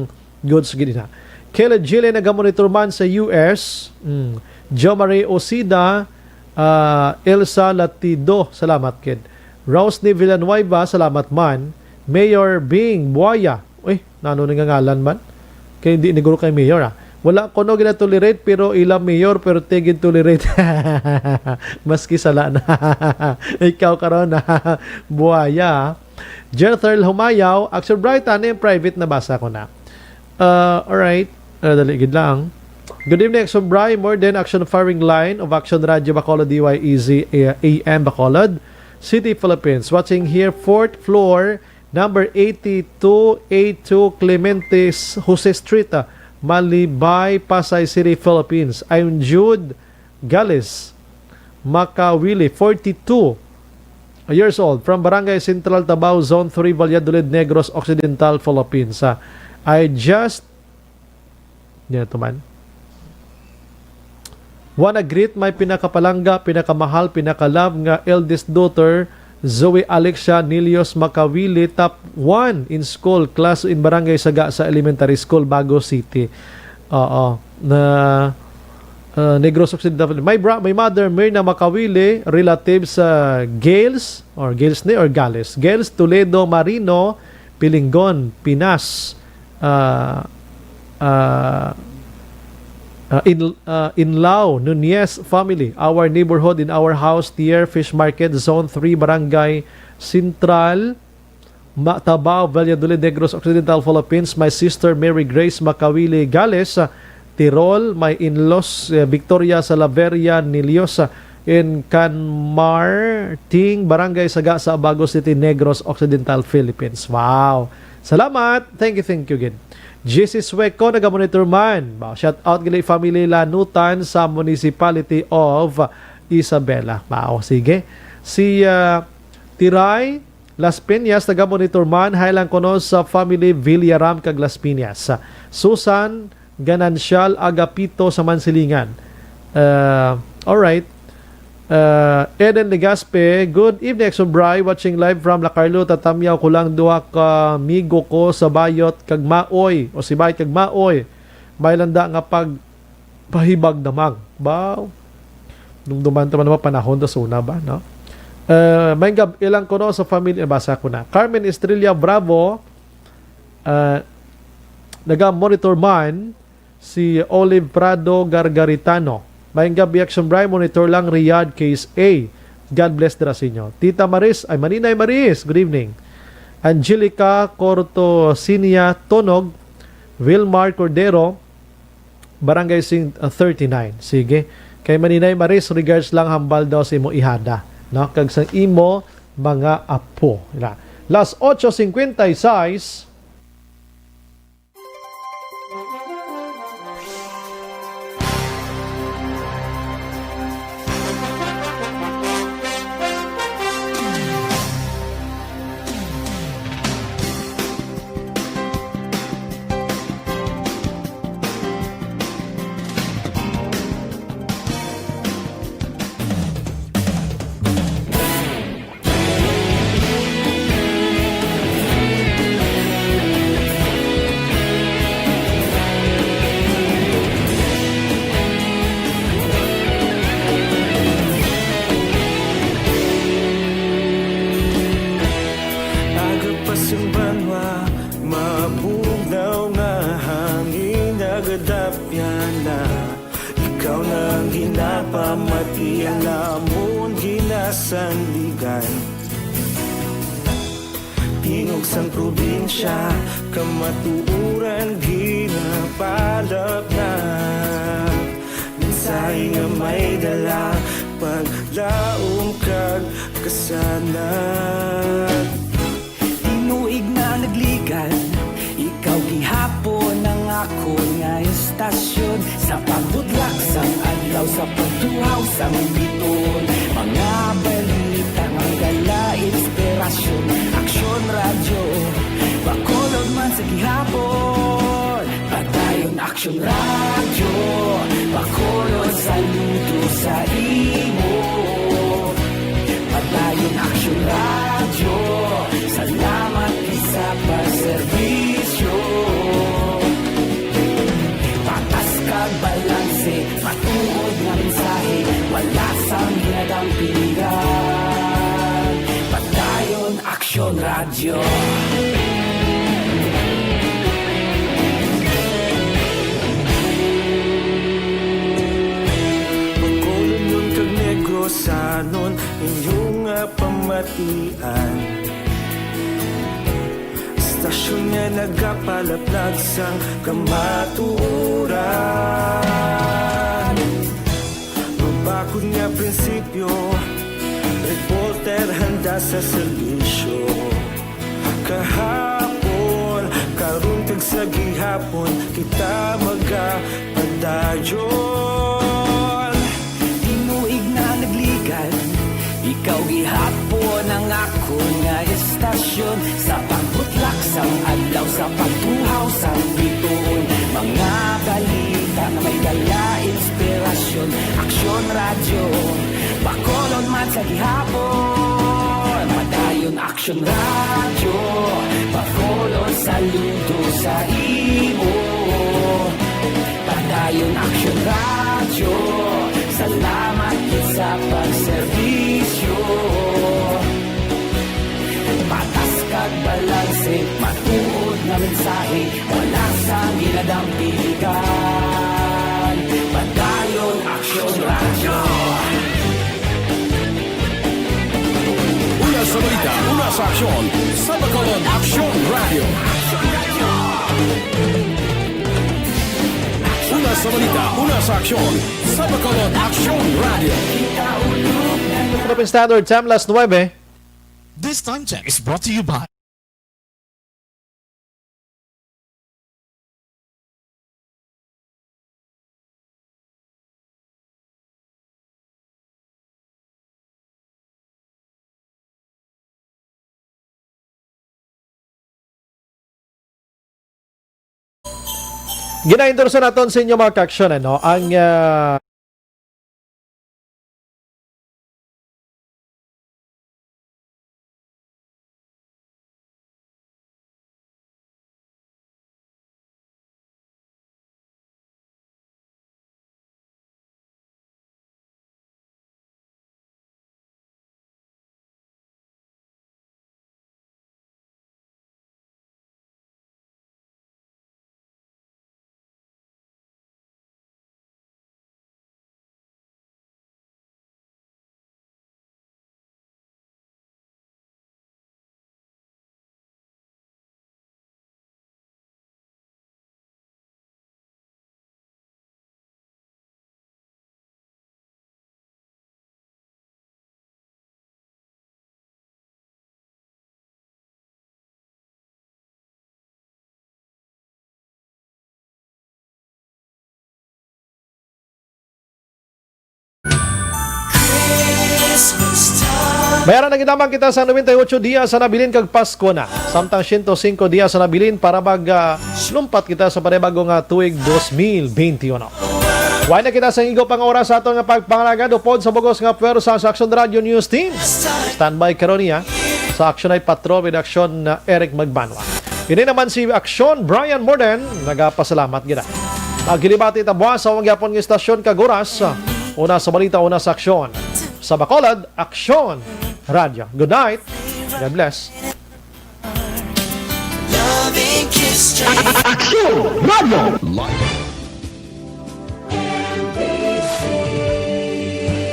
goods gid na. Kayla Jilly nagamonitor man sa U S. Mm. Jo Marie Osida, ah, Elsa Latido, salamat gid. Rosny Villanueva, salamat man. Mayor Bing Buaya. Uy, nano ni nga ngalan man? Kay hindi ni guro kay mayor, ah. Wala ko no gina-tolerate, pero ila mayor, pero tigid tolerate. Maski sala na. Ikaw karon na. Buaya, ah. Jerther Humayaw, Action Bright, ano yung private na basa ko na? Uh, alright. Uh, dali gid lang. Good evening, Action Bri. More than Action Firing Line of Action Radio Bacolod, D Y E Z A M Bacolod City, Philippines. Watching here, fourth floor, number eighty-two A two Clemente Jose Street, uh, Malibay, Pasay City, Philippines. I'm Jude Gales Makawili, forty-two years old, from Barangay Central, Tabao, Zone three, Valladolid, Negros Occidental, Philippines. Ah, I just, yan ito man. Wanna greet my pinakapalangga, pinakamahal, pinakalove nga eldest daughter, Zoe Alexia Nilios Makawili, top one in school, class in Barangay Sagasa Elementary School, Bago City. Oo. Na, uh, Negros Occidental. My bra-, my mother, Mirna Makawili, relative sa Gales, or Gales ni, or Gales. Gales Toledo Marino, Pilingon, Pinas. Uh, uh, uh, in, uh, Inlao Nunez family, our neighborhood, in our house, Tier Fish Market, Zone three, Barangay Central, Ma-, Tabao, Valladolid, Negros Occidental, Philippines. My sister, Mary Grace Makawili Gales, uh, Tirol. My in-laws, uh, Victoria Salaveria Nilios, uh, in Canmarting, Barangay Sagasa, Bago City, Negros Occidental, Philippines. Wow. Salamat. Thank you, thank you again. J C Sueco, naga-monitor man. Wow. Shout out gali family Lanutan sa Municipality of Isabela. Wow. Sige. Si, uh, Tiray Las Piñas, naga-monitor man. Hi lang kuno sa family Villaram kag Las Piñas. Susan Ganancial Agapito sa Mansilingan. Uh, alright. Uh, Eden Legaspi, good evening, Action Bri. Watching live from La Carlota, Tamyaw ko lang duha ka amigo ko sa Bayot kag Maoy, o si Bayot kag Maoy. May landa nga pag pahibag damang. Baw. Dumduman ta man naman panahon ta suna ba, no? Uh, may gab-, ilang kuno sa family, basa ko na. Carmen Estrella Bravo, uh, naga-monitor man si Olive Prado Gargaritano. May gabi, Action Bri, monitor lang Riyadh, Case A. God bless dira sa inyo. Tita Maris, ay, Maninay Maris, good evening. Angelica Cortosinia Tonog, Wilmar Cordero, Barangay Sing-, uh, thirty-nine. Sige. Kay Maninay Maris, regards lang, hambal daw sa imo ihada, no? Kag sa imo mga apo. Ila. Las ocho cincuenta y seis. Aga pa sing banwa, mabugnaw nga hangin nagadapyan na. Ikaw na ang ginapamati, ang lamon ginasanligan. Tingog sang probinsya, kamatuoran ginapalapnap. Mensahe nga may dala, paglaom kag kasanag. Tinuig na nagligad, ikaw gihapon ang akon nga estasyon. Sa pagbudlak sang adlaw, sa pagtuhaw sang biton, mga balita nga dala inspirasyon. Aksyon Radyo Bacolod man sa gihapon. Padayon Aksyon Radyo Bacolod, saludo sa imo. Padayon Aksyon Radyo, salamat gid sa pagserbisyo. Patas kag balanse, matuod nga mensahe, wala sang ginadampigan. Padayon Bacolod kag Negrosanon, inyo nga pamatian. Istasyon nga nagapalaplag sang kamatuoran. Mabakod nga prinsipyo, reporter handa sa serbisyo. Kahapon, karon kag sa gihapon, kita magapadayon. Tinuig na nagligad, ikaw gihapon ang akon nga istasyon. Sa pagbutlak sang adlaw, sa pagtuhaw sang bituon, mga balita nga may dala inspirasyon. Aksyon Radyo, Bacolod man sa gihapon. Padayon Aksyon Radyo, Bacolod saludo sa imo. Padayon Aksyon Radyo, salamat gid sa pagserbisyo. Patas kag balanse, matuod nga mensahe, wala sang ginadampigan. Padayon Aksyon Radyo. Una sa balita, una sa aksyon, sa Bacolod Aksyon Radyo. Una sa balita, una sa aksyon, sa Bacolod Aksyon Radyo. Philippine Standard Time, last nuebe. This time check is brought to you by Ginaendorso naton sa inyo, mga ka-aksyon, ano, ang, ah, May ara na gid lamang kita sa nobenta y ocho dias sa nabilin kag Pasko na. Samtang siyento singko dias sa nabilin para mag, ah, lumpat kita sa panibago nga tuig dos mil benti uno. Way na kita sa igo pang oras sa aton nga pagpangalagad upod sa bugos nga pwersa sa Aksyon Radio News Team. Standby karon niya sa Aksyon ay Patrol with Aksyon na Eric Magbanwa. Ini naman si Aksyon Brian Morden, nagapasalamat gid. Maghilibati ta buwas sa among gyapon nga istasyon kag oras. Una sa balita, una sa aksyon. Sa Bacolod, Aksyon Radio. Good night. God bless. Aksyon Radio.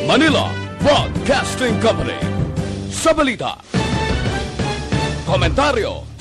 Manila Broadcasting Company. Sa balita, komentaryo,